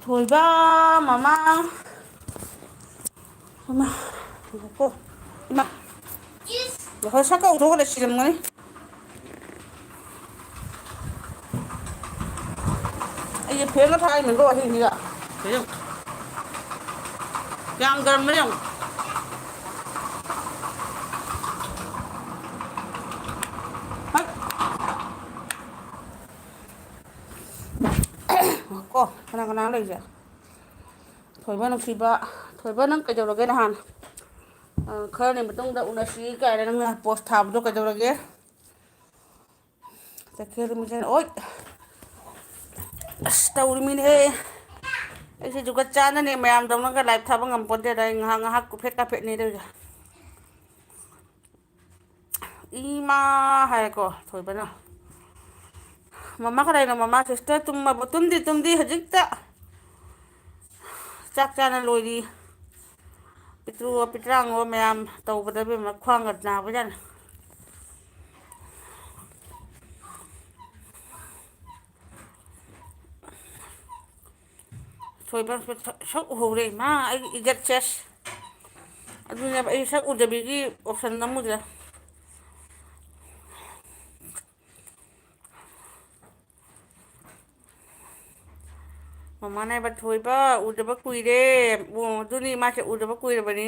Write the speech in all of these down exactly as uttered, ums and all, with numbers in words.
ꯊꯣꯏꯕ, ꯃꯃꯥ, ꯃꯃꯥ, ꯉꯥꯏꯈꯣꯀꯣ꯫ ꯏꯃꯥ, ꯉꯥꯏꯈꯣ, ꯁꯛ ꯀꯧꯊꯣꯛꯑꯒ ꯂꯩꯁꯤꯜꯂꯝꯒꯅꯤ꯫ ꯑꯩꯁꯦ ꯐꯦꯟꯒ ꯊꯥꯔꯤꯅꯤꯀꯣ ꯑꯍꯤꯡꯁꯤꯗ꯫ ꯀꯌꯥꯝ ꯀꯌꯥꯝ ꯒꯔꯝꯅꯣ ꯌꯦꯡꯉꯨ꯫ ꯍꯠ꯫ ꯀꯣ ꯀꯅꯥ ꯀꯅꯥ ꯂꯩꯁꯦ? ꯊꯣꯏꯕ ꯅꯨꯡꯁꯤꯕ, ꯊꯣꯏꯕ ꯅꯪ ꯀꯩꯗꯧꯔꯒꯦ ꯅꯍꯥꯟ, ꯑ, ꯈꯔꯅꯤ ꯃꯇꯨꯡꯗ ꯎꯅꯁꯤ ꯀꯥꯏꯅ ꯅꯪꯅ ꯄꯣꯁ ꯊꯥꯕꯗꯣ ꯀꯩꯗꯧꯔꯒꯦ? ꯇꯈꯦꯜ ꯃꯤꯖꯦꯟ ꯑꯣꯏ꯫ ꯑꯁ ꯇꯧꯔꯤꯃꯤꯅꯦꯍꯦ꯫ ꯑꯩꯁꯦ ꯖꯨꯒꯠ ꯆꯥꯅꯅꯦ ꯃꯌꯥꯝꯗꯧꯅꯒ ꯂꯥꯏꯞ ꯊꯥꯕ ꯉꯝꯄꯣꯟꯇꯦꯗ꯫ ꯑꯩ ꯉꯥꯏꯍꯥꯛ ꯉꯥꯏꯍꯥꯛ ꯀꯨꯐꯦꯠ ꯀꯥꯐꯦꯠꯅꯦ ꯇꯧꯔꯤꯁꯦ꯫ ꯏꯃꯥ ꯍꯥꯏꯔꯦꯀꯣ ꯊꯣꯏꯕꯅ꯫ ꯃꯃꯥ ꯀꯗꯥꯏꯅꯣ? ꯃꯃꯥ ꯁꯤꯁꯇꯔ ꯇꯨꯝꯃꯕꯣ? ꯇꯨꯝꯗꯤ ꯇꯨꯝꯗꯤ ꯍꯧꯖꯤꯛꯇ ꯆꯥꯛ ꯆꯥꯅ ꯂꯣꯏꯔꯤ꯫ ꯄꯤꯇ꯭ꯔꯨ ꯄꯤꯇ꯭ꯔꯥꯡꯉꯣ ꯃꯌꯥꯝ ꯇꯧꯕꯗ ꯏꯕꯦꯝꯃ ꯈ꯭ꯋꯥꯡꯒ ꯅꯥꯕꯖꯥꯠꯅꯤ꯫ ꯊꯣꯏꯕ ꯁꯛ ꯎꯍꯧꯔꯦ ꯏꯃꯥ, ꯑꯩꯒꯤ ꯏꯖꯠꯁꯦ꯫ ꯑꯗꯨꯅꯦꯕ ꯑꯩ ꯁꯛ ꯎꯗꯕꯤꯒꯤ ꯑꯣꯞꯁꯟ ꯅꯝꯃꯨꯗ꯭ꯔꯦ꯫ ꯃꯃꯥꯟꯅꯕ ꯊꯣꯏꯕ ꯎꯗꯕ ꯀꯨꯏꯔꯦ꯫ ꯑꯣ, ꯑꯗꯨꯅꯤ ꯃꯥꯁꯦ ꯎꯗꯕ ꯀꯨꯏꯔꯕꯅꯤ꯫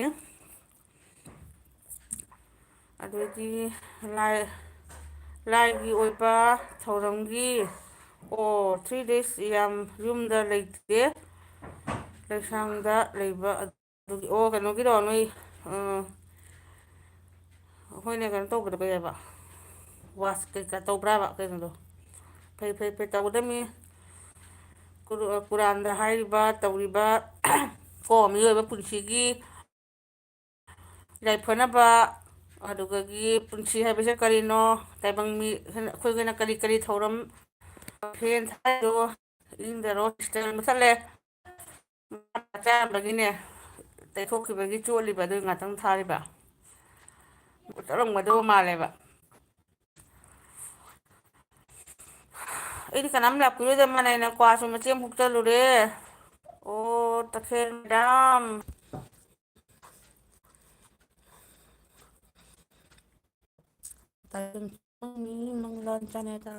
ꯑꯗꯩꯗꯤ ꯂꯥꯏ, ꯂꯥꯏꯒꯤ ꯑꯣꯏꯕ ꯊꯧꯔꯝꯒꯤ, ꯑꯣ, three days ꯌꯥꯝ ꯌꯨꯝꯗ ꯂꯩꯇꯦ, ꯂꯩꯁꯥꯡꯗ ꯂꯩꯕ꯫ ꯑꯗꯨꯒꯤ, ꯑꯣ, ꯀꯩꯅꯣꯒꯤꯔꯣ ꯅꯣꯏ, ꯑ, ꯑꯩꯈꯣꯏꯅ ꯀꯩꯅꯣ ꯇꯧꯕꯗꯣ ꯀꯩ ꯍꯥꯏꯕ? ꯋꯥꯁ ꯀꯩꯀꯥ ꯇꯧꯕ꯭ꯔꯥꯕ ꯀꯩꯅꯣꯗꯣ? ꯐꯩ, ꯐꯩ, ꯐꯩ, ꯇꯧꯒꯗꯕꯅꯤ꯫ ꯀꯨꯔ-, ꯀꯨꯔꯥꯟꯗ ꯍꯥꯏꯔꯤꯕ, ꯇꯧꯔꯤꯕ, ꯀꯣ, ꯃꯤꯑꯣꯏꯕ ꯄꯨꯟꯁꯤꯒꯤ ꯌꯥꯏꯐꯅꯕ, ꯑꯗꯨꯗꯒꯤ ꯄꯨꯟꯁꯤ ꯍꯥꯏꯕꯁꯦ ꯀꯔꯤꯅꯣ? ꯇꯥꯏꯕꯪ ꯃꯤ ꯑꯩꯈꯣꯏꯒꯤꯅ ꯀꯔꯤ ꯀꯔꯤ ꯊꯧꯔꯝ, ꯐꯦꯟ ꯊꯥꯔꯤꯗꯣ, ꯏꯪꯗꯔꯣ, ꯁꯤꯁꯇꯔ ꯃꯨꯊꯠꯂꯦ꯫ ꯆꯥꯔꯝꯕꯒꯤꯅꯦ, ꯇꯩꯊꯣꯛꯈꯤꯕꯒꯤ ꯆꯣꯠꯂꯤꯕ ꯑꯗꯨ ꯉꯥꯛꯇꯪ ꯊꯥꯔꯤꯕ꯫ ꯆꯠꯂꯝꯒꯗꯧꯕ ꯃꯥꯜꯂꯦꯕ꯫ ꯑꯩꯗꯤ ꯀꯅꯥꯝ ꯂꯥꯛꯄꯤꯔꯣꯏꯗꯕ ꯃꯥꯟꯅ ꯑꯩꯅ ꯀ꯭ꯋꯥꯁꯨ ꯃꯆꯦꯠ ꯑꯃ ꯍꯨꯛꯆꯜꯂꯨꯔꯦ꯫ ꯑꯣ, ꯇꯈꯦꯜ ꯃꯦꯗꯥꯝ꯫ ꯇꯥꯏꯕꯪ ꯃꯤ ꯃꯪꯂꯥꯟ ꯆꯥꯅꯗ꯫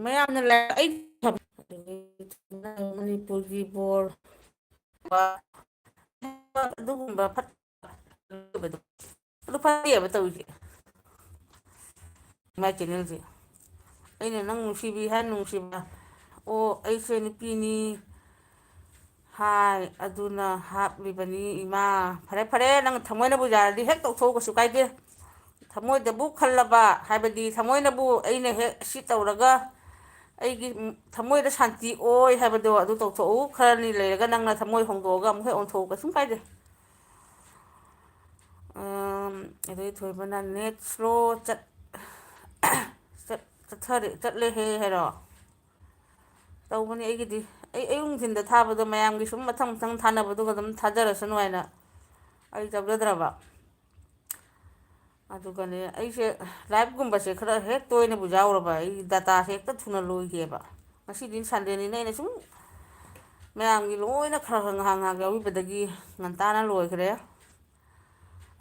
ꯃꯌꯥꯝꯅ ꯂꯥꯏ-, ꯑꯩ ꯃꯅꯤꯄꯨꯔꯒꯤ ꯕꯣꯔ ꯑꯗꯨꯒꯨꯝꯕ ꯐꯠꯇꯕꯗꯣ, ꯑꯗꯨ ꯐꯠꯇꯦꯕ ꯇꯧꯔꯤꯁꯦ꯫ ꯃꯥꯏ ꯆꯦꯅꯦꯜꯁꯦ꯫ ꯑꯩꯅ ꯅꯪ ꯅꯨꯡꯁꯤꯕꯤ ꯍꯥꯏ ꯅꯨꯡꯁꯤꯕ꯫ ꯑꯣ, ꯑꯩꯁꯦ ꯅꯨꯄꯤꯅꯤ ꯍꯥꯏ, ꯑꯗꯨꯅ ꯍꯥꯞꯂꯤꯕꯅꯤ ꯏꯃꯥ꯫ ꯐꯔꯦ, ꯐꯔꯦ, ꯅꯪ ꯊꯃꯣꯏꯅꯕꯨ ꯌꯥꯔꯗꯤ ꯍꯦꯛ ꯇꯧꯊꯣꯛꯎ, ꯀꯩꯁꯨ ꯀꯥꯏꯗꯦ꯫ ꯊꯃꯣꯏꯗꯕꯨ ꯈꯜꯂꯕ, ꯍꯥꯏꯕꯗꯤ ꯊꯃꯣꯏꯅꯕꯨ ꯑꯩꯅ ꯍꯦꯛ ꯁꯤ ꯇꯧꯔꯒ ꯑꯩꯒꯤ ꯊꯃꯣꯏꯗ ꯁꯥꯟꯇꯤ ꯑꯣꯏ ꯍꯥꯏꯕꯗꯣ ꯑꯗꯨ ꯇꯧꯊꯣꯛꯎ꯫ ꯈꯔꯅꯤ ꯂꯩꯔꯒ ꯅꯪꯅ ꯊꯃꯣꯏ ꯍꯣꯡꯗꯣꯛꯑꯒ ꯑꯃꯨꯛ ꯍꯦꯛ ꯑꯣꯟꯊꯣꯛꯎ, ꯀꯩꯁꯨꯝ ꯀꯥꯏꯗꯦ꯫ ꯑꯝ, ꯑꯗꯩ ꯊꯣꯏꯕꯅ net slow ꯆꯠ-, ꯆꯠ-, ꯆꯠꯊꯔꯦ, ꯆꯠꯂꯦꯍꯦ ꯍꯥꯏꯔꯣ? ꯇꯧꯕꯅꯤ ꯑꯩꯒꯤꯗꯤ꯫ ꯑꯩ ꯑꯌꯨꯛ ꯅꯨꯡꯊꯤꯟꯗ ꯊꯥꯕꯗꯣ ꯃꯌꯥꯝꯒꯤ ꯁꯨꯝ ꯃꯊꯪ ꯃꯊꯪ ꯊꯥꯅꯕꯗꯨꯒ ꯑꯗꯨꯝ ꯊꯥꯖꯔꯁꯅꯨ ꯍꯥꯏꯅ ꯑꯩ ꯇꯧꯖꯗ꯭ꯔꯕ꯫ ꯑꯗꯨꯒꯅꯦ, ꯑꯩꯁꯦ liveꯀꯨꯝꯕꯁꯦ ꯈꯔ ꯍꯦꯛ ꯇꯣꯏꯅꯕꯨ ꯌꯥꯎꯔꯕ ꯑꯩ dataꯁꯦ ꯍꯦꯛꯇ ꯊꯨꯅ ꯂꯣꯏꯒꯤꯑꯕ꯫ ꯉꯁꯤꯗꯤ Sundayꯅꯤꯅ ꯑꯩꯅ ꯁꯨꯝ ꯃꯌꯥꯝꯒꯤ ꯂꯣꯏꯅ ꯈꯔ ꯈꯔ ꯉꯥꯏꯍꯥꯛ ꯉꯥꯏꯍꯥꯛ ꯌꯥꯎꯕꯤꯕꯗꯒꯤ ꯉꯟꯇꯥꯅ ꯂꯣꯏꯈ꯭ꯔꯦ꯫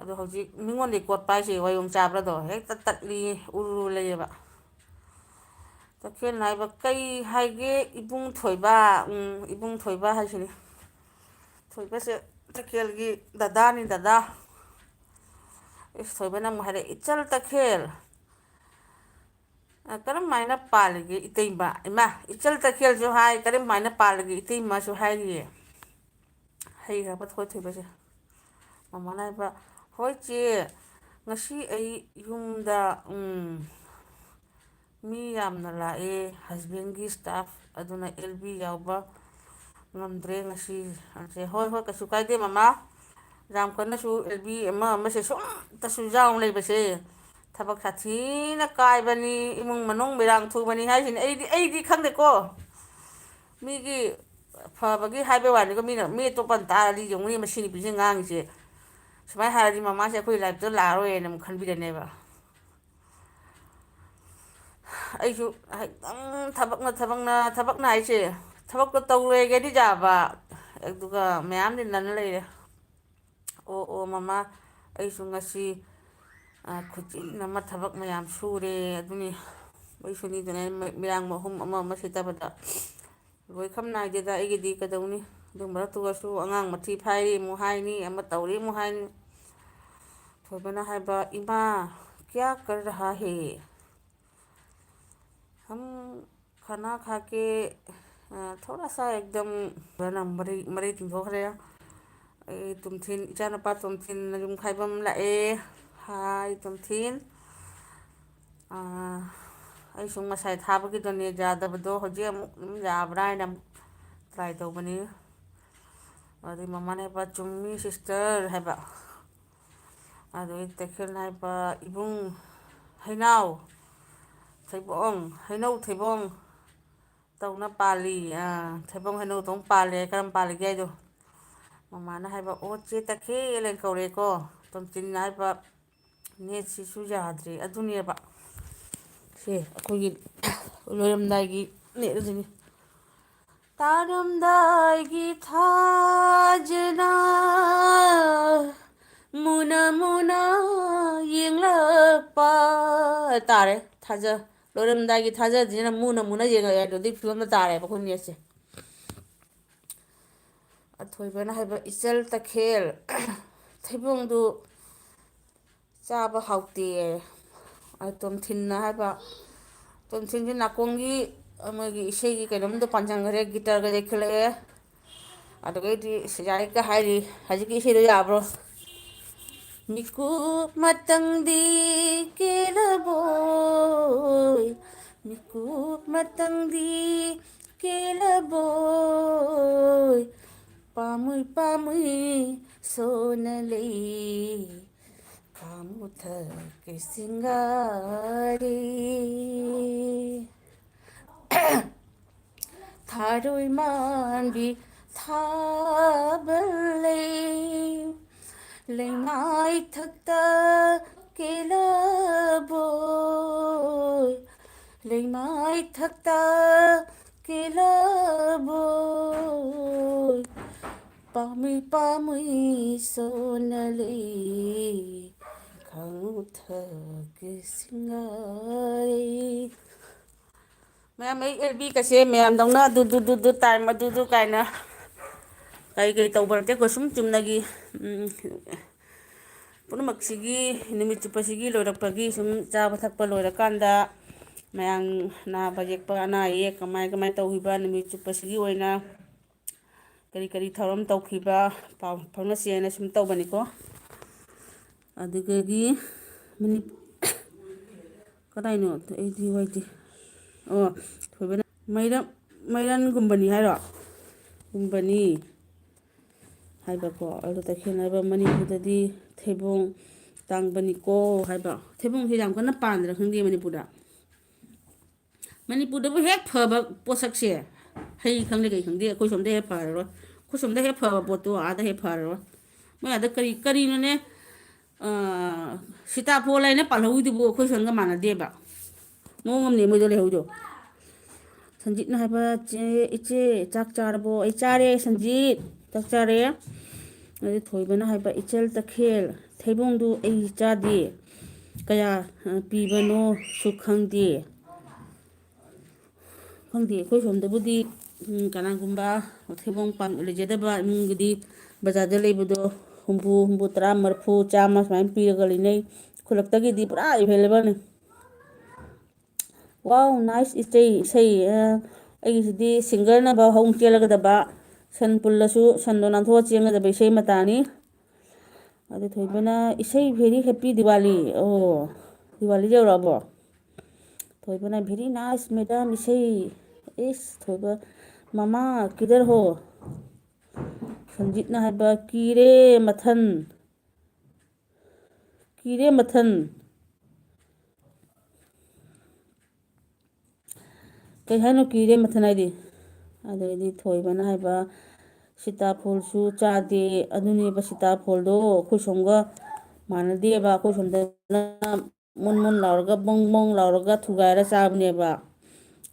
ꯑꯗꯣ ꯍꯧꯖꯤꯛ ꯃꯤꯉꯣꯟꯗꯒꯤ ꯀꯣꯠꯄ ꯍꯥꯏꯁꯦ ꯋꯥꯌꯣꯡ ꯆꯥꯕ꯭ꯔꯥꯗꯣ ꯍꯦꯛꯇ ꯇꯠꯂꯤ, ꯎꯔꯨ ꯂꯩꯌꯦꯕ꯫ ꯇꯈꯦꯜ ꯍꯥꯏꯕ ꯀꯩ ꯍꯥꯏꯒꯦ ꯏꯕꯨꯡ ꯊꯣꯏꯕ? ꯎꯝ, ꯏꯕꯨꯡ ꯊꯣꯏꯕ ꯍꯥꯏꯁꯤꯅꯤ꯫ ꯊꯣꯏꯕꯁꯦ ꯇꯈꯦꯜꯒꯤ ꯗꯗꯥꯅꯤ, ꯗꯗꯥ꯫ ꯏꯁ, ꯊꯣꯏꯕꯅ ꯑꯃꯨꯛ ꯍꯥꯏꯔꯛꯑꯦ, "ꯏꯆꯜ ꯇꯈꯦꯜ, ꯑ, ꯀꯔꯝ ꯍꯥꯏꯅ ꯄꯥꯜꯂꯤꯒꯦ ꯏꯇꯩꯃ?" ꯏꯃꯥ, ꯏꯆꯜ ꯇꯈꯦꯜꯁꯨ ꯍꯥꯏ, ꯀꯔꯝ ꯍꯥꯏꯅ ꯄꯥꯜꯂꯤꯒꯦ ꯏꯇꯩꯃꯁꯨ ꯍꯥꯏꯔꯤꯌꯦ꯫ ꯍꯩꯈ꯭ꯔꯕ ꯊꯣꯏ ꯊꯣꯏꯕꯁꯦ꯫ ꯃꯃꯥꯅ ꯍꯥꯏꯕ, "ꯍꯣꯏ ꯆꯦ, ꯉꯁꯤ ꯑꯩ ꯌꯨꯝꯗ, ꯎꯝ, ꯃꯤ ꯌꯥꯝꯅ ꯂꯥꯛꯑꯦ, husbandꯒꯤ staff, ꯑꯗꯨꯅ ꯑꯦꯜ ꯕꯤ ꯌꯥꯎꯕ ꯉꯝꯗ꯭ꯔꯦ ꯉꯁꯤ"꯫ ꯑꯁꯦ, "ꯍꯣꯏ, ꯍꯣꯏ, ꯀꯩꯁꯨ ꯀꯥꯏꯗꯦ ꯃꯃꯥ꯫ ꯌꯥꯝ ꯀꯟꯅꯁꯨ ꯑꯦꯜ ꯕꯤ ꯑꯃ ꯑꯃꯁꯦ ꯁꯨꯝꯇꯁꯨ ꯌꯥꯎ ꯂꯩꯕꯁꯦ ꯊꯕꯛ ꯁꯥꯊꯤꯅ ꯀꯥꯏꯕꯅꯤ, ꯏꯃꯨꯡ ꯃꯅꯨꯡ ꯃꯤꯔꯥꯡ ꯊꯨꯕꯅꯤ" ꯍꯥꯏꯁꯤꯅꯤ꯫ ꯑꯩꯗꯤ, ꯑꯩꯗꯤ ꯈꯪꯗꯦꯀꯣ꯫ ꯃꯤꯒꯤ ꯐꯕꯒꯤ ꯍꯥꯏꯕꯩ ꯋꯥꯅꯤꯀꯣ, ꯃꯤꯅ, ꯃꯤ ꯑꯇꯣꯞꯄꯅ ꯇꯥꯔꯗꯤ ꯌꯦꯡꯉꯨꯅꯦ, ꯃꯁꯤ ꯅꯨꯄꯤꯁꯦ ꯉꯥꯡꯉꯤꯁꯦ ꯁꯨꯃꯥꯏꯅ ꯍꯥꯏꯔꯗꯤ ꯃꯃꯥꯁꯦ ꯑꯩꯈꯣꯏ liveꯇ ꯂꯥꯛꯑꯔꯣꯏꯅ ꯑꯃꯨꯛ ꯈꯟꯕꯤꯔꯅꯦꯕ꯫ ꯑꯩꯁꯨ ꯍꯦꯛꯇꯪ ꯊꯕꯛꯅ, ꯊꯕꯛꯅ, ꯊꯕꯛꯅ ꯍꯥꯏꯁꯦ ꯊꯕꯛꯇꯣ ꯇꯧꯔꯣꯏꯒꯦꯗꯤ ꯌꯥꯕ, ꯑꯗꯨꯒ ꯃꯌꯥꯝꯗꯤ ꯅꯟ ꯂꯩꯔꯦ꯫ "ꯑꯣ, ꯑꯣ, ꯃꯃꯥ, ꯑꯩꯁꯨ ꯉꯁꯤ, ꯑ, ꯈꯨꯖꯤꯟ ꯑꯃ ꯊꯕꯛ ꯃꯌꯥꯝ ꯁꯨꯔꯦ, ꯑꯗꯨꯅꯤ ꯑꯩꯁꯨꯅꯤꯗꯅ ꯃ-, ꯃꯌꯥꯝ ꯃꯍꯨꯝ ꯑꯃ ꯑꯃ ꯁꯤꯠꯇꯕꯗ ꯂꯣꯏꯈꯝ ꯅꯥꯏꯗꯦꯗ ꯑꯩꯒꯤꯗꯤ꯫ ꯀꯩꯗꯧꯅꯤ? ꯑꯗꯨ ꯃꯔꯛꯇꯨꯒꯁꯨ ꯑꯉꯥꯡ ꯃꯊꯤ ꯐꯥꯏꯔꯤ ꯑꯃꯨꯛ ꯍꯥꯏꯅꯤ, ꯑꯃ ꯇꯧꯔꯤ ꯑꯃꯨꯛ ꯍꯥꯏꯅꯤ꯫" ꯊꯣꯏꯕꯅ ꯍꯥꯏꯕ, "ꯏꯃꯥ, ꯀꯌꯥ ꯀꯔ ꯔꯍꯥ ꯍꯦ?" "ꯍꯝ, ꯈꯅꯥ ꯈꯥꯀꯦ, ꯑ, ꯊꯣꯔꯥ ꯁꯥ ꯑꯦꯛꯗꯝ", ꯃꯔꯩ, ꯃꯔꯩ ꯇꯤꯡꯊꯣꯛꯈ꯭ꯔꯦ꯫ ꯑꯩ ꯇꯣꯝꯊꯤꯟ, ꯏꯆꯥꯅꯨꯄꯥ ꯇꯣꯝꯊꯤꯟ ꯌꯨꯝꯈꯥꯏꯕꯝ ꯂꯥꯛꯑꯦ꯫ ꯍꯥꯏ, ꯇꯣꯝꯊꯤꯟ꯫ ꯑ, ꯑꯩꯁꯨ ꯉꯁꯥꯏ ꯊꯥꯕꯒꯤꯗꯣ ꯅꯦꯠ ꯌꯥꯗꯕꯗꯣ ꯍꯧꯖꯤꯛ ꯑꯃꯨꯛ ꯑꯗꯨꯝ ꯌꯥꯕ꯭ꯔꯥ ꯍꯥꯏꯅ ꯑꯃꯨꯛ ꯇ꯭ꯔꯥꯏ ꯇꯧꯕꯅꯤ꯫ ꯑꯗꯨꯗꯩ ꯃꯃꯥꯅ ꯍꯥꯏꯕ, "ꯆꯨꯝꯃꯤ ꯁꯤꯁꯇꯔ" ꯍꯥꯏꯕ꯫ ꯑꯗꯨꯗꯩ ꯇꯈꯦꯜ ꯍꯥꯏꯕ, "ꯏꯕꯨꯡ, ꯍꯩꯅꯧ, ꯊꯩꯕꯣꯡ, ꯍꯩꯅꯧ ꯊꯩꯕꯣꯡ ꯇꯧꯅ ꯄꯥꯜꯂꯤ꯫" ꯑꯥ, ꯊꯩꯕꯣꯡ ꯍꯩꯅꯧ ꯇꯧꯅ ꯄꯥꯜꯂꯦ꯫ ꯀꯔꯝ ꯄꯥꯜꯂꯤꯒꯦ ꯍꯥꯏꯗꯣ ꯃꯃꯥꯅ ꯍꯥꯏꯕ, "ꯑꯣ, ꯆꯦ ꯇꯈꯦꯜ" ꯍꯥꯏꯅ ꯀꯧꯔꯦꯀꯣ꯫ ꯇꯣꯝꯆꯤꯟꯅ ꯍꯥꯏꯕ, "ꯅꯦꯠꯁꯤꯁꯨ ꯌꯥꯗ꯭ꯔꯦ꯫" ꯑꯗꯨꯅꯦꯕ꯫ ꯁꯦ ꯑꯩꯈꯣꯏꯒꯤ ꯂꯣꯏꯔꯝꯗꯥꯏꯒꯤ ꯅꯦꯠ ꯑꯗꯨꯅꯤ꯫ ꯇꯥꯔꯝꯗꯥꯏꯒꯤ ꯊꯥꯖꯅ ꯃꯨꯅ ꯃꯨꯅ ꯌꯦꯡꯂꯛꯄ ꯇꯥꯔꯦ꯫ ꯊꯥꯖ-, ꯂꯣꯏꯔꯝꯗꯥꯏꯒꯤ ꯊꯥꯖꯗ꯭ꯔꯤꯅ ꯃꯨꯅ ꯃꯨꯅ ꯌꯦꯡꯉꯛꯑꯦ꯫ ꯑꯗꯨꯗꯤ ꯐꯤꯕꯝꯗ ꯇꯥꯔꯦꯕ ꯑꯩꯈꯣꯏ ꯅꯦꯠꯁꯦ꯫ ꯑꯊꯣꯏꯕꯅ ꯍꯥꯏꯕ, "ꯏꯆꯜ ꯇꯈꯦꯜ, ꯊꯩꯕꯣꯡꯗꯨ ꯆꯥꯕ ꯍꯥꯎꯇꯦ"꯫ ꯑ, ꯇꯣꯝꯊꯤꯟꯅ ꯍꯥꯏꯕ, ꯇꯣꯝꯊꯤꯟꯁꯦ ꯅꯥꯀꯣꯡꯒꯤ ꯃꯣꯏꯒꯤ ꯏꯁꯩꯒꯤ ꯀꯩꯅꯣꯝꯗ ꯄꯥꯟꯁꯤꯟꯈ꯭ꯔꯦ, ꯒꯤꯇꯔꯒ ꯂꯩꯈꯠꯂꯛꯑꯦ꯫ ꯑꯗꯨꯗꯒꯤꯗꯤ ꯁꯤꯖꯥꯏꯒ ꯍꯥꯏꯔꯤ, "ꯍꯧꯖꯤꯛꯀꯤ ꯏꯁꯩꯗꯣ ꯌꯥꯕ꯭ꯔꯣ?" ꯃꯤꯀꯨꯞ ꯃꯇꯪꯗꯤ ꯀꯦꯂꯕꯣꯏ, ꯃꯤꯀꯨꯞ ꯃꯇꯪꯗꯤ ꯀꯦꯂꯕꯣꯏ, ꯄꯥꯝꯃꯨꯏ ꯄꯥꯝꯃꯨꯏ ꯁꯣꯟꯅ ꯂꯩ, ꯈꯥꯃꯨ ꯊꯛꯀꯤ ꯁꯤꯡꯒꯥꯔꯤ꯫ ꯊꯥꯔꯣꯏ ꯃꯥꯟꯕꯤ ꯊꯥꯕꯜ ꯂꯩ, ꯂꯩꯃꯥꯏ ꯊꯛꯇ ꯀꯦꯂꯕꯣꯏ, ꯂꯩꯃꯥꯏ ꯊꯛꯇ ꯀꯦꯂꯕꯣꯏ, ꯄꯥꯝꯃꯤ ꯄꯥꯝꯃꯤ ꯁꯣꯟꯅꯂꯤ, ꯈꯪꯊꯛ ꯁꯤꯡꯉꯥꯏ꯫ ꯃꯌꯥꯝ, ꯑꯩ ꯑꯦꯜ ꯕꯤꯒꯁꯦ ꯃꯌꯥꯝꯗꯧꯅ ꯑꯗꯨ, ꯗꯨ, ꯗꯨ, ꯗꯨ, ꯇꯥꯏꯝ ꯑꯗꯨ, ꯗꯨ ꯀꯥꯏꯅ ꯀꯔꯤ ꯀꯔꯤ ꯇꯧꯕ ꯅꯠꯇꯦꯀꯣ, ꯁꯨꯝ ꯆꯨꯝꯅꯒꯤ, ꯎꯝ, ꯄꯨꯝꯅꯃꯛꯁꯤꯒꯤ ꯅꯨꯃꯤꯠ ꯆꯨꯞꯄꯁꯤꯒꯤ ꯂꯣꯏꯔꯛꯄꯒꯤ ꯁꯨꯝ ꯆꯥꯕ ꯊꯛꯄ ꯂꯣꯏꯔꯀꯥꯟꯗ ꯃꯌꯥꯝ ꯅꯥꯕ ꯌꯦꯛꯄ, ꯑꯅꯥ ꯑꯌꯦꯛ ꯀꯃꯥꯏ ꯀꯃꯥꯏ ꯇꯧꯈꯤꯕ, ꯅꯨꯃꯤꯠ ꯆꯨꯞꯄꯁꯤꯒꯤ ꯑꯣꯏꯅ ꯀꯔꯤ ꯀꯔꯤ ꯊꯧꯔꯝ ꯇꯧꯈꯤꯕ, ꯄꯥꯎ ꯐꯥꯎꯅꯁꯤ ꯍꯥꯏꯅ ꯁꯨꯝ ꯇꯧꯕꯅꯤꯀꯣ꯫ ꯑꯗꯨꯗꯒꯤ ꯃꯅꯤ-, ꯀꯗꯥꯏꯅꯣ? ꯑꯩꯗꯤ ꯋꯥꯏꯗꯦ꯫ ꯑꯣ, ꯊꯣꯏꯕꯅ ꯃꯩꯔꯝ-, ꯃꯩꯔꯟꯒꯨꯝꯕꯅꯤ ꯍꯥꯏꯔꯣ? ꯒꯨꯝꯕꯅꯤ ꯍꯥꯏꯕꯀꯣ꯫ ꯑꯗꯨ ꯇꯈꯦꯜ ꯍꯥꯏꯕ ꯃꯅꯤꯄꯨꯔꯗꯗꯤ ꯊꯩꯕꯣꯡ ꯇꯥꯡꯕꯅꯤꯀꯣ ꯍꯥꯏꯕ꯫ ꯊꯩꯕꯣꯡꯁꯦ ꯌꯥꯝ ꯀꯟꯅ ꯄꯥꯟꯗ꯭ꯔꯥ ꯈꯪꯗꯦ ꯃꯅꯤꯄꯨꯔꯗ꯫ ꯃꯅꯤꯄꯨꯔꯗꯕꯨ ꯍꯦꯛ ꯐꯕ ꯄꯣꯠꯁꯛꯁꯦ, ꯍꯩ ꯈꯪꯗꯦ ꯀꯩ ꯈꯪꯗꯦ, ꯑꯩꯈꯣꯏ ꯁꯣꯝꯗ ꯍꯦꯛ ꯐꯔꯔꯣꯏ꯫ ꯑꯩꯈꯣꯏ ꯁꯣꯝꯗ ꯍꯦꯛ ꯐꯕ ꯄꯣꯠꯇꯣ ꯑꯥꯗ ꯍꯦꯛ ꯐꯔꯔꯣꯏ꯫ ꯃꯣꯏ ꯑꯥꯗ ꯀꯔꯤ, ꯀꯔꯤꯅꯣꯅꯦ? ꯑꯥ, ꯁꯤꯇꯥꯐꯣꯜ ꯍꯥꯏꯅ ꯄꯥꯜꯍꯧꯔꯤꯗꯨꯕꯨ ꯑꯩꯈꯣꯏ ꯁꯣꯝꯒ ꯃꯥꯟꯅꯗꯦꯕ꯫ ꯃꯑꯣꯡ ꯑꯃꯅꯦ ꯃꯣꯏꯗ ꯂꯩꯍꯧꯔꯤꯗꯣ꯫ ꯁꯟꯖꯤꯠꯅ ꯍꯥꯏꯕ, "ꯆꯦ, ꯏꯆꯦ, ꯆꯥꯛ ꯆꯥꯔꯕꯣ?" "ꯑꯩ ꯆꯥꯔꯦ ꯁꯟꯖꯤꯠ, ꯆꯥꯛ ꯆꯥꯔꯦ"꯫ ꯑꯗꯩ ꯊꯣꯏꯕꯅ ꯍꯥꯏꯕ, "ꯏꯆꯜ ꯇꯈꯦꯜ, ꯊꯩꯕꯣꯡꯗꯨ ꯑꯩ ꯆꯥꯗꯦ, ꯀꯌꯥ, ꯑ, ꯄꯤꯕꯅꯣꯁꯨ ꯈꯪꯗꯦ"꯫ ꯈꯪꯗꯦ, ꯑꯩꯈꯣꯏ ꯁꯣꯝꯗꯕꯨꯗꯤ, ꯎꯝ, ꯀꯅꯥꯒꯨꯝꯕ ꯊꯩꯕꯣꯡ ꯄꯥꯝ ꯂꯩꯖꯗꯕ ꯏꯃꯨꯡꯒꯤꯗꯤ ꯕꯖꯥꯔꯗ ꯂꯩꯕꯗꯣ ꯍꯨꯝꯐꯨ, ꯍꯨꯝꯐꯨ ꯇꯔꯥ, ꯃꯔꯤꯐꯨ, ꯆꯥꯝꯃ ꯁꯨꯃꯥꯏꯅ ꯄꯤꯔꯒ ꯂꯩꯅꯩ꯫ ꯈꯨꯜꯂꯛꯇꯒꯤꯗꯤ ꯄꯨꯔꯥ ꯑꯦꯚꯦꯂꯦꯕꯜꯅꯤ꯫ Wow, nice ꯏꯁꯩ, ꯏꯁꯩ, ꯑ, ꯑꯩꯒꯤꯁꯤꯗꯤ ꯁꯤꯡꯒꯔꯅ ꯐꯥꯎ ꯍꯧ ꯆꯦꯜꯂꯒꯗꯕ, ꯁꯟ ꯄꯨꯜꯂꯁꯨ ꯁꯟꯗꯣ ꯅꯥꯟꯊꯣꯛꯑ ꯆꯦꯟꯒꯗꯕ ꯏꯁꯩ ꯃꯇꯥꯅꯤ꯫ ꯑꯗꯨ ꯊꯣꯏꯕꯅ ꯏꯁꯩ very happy Diwali꯫ ꯑꯣ, ꯗꯤꯋꯥꯂꯤ ꯌꯧꯔꯛꯑꯕꯣ? ꯊꯣꯏꯕꯅ very nice madam ꯏꯁꯩ꯫ ꯏꯁ, ꯊꯣꯏꯕ, "ꯃꯃꯥ, ꯀꯤꯙꯔ ꯍꯣ?" ꯁꯟꯖꯤꯠꯅ ꯍꯥꯏꯕ, "ꯀꯤꯔꯦ ꯃꯊꯟ, ꯀꯤꯔꯦ ꯃꯊꯟ"꯫ ꯀꯩ ꯍꯥꯏꯅꯣ ꯀꯤꯔꯦ ꯃꯊꯟ ꯍꯥꯏꯗꯤ? ꯑꯗꯩꯗꯤ ꯊꯣꯏꯕꯅ ꯍꯥꯏꯕ, "ꯁꯤꯇꯥꯐꯣꯜꯁꯨ ꯆꯥꯗꯦ"꯫ ꯑꯗꯨꯅꯦꯕ, ꯁꯤꯇꯥꯐꯣꯜꯗꯣ ꯑꯩꯈꯣꯏ ꯁꯣꯝꯒ ꯃꯥꯟꯅꯗꯦꯕ꯫ ꯑꯩꯈꯣꯏ ꯁꯣꯝꯗꯅ ꯃꯨꯟ ꯃꯨꯟ ꯂꯥꯎꯔꯒ, ꯕꯣꯡ ꯕꯣꯡ ꯂꯥꯎꯔꯒ ꯊꯨꯒꯥꯏꯔ ꯆꯥꯕꯅꯦꯕ꯫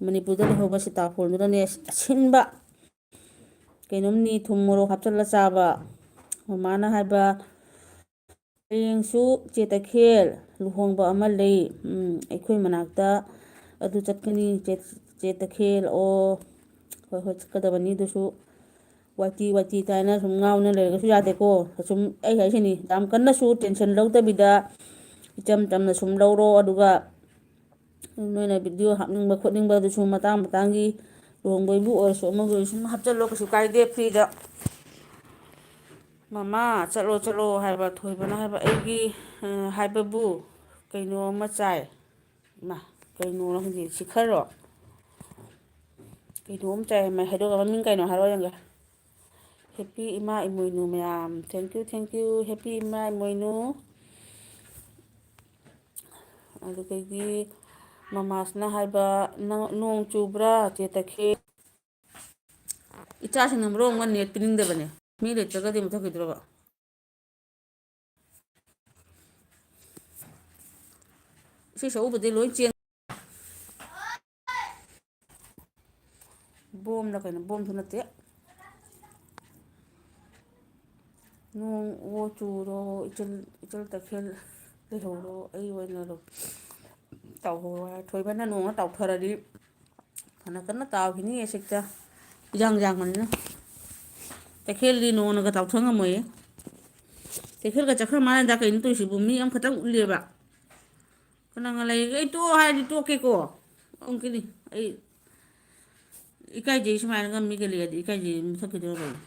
ꯃꯅꯤꯄꯨꯔꯗ ꯂꯩꯍꯧꯕ ꯁꯤꯇꯥꯐꯣꯟꯗꯨꯅꯅꯦ ꯑꯁꯤꯟꯕ ꯀꯩꯅꯣꯝꯅꯤ ꯊꯨꯝ ꯃꯣꯔꯣꯛ ꯍꯥꯞꯆꯤꯜꯂ ꯆꯥꯕ꯫ ꯃꯃꯥꯅ ꯍꯥꯏꯕ, "ꯍꯌꯦꯡꯁꯨ ꯆꯦ ꯇꯈꯦꯜ ꯂꯨꯍꯣꯡꯕ ꯑꯃ ꯂꯩ, ꯎꯝ, ꯑꯩꯈꯣꯏ ꯃꯅꯥꯛꯇ, ꯑꯗꯨ ꯆꯠꯀꯅꯤ꯫ ꯆꯦ, ꯆꯦ ꯇꯈꯦꯜ, ꯑꯣ, ꯍꯣꯏ, ꯍꯣꯏ, ꯆꯠꯀꯗꯕꯅꯤ꯫ ꯑꯗꯨꯁꯨ ꯋꯥꯇꯤ ꯋꯥꯇꯤ ꯇꯥꯏꯅ ꯁꯨꯝ ꯉꯥꯎꯅ ꯂꯩꯔꯒꯁꯨ ꯌꯥꯗꯦꯀꯣ꯫ ꯑꯁꯨꯝ ꯑꯩ ꯍꯥꯏꯁꯤꯅꯤ, ꯌꯥꯝ ꯀꯟꯅꯁꯨ ꯇꯦꯟꯁꯟ ꯂꯧꯗꯕꯤꯗ ꯏꯆꯝ ꯆꯝꯅ ꯁꯨꯝ ꯂꯧꯔꯣ꯫ ꯑꯗꯨꯒ ꯅꯣꯏꯅ ꯚꯤꯗꯤꯑꯣ ꯍꯥꯞꯅꯤꯡꯕ ꯈꯣꯠꯅꯤꯡꯕ ꯑꯗꯨꯁꯨ ꯃꯇꯥꯡ ꯃꯇꯥꯡꯒꯤ ꯂꯨꯍꯣꯡꯕꯩꯕꯨ ꯑꯣꯏꯔꯁꯨ ꯑꯃꯒꯤ ꯑꯣꯏꯔꯁꯨ ꯁꯨꯝ ꯍꯥꯞꯆꯤꯜꯂꯣ, ꯀꯩꯁꯨ ꯀꯥꯏꯗꯦ, ꯐ꯭ꯔꯤꯗ꯫ ꯃꯃꯥ, ꯆꯠꯂꯣ, ꯆꯠꯂꯣ ꯍꯥꯏꯕ ꯊꯣꯏꯕꯅ ꯍꯥꯏꯕ ꯑꯩꯒꯤ, ꯑ, ꯍꯥꯏꯕꯕꯨ ꯀꯩꯅꯣ ꯑꯃ ꯆꯥꯏ꯫ ꯏꯃꯥ, ꯀꯩꯅꯣ ꯈꯪꯗꯦ, ꯁꯤꯈꯔꯣ? ꯀꯩꯅꯣ ꯑꯃ ꯆꯥꯏ ꯍꯥꯏꯕ, ꯍꯥꯏꯗꯣꯛꯑꯒ ꯃꯃꯤꯡ ꯀꯩꯅꯣ ꯍꯥꯏꯔꯣ ꯌꯦꯡꯒꯦ꯫ Happy ꯏꯃꯥ ꯏꯃꯣꯏꯅꯨ ꯃꯌꯥꯝ, thank you, thank you, Happy ꯏꯃꯥ ꯏꯃꯣꯏꯅꯨ꯫ ꯑꯗꯨꯗꯒꯤ ꯃꯃꯥꯁꯤꯅ ꯍꯥꯏꯕ, "ꯅꯪ, ꯅꯣꯡ ꯆꯨꯕ꯭ꯔꯥ, ꯆꯦ ꯇꯈꯦꯜ?" ꯏꯆꯥꯁꯤꯡꯅ ꯃꯔꯣꯟ ꯑꯃ ꯅꯦꯠ ꯄꯤꯅꯤꯡꯗꯕꯅꯦ, ꯃꯤ ꯂꯩꯇ꯭ꯔꯒꯗꯤ ꯃꯨꯊꯠꯈꯤꯗ꯭ꯔꯕ꯫ ꯏꯁꯩ ꯁꯛꯎꯕꯗꯤ ꯂꯣꯏ ꯆꯦꯟ-, ꯕꯣꯝꯂ ꯀꯩꯅꯣ? ꯕꯣꯝꯁꯨ ꯅꯠꯇꯦ꯫ "ꯅꯣꯡ ꯑꯣ ꯆꯨꯔꯣ, ꯏꯆꯜ, ꯏꯆꯜ ꯇꯈꯦꯜ ꯂꯩꯍꯧꯔꯣ, ꯑꯩ ꯑꯣꯏꯅ ꯂꯧ-, ꯇꯧꯍꯧꯔꯣ" ꯍꯥꯏ꯫ ꯊꯣꯏꯕꯅ ꯅꯣꯡꯅ ꯇꯥꯎꯊꯔꯗꯤ ꯐꯅ ꯀꯟꯅ ꯇꯥꯎꯈꯤꯅꯤ ꯑꯁꯤꯛꯇ꯫ ꯏꯌꯥꯡ ꯌꯥꯡꯕꯅꯤꯅ꯫ ꯇꯈꯦꯜꯗꯤ ꯅꯣꯡꯅꯒ ꯇꯥꯎꯊ ꯉꯝꯃꯣꯏꯌꯦ꯫ ꯇꯈꯦꯜꯒ ꯆꯠꯈ꯭ꯔ ꯃꯥꯜꯂꯦꯗ, ꯀꯩꯅꯣ ꯇꯧꯔꯤꯁꯤꯕꯨ? ꯃꯤ ꯑꯃꯈꯛꯇꯪ ꯎꯠꯂꯦꯕ꯫ ꯀꯅꯥꯒ ꯂꯩꯒꯦ? ꯑꯩ ꯇꯣꯛꯑꯣ ꯍꯥꯏꯔꯗꯤ ꯇꯣꯛꯀꯦꯀꯣ꯫ ꯑꯃꯨꯛꯀꯤꯅꯤ꯫ ꯑꯩ ꯏꯀꯥꯏꯖꯩ, ꯁꯨꯃꯥꯏꯅꯒ ꯃꯤꯒ ꯂꯩꯔꯗꯤ ꯏꯀꯥꯏꯖꯩ, ꯃꯨꯊꯠꯈꯤꯗꯣꯏꯔ ꯀꯩꯅꯣ꯫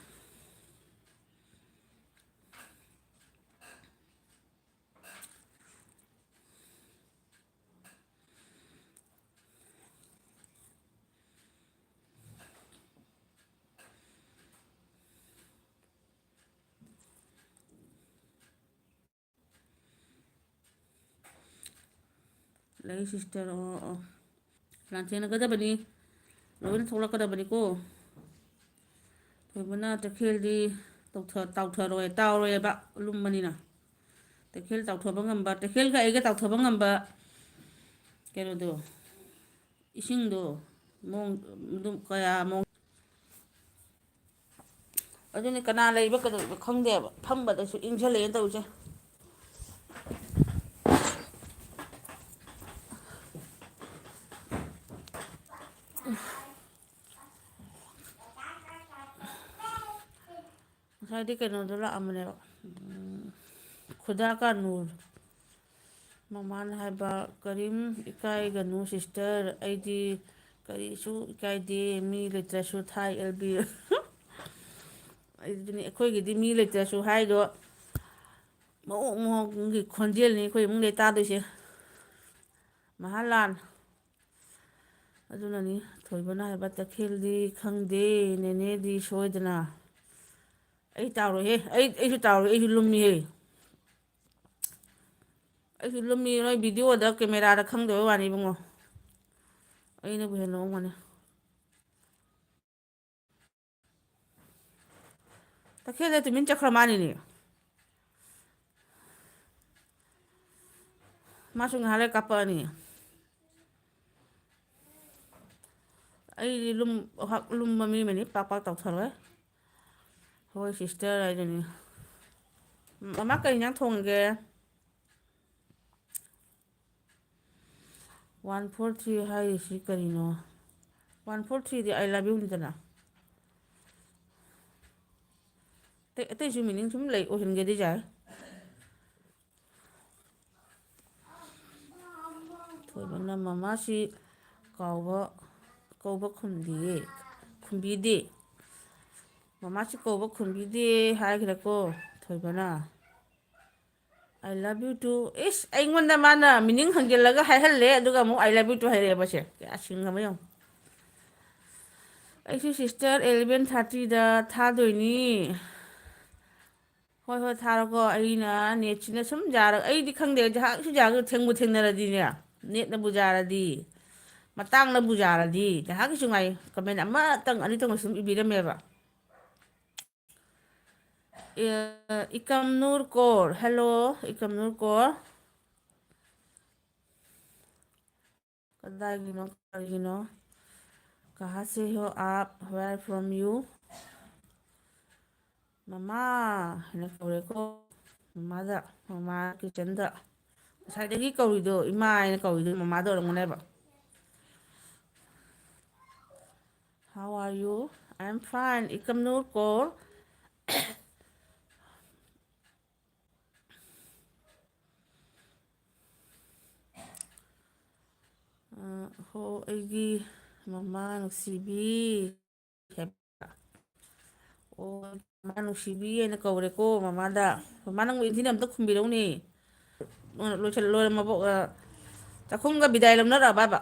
ꯂꯩ sister, ꯑꯣ, ꯑꯣ꯫ ꯂꯥꯟꯊꯦꯡꯅꯒꯗꯕꯅꯤ꯫ ꯂꯣꯏꯅ ꯊꯣꯛꯂꯛꯀꯗꯕꯅꯤꯀꯣ꯫ ꯊꯣꯏꯕꯅ ꯇꯈꯦꯜꯗꯤ ꯇꯧꯊ-, ꯇꯥꯎꯊꯔꯣꯏ, ꯇꯥꯎꯔꯣꯏꯕ, ꯂꯨꯝꯕꯅꯤꯅ꯫ ꯇꯈꯦꯜ ꯇꯥꯎꯊꯕ ꯉꯝꯕ, ꯇꯈꯦꯜꯒ ꯑꯩꯒ ꯇꯥꯎꯊꯕ ꯉꯝꯕ ꯀꯩꯅꯣꯗꯣ꯫ ꯏꯁꯤꯡꯗꯣ ꯃꯑꯣꯡ ꯑꯗꯨꯝ ꯀꯌꯥ ꯃꯑꯣꯡ ꯑꯗꯨꯅꯤ, ꯀꯅꯥ ꯂꯩꯕ ꯀꯩꯗꯧꯕ ꯈꯪꯗꯦꯕ꯫ ꯐꯝꯕꯗꯁꯨ ꯏꯪꯁꯜꯂꯛꯑꯦꯅ ꯇꯧꯔꯤꯁꯦ꯫ ꯉꯁꯥꯏꯗꯤ ꯀꯩꯅꯣꯗꯣ ꯂꯥꯛꯑꯝꯕꯅꯦꯕ, ꯎꯝ, ꯈꯨꯗꯥ ꯀꯥꯅꯨꯔ꯫ ꯃꯃꯥꯅ ꯍꯥꯏꯕ, "ꯀꯔꯤꯝ ꯏꯀꯥꯏꯒꯅꯨ ꯁꯤꯁꯇꯔ, ꯑꯩꯗꯤ ꯀꯔꯤꯁꯨ ꯏꯀꯥꯏꯗꯦ, ꯃꯤ ꯂꯩꯇ꯭ꯔꯁꯨ ꯊꯥꯏ ꯑꯦꯜ ꯕꯤ"꯫ ꯑꯩꯗꯨꯅꯤ, ꯑꯩꯈꯣꯏꯒꯤꯗꯤ ꯃꯤ ꯂꯩꯇ꯭ꯔꯁꯨ ꯍꯥꯏꯗꯣ ꯃꯑꯣꯡ ꯃꯑꯣꯡꯒꯤ ꯈꯣꯟꯖꯦꯜꯅꯤ ꯑꯩꯈꯣꯏ ꯏꯃꯨꯡꯗꯩ ꯇꯥꯗꯣꯏꯁꯦ꯫ ꯃꯍꯥꯂꯥꯜ꯫ ꯑꯗꯨꯅꯅꯤ ꯊꯣꯏꯕꯅ ꯍꯥꯏꯕ, "ꯇꯈꯦꯜꯗꯤ ꯈꯪꯗꯦ, ꯅꯦꯅꯦꯗꯤ ꯁꯣꯏꯗꯅ"꯫ ꯑꯩ ꯇꯥꯎꯔꯣꯏꯍꯦ, ꯑꯩ, ꯑꯩꯁꯨ ꯇꯥꯎꯔꯣꯏ, ꯑꯩꯁꯨ ꯂꯨꯝꯃꯤꯍꯦ꯫ ꯑꯩꯁꯨ ꯂꯨꯝꯃꯤ, ꯅꯣꯏ ꯚꯤꯗꯤꯑꯣꯗ ꯀꯦꯃꯦꯔꯥꯗ ꯈꯪꯗꯕꯩ ꯋꯥꯅꯤ ꯏꯕꯨꯡꯉꯣ꯫ ꯑꯩꯅꯕꯨ ꯍꯦꯟꯅ ꯂꯨꯝꯒꯅꯤ꯫ ꯇꯈꯦꯜꯗ ꯇꯨꯃꯤꯟ ꯆꯠꯈ꯭ꯔ ꯃꯥꯅꯤꯅꯦ꯫ ꯃꯥꯁꯨ ꯉꯥꯏꯍꯥꯛ ꯂꯩꯔ ꯀꯥꯞꯄꯛꯑꯅꯤ꯫ ꯑꯩꯗꯤ ꯂꯨꯝ-, ꯍꯛ-, ꯂꯨꯝꯕ ꯃꯤ ꯑꯃꯅꯤ, ꯄꯥꯛ ꯄꯥꯛ ꯇꯧꯊꯔꯣꯏ꯫ ꯍꯣꯏ, ꯁꯤꯁꯇꯔ ꯍꯥꯏꯗꯨꯅꯤ꯫ ꯃꯃꯥ, ꯀꯩ ꯏꯟꯖꯥꯡ ꯊꯣꯡꯉꯒꯦ? ꯋꯥꯟ ꯐꯣꯔ ꯊ꯭ꯔꯤ ꯍꯥꯏꯔꯤꯁꯤ ꯀꯔꯤꯅꯣ? ꯋꯥꯟ ꯐꯣꯔ ꯊ꯭ꯔꯤꯗꯤ "I love you"ꯅꯤꯗꯅ꯫ ꯑꯇꯩ, ꯑꯇꯩꯁꯨ meaning ꯁꯨꯝ ꯂꯩ, ꯑꯣꯏꯍꯟꯒꯦꯗꯤ ꯌꯥꯏ꯫ ꯊꯣꯏꯕꯅ ꯃꯃꯥꯁꯤ ꯀꯥꯎꯕ, ꯀꯧꯕ ꯈꯨꯝꯗꯤꯌꯦ, ꯈꯨꯝꯕꯤꯗꯦ꯫ ꯃꯃꯥꯁꯤ ꯀꯧꯕ ꯈꯨꯝꯕꯤꯗꯦ ꯍꯥꯏꯈ꯭ꯔꯦꯀꯣ ꯊꯣꯏꯕꯅ꯫ "I love you too"꯫ ꯏꯁ, ꯑꯩꯉꯣꯟꯗ ꯃꯥꯅ meaning ꯍꯪꯖꯤꯜꯂꯒ ꯍꯥꯏꯍꯜꯂꯦ, ꯑꯗꯨꯒ ꯑꯃꯨꯛ "I love you too" ꯍꯥꯏꯔꯛꯑꯦꯕꯁꯦ꯫ ꯀꯌꯥ ꯁꯤꯡꯉꯕ ꯌꯦꯡꯉꯨ꯫ ꯑꯩꯁꯨ ꯁꯤꯁꯇꯔ ꯑꯦꯂꯚꯦꯟ ꯊꯥꯔꯇꯤꯗ ꯊꯥꯗꯣꯏꯅꯤ꯫ ꯍꯣꯏ, ꯍꯣꯏ, ꯊꯥꯔꯣꯀꯣ꯫ ꯑꯩꯅ ꯅꯦꯠꯁꯤꯅ ꯁꯨꯝ ꯌꯥꯔ-, ꯑꯩꯗꯤ ꯈꯪꯗꯦ, ꯖꯍꯥꯛꯁꯨ ꯌꯥꯔꯒ ꯊꯦꯡꯕꯨ ꯊꯦꯡꯅꯔꯗꯤꯅꯦ, ꯅꯦꯠꯅꯕꯨ ꯌꯥꯔꯗꯤ, ꯃꯇꯥꯡꯅꯕꯨ ꯌꯥꯔꯗꯤ, ꯖꯍꯥꯛꯀꯤꯁꯨ ꯉꯥꯏ, comment ꯑꯃꯇꯪ ꯑꯅꯤꯇꯪ ꯁꯨꯝ ꯏꯕꯤꯔꯝꯃꯦꯕ꯫ ꯑꯦ, ꯏꯀꯝ ꯅꯨꯔ ꯀꯣꯔ, hello, ꯏꯀꯝ ꯅꯨꯔ ꯀꯣꯔ꯫ ꯀꯗꯥꯏꯒꯤꯅꯣ, ꯀꯔꯤꯒꯤꯅꯣ? ꯀꯍꯥ ꯁꯦ ꯍꯣ ꯑꯥꯞ? Where from you? ꯃꯃꯥ ꯍꯥꯏꯅ ꯀꯧꯔꯦꯀꯣ꯫ ꯃꯃꯥꯗ, ꯃꯃꯥ ꯀꯤꯠꯆꯟꯗ꯫ ꯉꯁꯥꯏꯗꯒꯤ ꯀꯧꯔꯤꯗꯣ ꯏꯃꯥ ꯍꯥꯏꯅ ꯀꯧꯔꯤꯗꯣ ꯃꯃꯥꯗ ꯑꯣꯏꯔꯝꯒꯅꯦꯕ꯫ How are you? I'm fine. Ekamnoor Kaur. ꯑ, ꯍꯣ, ꯑꯩꯒꯤ ꯃꯃꯥ ꯅꯨꯡꯁꯤꯕꯤ꯫ ꯑꯣ, ꯃꯃꯥ ꯅꯨꯡꯁꯤꯕꯤ ꯍꯥꯏꯅ ꯀꯧꯔꯦꯀꯣ ꯃꯃꯥꯗ꯫ ꯃꯃꯥ, ꯅꯪꯕꯨ ꯏꯟꯊꯤꯅ ꯑꯝꯇ ꯈꯨꯝꯕꯤꯔꯧꯅꯦ꯫ ꯂꯣꯏꯁꯜ-, ꯂꯣꯏꯔꯝꯃꯕꯣ? ꯑ, ꯆꯥꯛꯈꯨꯝꯒ ꯕꯤꯗꯥꯏ ꯂꯧꯅꯔꯛꯑꯕꯕ?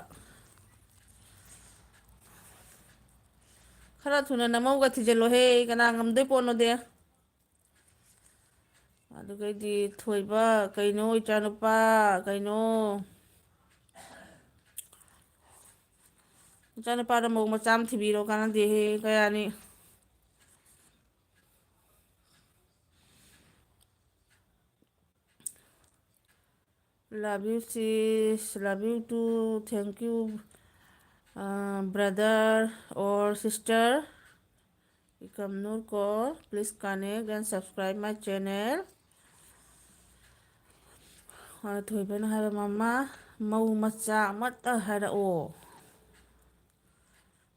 ꯈꯔ ꯊꯨꯅ ꯅꯃꯧꯒ ꯊꯤꯖꯤꯜꯂꯣꯍꯦ, ꯀꯅꯥ ꯉꯝꯗꯣꯏ ꯄꯣꯠꯅꯣꯗꯦ꯫ ꯑꯗꯨꯒꯩꯗꯤ ꯊꯣꯏꯕ, ꯀꯩꯅꯣ, ꯏꯆꯥꯅꯨꯄꯥ, ꯀꯩꯅꯣ, ꯏꯆꯥꯅꯨꯄꯥꯗ ꯃꯧ ꯃꯆꯥ ꯑꯃ ꯊꯤꯕꯤꯔꯣ, ꯀꯥꯟꯅꯗꯦꯍꯦ, ꯀꯌꯥꯅꯤ꯫ Love you, sis. Love you too. Thank you, uh, brother or sister. Ikam Nur Kaur, please connect and subscribe my channel. ꯑ, ꯊꯣꯏꯕꯅ ꯍꯥꯏꯕ, "ꯃꯃꯥ, ꯃꯧ ꯃꯆꯥ ꯑꯃꯠꯇ ꯍꯥꯏꯔꯛꯑꯣ꯫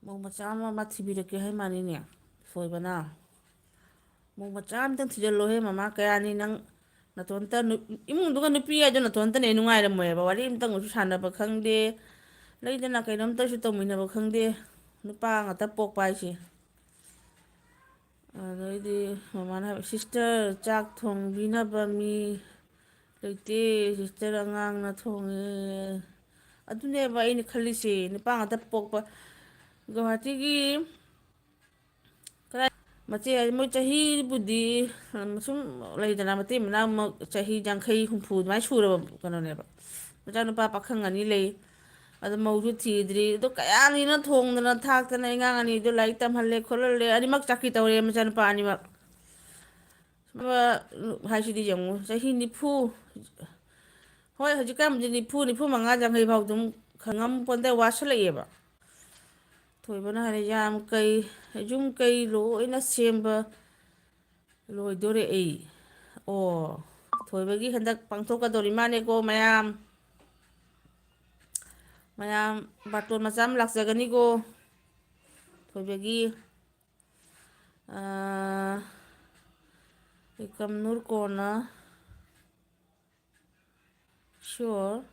ꯃꯧ ꯃꯆꯥ ꯑꯃ ꯃꯥ ꯊꯤꯕꯤꯔꯛꯀꯦ ꯍꯥꯏ ꯃꯥꯅꯤꯅꯦ, ꯊꯣꯏꯕꯅ꯫ ꯃꯧ ꯃꯆꯥ ꯑꯝꯇꯪ ꯊꯤꯖꯤꯜꯂꯣꯍꯦ, ꯃꯃꯥ꯫ ꯀꯌꯥꯅꯤ ꯅꯪ ꯅꯇꯣꯟꯇ ꯅꯨ-, ꯏꯃꯨꯡꯗꯨꯒ ꯅꯨꯄꯤ ꯍꯥꯏꯗꯣ ꯅꯇꯣꯟꯇꯅꯦ ꯅꯨꯡꯉꯥꯏꯔꯝꯃꯣꯏꯕ꯫ ꯋꯥꯔꯤ ꯑꯝꯇꯪ ꯑꯣꯏꯁꯨ ꯁꯥꯟꯅꯕ ꯈꯪꯗꯦ, ꯂꯩꯗꯅ, ꯀꯩꯅꯣꯝꯇꯁꯨ ꯇꯧꯃꯤꯟꯅꯕ ꯈꯪꯗꯦ꯫ ꯅꯨꯄꯥ ꯉꯥꯛꯇ ꯄꯣꯛꯄ ꯍꯥꯏꯁꯦ"꯫ ꯑꯗꯩꯗꯤ ꯃꯃꯥꯅ ꯍꯥꯏꯕ, "Sister, ꯆꯥꯛ ꯊꯣꯡꯕꯤꯅꯕ ꯃꯤ ꯂꯩꯇꯦ, sister, ꯑꯉꯥꯡꯅ ꯊꯣꯡꯉꯦ"꯫ ꯑꯗꯨꯅꯦꯕ ꯑꯩꯅ ꯈꯜꯂꯤꯁꯦ, ꯅꯨꯄꯥ ꯉꯥꯛꯇ ꯄꯣꯛꯄ꯫ ꯒꯧꯍꯥꯇꯤꯒꯤ ꯀꯗꯥꯏ, ꯃꯆꯦ ꯍꯥꯏꯗꯤ ꯃꯣꯏ ꯆꯍꯤꯕꯨꯗꯤ, ꯎꯝ, ꯁꯨꯝ ꯂꯩꯗꯅ, ꯃꯇꯩ ꯃꯅꯥꯎ ꯆꯍꯤ ꯌꯥꯡꯈꯩ, ꯍꯨꯝꯐꯨ ꯑꯗꯨꯃꯥꯏꯅ ꯁꯨꯔꯕ ꯀꯩꯅꯣꯅꯦꯕ꯫ ꯃꯆꯥꯅꯨꯄꯥ ꯄꯥꯈꯪ ꯑꯅꯤ ꯂꯩ꯫ ꯑꯗꯣ ꯃꯧꯁꯨ ꯊꯤꯗ꯭ꯔꯤ꯫ ꯑꯗꯣ ꯀꯌꯥꯅꯤꯅꯣ ꯊꯣꯡꯗꯅ ꯊꯥꯛꯇꯅ ꯑꯉꯥꯡ ꯑꯅꯤꯗꯣ ꯂꯥꯏꯔꯤꯛ ꯇꯝꯍꯜꯂꯦ ꯈꯣꯠꯍꯜꯂꯦ꯫ ꯑꯅꯤꯃꯛ ꯆꯥꯀ꯭ꯔꯤ ꯇꯧꯔꯦ, ꯃꯆꯥꯅꯨꯄꯥ ꯑꯅꯤꯃꯛ꯫ ꯍꯥꯏꯁꯤꯗꯤ ꯌꯦꯡꯉꯨ, ꯆꯍꯤ ꯅꯤꯐꯨ, ꯍꯣꯏ, ꯍꯧꯖꯤꯛꯀꯥꯟꯕꯨꯗꯤ ꯅꯤꯐꯨ, ꯅꯤꯐꯨ ꯃꯉꯥ, ꯌꯥꯡꯈꯩ ꯐꯥꯎ ꯑꯗꯨꯝ ꯈꯪꯉꯝ ꯄꯣꯟꯗꯦ, ꯋꯥꯁꯤꯜꯂꯛꯑꯦꯕ꯫ ꯊꯣꯏꯕꯅ ꯍꯥꯏꯔꯦ, "ꯌꯥꯝ ꯀꯩ, ꯌꯨꯝ ꯀꯩ ꯂꯣꯏꯅ ꯁꯦꯝꯕ ꯂꯣꯏꯗꯣꯔꯦ ꯑꯩ"꯫ ꯑꯣ, ꯊꯣꯏꯕꯒꯤ ꯍꯟꯗꯛ ꯄꯥꯡꯊꯣꯛꯀꯗꯧꯔꯤ ꯃꯥꯅꯦꯀꯣ ꯃꯌꯥꯝ꯫ ꯃꯌꯥꯝ ꯕꯥꯔꯇꯣꯟ ꯃꯆꯥ ꯑꯃ ꯂꯥꯛꯆꯒꯅꯤꯀꯣ ꯊꯣꯏꯕꯒꯤ꯫ ꯑꯥ, ꯏꯀꯝ ꯅꯨꯔ ꯀꯣꯟꯅ, "Sure,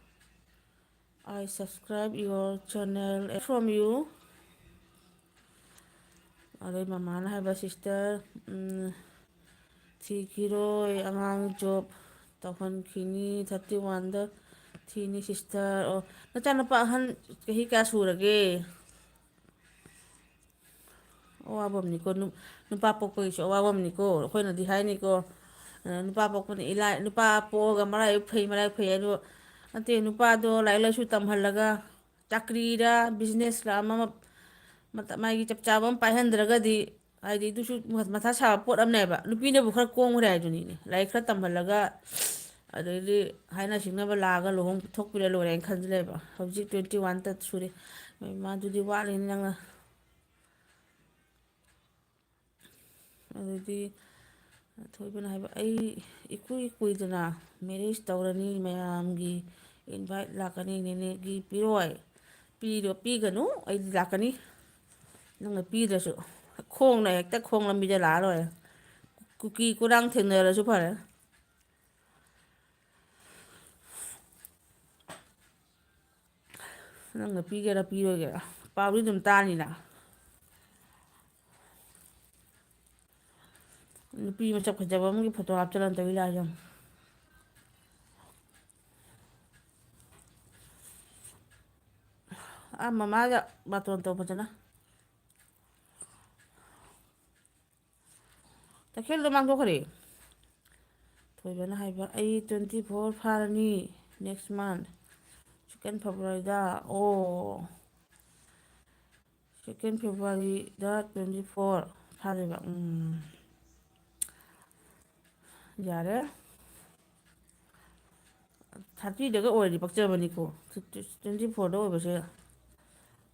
I subscribe your channel from you." ꯑꯗꯩ ꯃꯃꯥꯅ ꯍꯥꯏꯕ, "Sister, ꯎꯝ, ꯊꯤꯈꯤꯔꯣꯏ, ꯑꯉꯥꯡ job ꯇꯧꯍꯟꯈꯤꯅꯤ, thirty one ꯗ ꯊꯤꯅꯤ sister"꯫ ꯑꯣ, ꯅꯆꯥꯅꯨꯄꯥ ꯑꯍꯟ ꯆꯍꯤ ꯀꯌꯥ ꯁꯨꯔꯒꯦ? ꯑꯋꯥꯕ ꯑꯃꯅꯤꯀꯣ, ꯅꯨ-, ꯅꯨꯄꯥ ꯄꯣꯛꯄꯒꯤꯁꯨ ꯑꯋꯥꯕ ꯑꯃꯅꯤꯀꯣ꯫ ꯑꯩꯈꯣꯏꯅꯗꯤ ꯍꯥꯏꯅꯤꯀꯣ, ꯑ, ꯅꯨꯄꯥ ꯄꯣꯛꯄꯅ ꯏꯂꯥꯏ, ꯅꯨꯄꯥ ꯄꯣꯛꯑꯒ ꯃꯔꯥꯏꯕꯛ ꯐꯩ, ꯃꯔꯥꯏꯕꯛ ꯐꯩ ꯍꯥꯏꯗꯣ ꯅꯠꯇꯦ꯫ ꯅꯨꯄꯥꯗꯣ ꯂꯥꯏꯔꯤꯛ ꯂꯥꯏꯁꯨ ꯇꯝꯍꯜꯂꯒ ꯆꯥꯀ꯭ꯔꯤꯔ business ꯔ ꯑꯃ, ꯑꯃ ꯃꯇ-, ꯃꯥꯒꯤ ꯆꯞ ꯆꯥꯕ ꯑꯃ ꯄꯥꯏꯍꯟꯗ꯭ꯔꯒꯗꯤ, ꯍꯥꯏꯗꯤ, ꯑꯗꯨꯁꯨ ꯃ-, ꯃꯊꯥ ꯁꯥꯕ ꯄꯣꯠ ꯑꯃꯅꯦꯕ꯫ ꯅꯨꯄꯤꯅꯕꯨ ꯈꯔ ꯀꯣꯝꯈ꯭ꯔꯦ ꯍꯥꯏꯗꯨꯅꯤꯅꯦ, ꯂꯥꯏꯔꯤꯛ ꯈꯔ ꯇꯝꯍꯜꯂꯒ, ꯑꯗꯩꯗꯤ ꯍꯥꯏꯅ ꯁꯤꯡꯅꯕ ꯂꯥꯛꯑꯒ ꯂꯨꯍꯣꯡ ꯊꯣꯛꯄꯤꯔ ꯂꯣꯏꯔꯦ ꯍꯥꯏꯅ ꯈꯟꯖꯜꯂꯦꯕ꯫ ꯍꯧꯖꯤꯛ twenty one ꯇ ꯁꯨꯔꯦ꯫ ꯃꯥꯗꯨꯗꯤ ꯋꯥꯠꯂꯤꯅꯤ ꯅꯪꯅ꯫ ꯑꯗꯨꯗꯤ ꯊꯣꯏꯕꯅ ꯍꯥꯏꯕ, "ꯑꯩ ꯏꯀꯨꯏ ꯀꯨꯏꯗꯅ marriage ꯇꯧꯔꯅꯤ, ꯃꯌꯥꯝꯒꯤ invite ꯂꯥꯛꯀꯅꯤ, ꯅꯦꯅꯦꯒꯤ ꯄꯤꯔꯣꯏ?" "ꯄꯤꯔꯣ-, ꯄꯤꯒꯅꯨ, ꯑꯩꯗꯤ ꯂꯥꯛꯀꯅꯤ, ꯅꯪꯅ ꯄꯤꯗ꯭ꯔꯁꯨ꯫ ꯈꯣꯡꯅ ꯍꯦꯛꯇ ꯈꯣꯡ ꯂꯝꯕꯤꯗ ꯂꯥꯛꯑ ꯂꯣꯏꯔꯦ꯫ ꯀꯨꯀꯤ ꯀꯨꯔꯥꯡ ꯊꯦꯡꯅꯔꯁꯨ ꯐꯔꯦ꯫ ꯅꯪꯅ ꯄꯤꯒꯦꯔꯥ ꯄꯤꯔꯣꯏꯒꯦꯔꯥ, ꯄꯥꯎꯗꯤ ꯑꯗꯨꯝ ꯇꯥꯅꯤꯅ"꯫ ꯅꯨꯄꯤ ꯃꯁꯛ ꯐꯖꯕ ꯑꯃꯒꯤ photo ꯍꯥꯞꯆꯜꯂ ꯇꯧꯔꯤ ꯂꯥꯏꯁꯦ ꯌꯦꯡꯉꯨ꯫ ꯑꯥ, ꯃꯃꯥꯗ ꯕꯥꯇꯣꯟ ꯇꯧ ꯐꯖꯅ꯫ ꯇꯈꯦꯜꯗ ꯃꯥꯡꯊꯣꯛꯈ꯭ꯔꯦ꯫ ꯊꯣꯏꯕꯅ ꯍꯥꯏꯕ, "ꯑꯩ twenty four ꯐꯥꯔꯅꯤ next month, second February ꯗ"꯫ ꯑꯣ, second February ꯗ twenty four ꯐꯥꯗꯣꯏꯕ꯫ ꯎꯝ, ꯌꯥꯔꯦ꯫ ꯊꯥꯔꯇꯤꯗꯒ ꯑꯣꯏꯔꯗꯤ ꯄꯛꯆꯕꯅꯤꯀꯣ꯫ ꯇ꯭ꯋꯦꯟꯇꯤ ꯐꯣꯔꯗ ꯑꯣꯏꯕꯁꯦ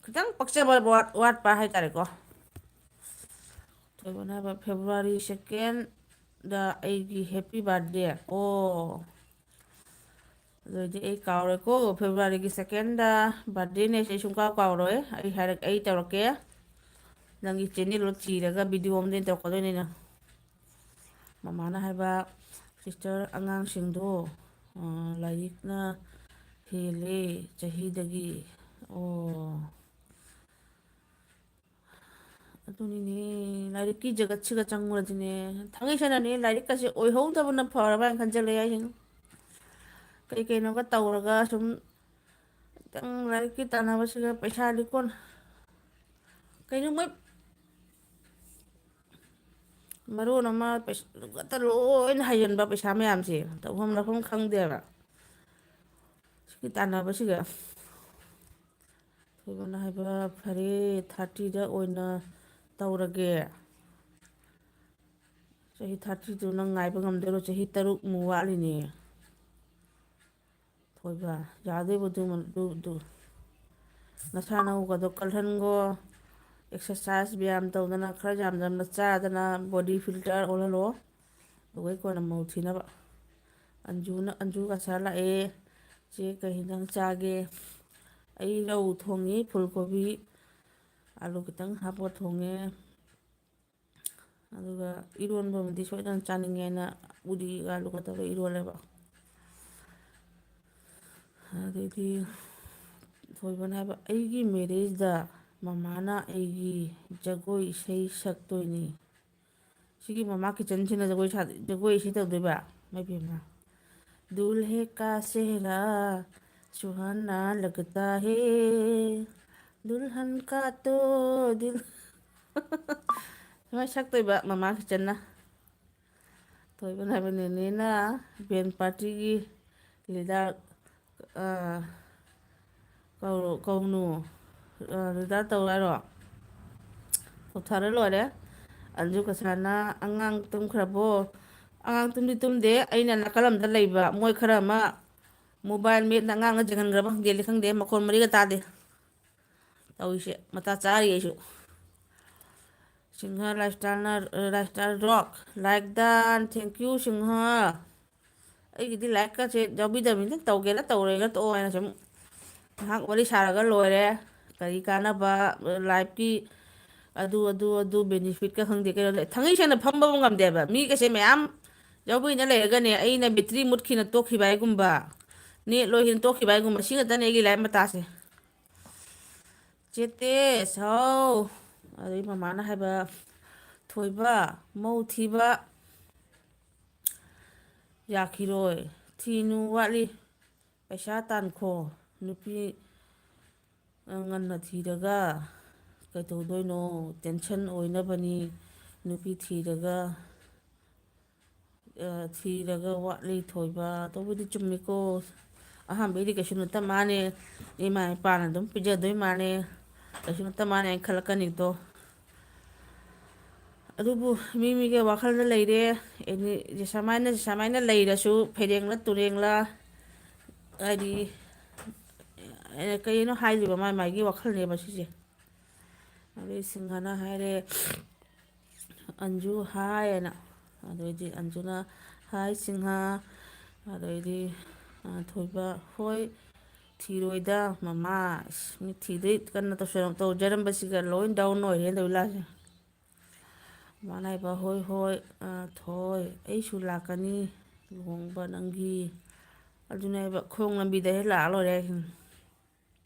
ꯈꯤꯇꯪ ꯄꯛꯆꯕ ꯋꯥꯠ-, ꯋꯥꯠꯄ ꯍꯥꯏꯇꯥꯔꯦꯀꯣ꯫ ꯊꯣꯏꯕꯅ ꯍꯥꯏꯕ, "February secondꯗ ꯑꯩꯒꯤ happy birthday." ꯑꯣ, ꯑꯗꯨ ꯑꯣꯏꯗꯤ ꯑꯩ ꯀꯥꯎꯔꯦꯀꯣ, Februaryꯒꯤ secondꯗ birthdayꯅꯦꯁꯦ ꯑꯩ ꯁꯨꯡꯀꯥꯎ ꯀꯥꯎꯔꯣꯏ꯫ ꯑꯩ ꯍꯥꯏꯔꯛ-, ꯑꯩ ꯇꯧꯔꯛꯀꯦ꯫ ꯅꯪꯒꯤ channelꯗꯣ ꯊꯤꯔꯒ video ꯑꯃꯗꯤ ꯇꯧꯔꯛꯀꯗꯣꯏꯅꯤꯅ꯫ ꯃꯃꯥꯅ ꯍꯥꯏꯕ, "Sister, ꯑꯉꯥꯡꯁꯤꯡꯗꯣ, ꯑ, ꯂꯥꯏꯔꯤꯛꯅ ꯍꯦꯜꯂꯦ ꯆꯍꯤꯗꯒꯤ"꯫ ꯑꯣ, ꯑꯗꯨꯅꯤꯅꯦ, ꯂꯥꯏꯔꯤꯛꯀꯤ ꯖꯒꯠꯁꯤꯒ ꯆꯪꯉꯨꯔꯗꯤꯅꯦ, ꯊꯥꯡꯉꯩ ꯁꯦꯡꯅꯅꯦ, ꯂꯥꯏꯔꯤꯛꯀꯁꯦ ꯑꯣꯏꯍꯧꯗꯕꯅ ꯐꯔꯕ ꯍꯥꯏꯅ ꯈꯟꯖꯜꯂꯛꯑꯦ ꯍꯥꯏꯁꯤꯅꯤ꯫ ꯀꯩ ꯀꯩꯅꯣꯒ ꯇꯧꯔꯒ ꯁꯨꯝ ꯈꯤꯇꯪ ꯂꯥꯏꯔꯤꯛꯀꯤ ꯇꯥꯟꯅꯕꯁꯤꯒ ꯄꯩꯁꯥ ꯂꯤꯛꯀꯣꯟ ꯀꯩꯅꯣ ꯃꯣꯏ ꯃꯔꯣꯟ ꯑꯃ ꯄꯩꯁ-, ꯍꯦꯛꯇ ꯂꯣꯏꯅ ꯍꯩꯖꯤꯟꯕ ꯄꯩꯁꯥ ꯃꯌꯥꯝꯁꯦ ꯇꯧꯐꯝ ꯂꯥꯛꯐꯝ ꯈꯪꯗꯦꯕ꯫ ꯁꯤꯒꯤ ꯇꯥꯟꯅꯕꯁꯤꯒ꯫ ꯊꯣꯏꯕꯅ ꯍꯥꯏꯕ, "ꯐꯔꯦ, thirtyꯗ ꯑꯣꯏꯅ ꯇꯧꯔꯒꯦ꯫ ꯆꯍꯤ thirtyꯗꯨ ꯅꯪ ꯉꯥꯏꯕ ꯉꯝꯗꯣꯏꯔꯣ? ꯆꯍꯤ ꯇꯔꯨꯛꯃꯨꯛ ꯋꯥꯠꯂꯤꯅꯦ"꯫ ꯊꯣꯏꯕ, "ꯌꯥꯗꯣꯏꯕ ꯑꯗꯨ, ꯑꯗꯨ, ꯑꯗꯨ? ꯅꯁꯥ ꯅꯎꯒꯗꯣ ꯀꯜꯍꯟꯒꯣ, exercise ꯕ꯭ꯌꯥꯝ ꯇꯧꯗꯅ, ꯈꯔ ꯌꯥꯝ ꯌꯥꯝꯅ ꯆꯥꯗꯅ, body filter ꯑꯣꯜꯍꯜꯂꯣ꯫ ꯑꯗꯨꯒ ꯀꯣꯟꯅ ꯃꯧ ꯊꯤꯅꯕ"꯫ ꯑꯟꯖꯨꯅ, ꯑꯟꯖꯨ ꯀꯁꯥꯔ ꯂꯥꯛꯑꯦ꯫ "ꯆꯦ, ꯀꯩ ꯍꯤꯟꯖꯥꯡ ꯆꯥꯒꯦ?" "ꯑꯩ ꯔꯧ ꯊꯣꯡꯉꯤ, ꯐꯨꯜ ꯀꯣꯕꯤ, ꯑꯂꯨ ꯈꯤꯇꯪ ꯍꯥꯞꯄꯒ ꯊꯣꯡꯉꯦ꯫ ꯑꯗꯨꯒ ꯏꯔꯣꯟꯕ ꯑꯃꯗꯤ ꯁꯣꯏꯗꯅ ꯆꯥꯅꯤꯡꯉꯦꯅ ꯎꯇꯤꯒ ꯑꯂꯨꯒ ꯇꯧꯔꯒ ꯏꯔꯣꯜꯂꯦꯕ"꯫ ꯑꯗꯩꯗꯤ ꯊꯣꯏꯕꯅ ꯍꯥꯏꯕ, "ꯑꯩꯒꯤ marriageꯗ ꯃꯃꯥꯅ ꯑꯩꯒꯤ ꯖꯒꯣꯏ ꯏꯁꯩ ꯁꯛꯇꯣꯏꯅꯤ"꯫ ꯁꯤꯒꯤ ꯃꯃꯥ kitchenꯁꯤꯅ ꯖꯒꯣꯏ ꯁꯥ-, ꯖꯒꯣꯏ ꯏꯁꯩ ꯇꯧꯗꯣꯏꯕ? ꯏꯃꯥꯏ ꯄꯦꯝꯃ꯫ "ꯗꯨꯜꯍꯦ ꯀꯥ ꯆꯦꯍꯔꯥ ꯁꯨꯍꯥꯅꯥ ꯂꯒꯇꯥ ꯍꯦ, ꯗꯨꯜꯍꯟ ꯀꯥ ꯇꯣ ꯗꯤꯜ"꯫ ꯁꯨꯃꯥꯏꯅ ꯁꯛꯇꯣꯏꯕ ꯃꯃꯥ kitchenꯅ꯫ ꯊꯣꯏꯕꯅ ꯍꯥꯏꯕ, "ꯅꯦꯅꯦꯅ band partyꯒꯤ leader, ꯑ, ꯀꯧꯔꯣ-, ꯀꯧꯅꯨ, ꯑ, leader ꯇꯧ ꯍꯥꯏꯔꯣ? ꯇꯧꯊꯔ ꯂꯣꯏꯔꯦ"꯫ ꯑꯟꯖꯨ ꯀꯁꯥꯅ, "ꯑꯉꯥꯡ ꯇꯨꯝꯈ꯭ꯔꯕꯣ?" "ꯑꯉꯥꯡ ꯇꯨꯝꯗꯤ ꯇꯨꯝꯗꯦ, ꯑꯩꯅ ꯅꯥꯀꯜ ꯑꯃꯗ ꯂꯩꯕ, ꯃꯣꯏ ꯈꯔ ꯑꯃ ꯃꯣꯕꯥꯏꯜ ꯃꯦꯠꯅ ꯑꯉꯥꯡꯅ ꯆꯦꯟꯍꯟꯈ꯭ꯔꯕ ꯈꯪꯗꯦ, ꯈꯪꯗꯦ, ꯃꯈꯣꯟ ꯃꯔꯤꯒ ꯇꯥꯗꯦ꯫ ꯇꯧꯔꯤꯁꯦ ꯃꯇꯥ ꯆꯥꯔꯤ ꯑꯩꯁꯨ꯫ ꯁꯤꯡꯍ ꯂꯥꯏꯐꯁ꯭ꯇꯥꯏꯜꯅ, lifestyle rock, like done, thank you Singha. ꯑꯩꯒꯤꯗꯤ ꯂꯥꯏꯛꯀꯁꯦ ꯌꯥꯎꯕꯤꯗꯕꯅꯤꯅ, ꯇꯧꯒꯦꯔꯥ ꯇꯧꯔꯣꯏꯔꯥ ꯇꯣꯛꯑꯣ ꯍꯥꯏꯅ ꯁꯨꯝ ꯉꯥꯏꯍꯥꯛ ꯋꯥꯔꯤ ꯁꯥꯔꯒ ꯂꯣꯏꯔꯦ꯫ ꯀꯔꯤ ꯀꯥꯟꯅꯕ ꯂꯥꯏꯐꯀꯤ ꯑꯗꯨ, ꯑꯗꯨ, ꯑꯗꯨ ꯕꯦꯅꯤꯐꯤꯠꯀ ꯈꯪꯗꯦ꯫ ꯀꯩꯅꯣ, ꯊꯥꯡꯉꯩ ꯁꯦꯡꯅ ꯐꯝꯕꯕꯨ ꯉꯝꯗꯦꯕ꯫ ꯃꯤꯒꯁꯦ ꯃꯌꯥꯝ ꯌꯥꯎꯕꯤꯅ ꯂꯩꯔꯒꯅꯦ, ꯑꯩꯅ ꯕꯦꯇ꯭ꯔꯤ ꯃꯨꯠꯈꯤꯅ ꯇꯣꯛꯈꯤꯕ ꯍꯥꯏꯒꯨꯝꯕ, ꯅꯦꯠ ꯂꯣꯏꯈꯤꯅ ꯇꯣꯛꯈꯤꯕ ꯍꯥꯏꯒꯨꯝꯕ, ꯁꯤ ꯈꯛꯇꯅꯦ ꯑꯩꯒꯤ ꯂꯥꯏꯐ ꯃꯇꯥꯁꯦ꯫ ꯆꯦꯇꯦꯁ, ꯍꯥꯎ꯫ ꯑꯗꯩ ꯃꯃꯥꯅ ꯍꯥꯏꯕ, ꯊꯣꯏꯕ, ꯃꯧ ꯊꯤꯕ ꯌꯥꯈꯤꯔꯣꯏ꯫ ꯊꯤꯅꯨ, ꯋꯥꯠꯂꯤ꯫ ꯄꯩꯁꯥ ꯇꯥꯟꯈꯣ꯫ ꯅꯨꯄꯤ, ꯑ, ꯉꯟꯅ ꯊꯤꯔꯒ ꯀꯩꯗꯧꯗꯣꯏꯅꯣ? ꯇꯦꯟꯁꯟ ꯑꯣꯏꯅꯕꯅꯤ ꯅꯨꯄꯤ ꯊꯤꯔꯒ꯫ ꯑ, ꯊꯤꯔꯒ ꯋꯥꯠꯂꯤ ꯊꯣꯏꯕ꯫ ꯇꯧꯕꯨꯗꯤ ꯆꯨꯝꯃꯤꯀꯣ꯫ ꯑꯍꯥꯟꯕꯩꯗꯤ ꯀꯩꯁꯨ ꯅꯠꯇ ꯃꯥꯅꯦ, ꯏꯃꯥ ꯏꯄꯥꯅ ꯑꯗꯨꯝ ꯄꯤꯖꯗꯣꯏ ꯃꯥꯅꯦ, ꯀꯩꯁꯨ ꯅꯠꯇ ꯃꯥꯅꯦ ꯍꯥꯏꯅ ꯈꯜꯂꯛꯀꯅꯤꯗꯣ꯫ ꯑꯗꯨꯕꯨ ꯃꯤ ꯃꯤꯒꯤ ꯋꯥꯈꯜꯗ ꯂꯩꯔꯦ꯫ ꯑꯦꯅꯤ, ꯁꯃꯥꯏꯅ, ꯁꯃꯥꯏꯅ ꯂꯩꯔꯁꯨ, ꯐꯩꯔꯦꯡꯂ ꯇꯨꯔꯦꯡꯂ, ꯍꯥꯏꯗꯤ, ꯑꯦ, ꯀꯩꯅꯣ ꯍꯥꯏꯔꯤꯕ, ꯃꯥꯏ ꯃꯥꯏꯒꯤ ꯋꯥꯈꯜꯅꯦꯕ ꯁꯤꯁꯦ꯫ ꯑꯗꯩ ꯁꯤꯡꯍꯅ ꯍꯥꯏꯔꯦ, "ꯑꯟꯖꯨ, ꯍꯥꯏ" ꯍꯥꯏꯅ꯫ ꯑꯗꯩꯗꯤ ꯑꯟꯖꯨꯅ, "ꯍꯥꯏ ꯁꯤꯡꯍ"꯫ ꯑꯗꯩꯗꯤ, ꯑ, ꯊꯣꯏꯕ, "ꯍꯣꯏ, ꯊꯤꯔꯣꯏꯗ ꯃꯃꯥ, ꯏꯁ, ꯃꯤ ꯊꯤꯗꯣꯏ ꯀꯟꯅ ꯇꯧꯁꯜꯂ-, ꯇꯧꯖꯔꯝꯕꯁꯤꯒ ꯂꯣꯏ ꯗꯥꯎꯟ ꯑꯣꯏꯔꯦ" ꯇꯧ ꯂꯥꯛꯑꯦ꯫ ꯃꯥꯅ ꯍꯥꯏꯕ, "ꯍꯣꯏ, ꯍꯣꯏ, ꯑ, ꯊꯣꯏ, ꯑꯩꯁꯨ ꯂꯥꯛꯀꯅꯤ ꯂꯨꯍꯣꯡꯕ ꯅꯪꯒꯤ"꯫ ꯑꯗꯨꯅꯦ ꯍꯥꯏꯕ, ꯈꯣꯡ ꯂꯝꯕꯤꯗ ꯍꯦꯛ ꯂꯥꯛꯑ ꯂꯣꯏꯔꯦ ꯍꯥꯏꯁꯤꯅꯦ꯫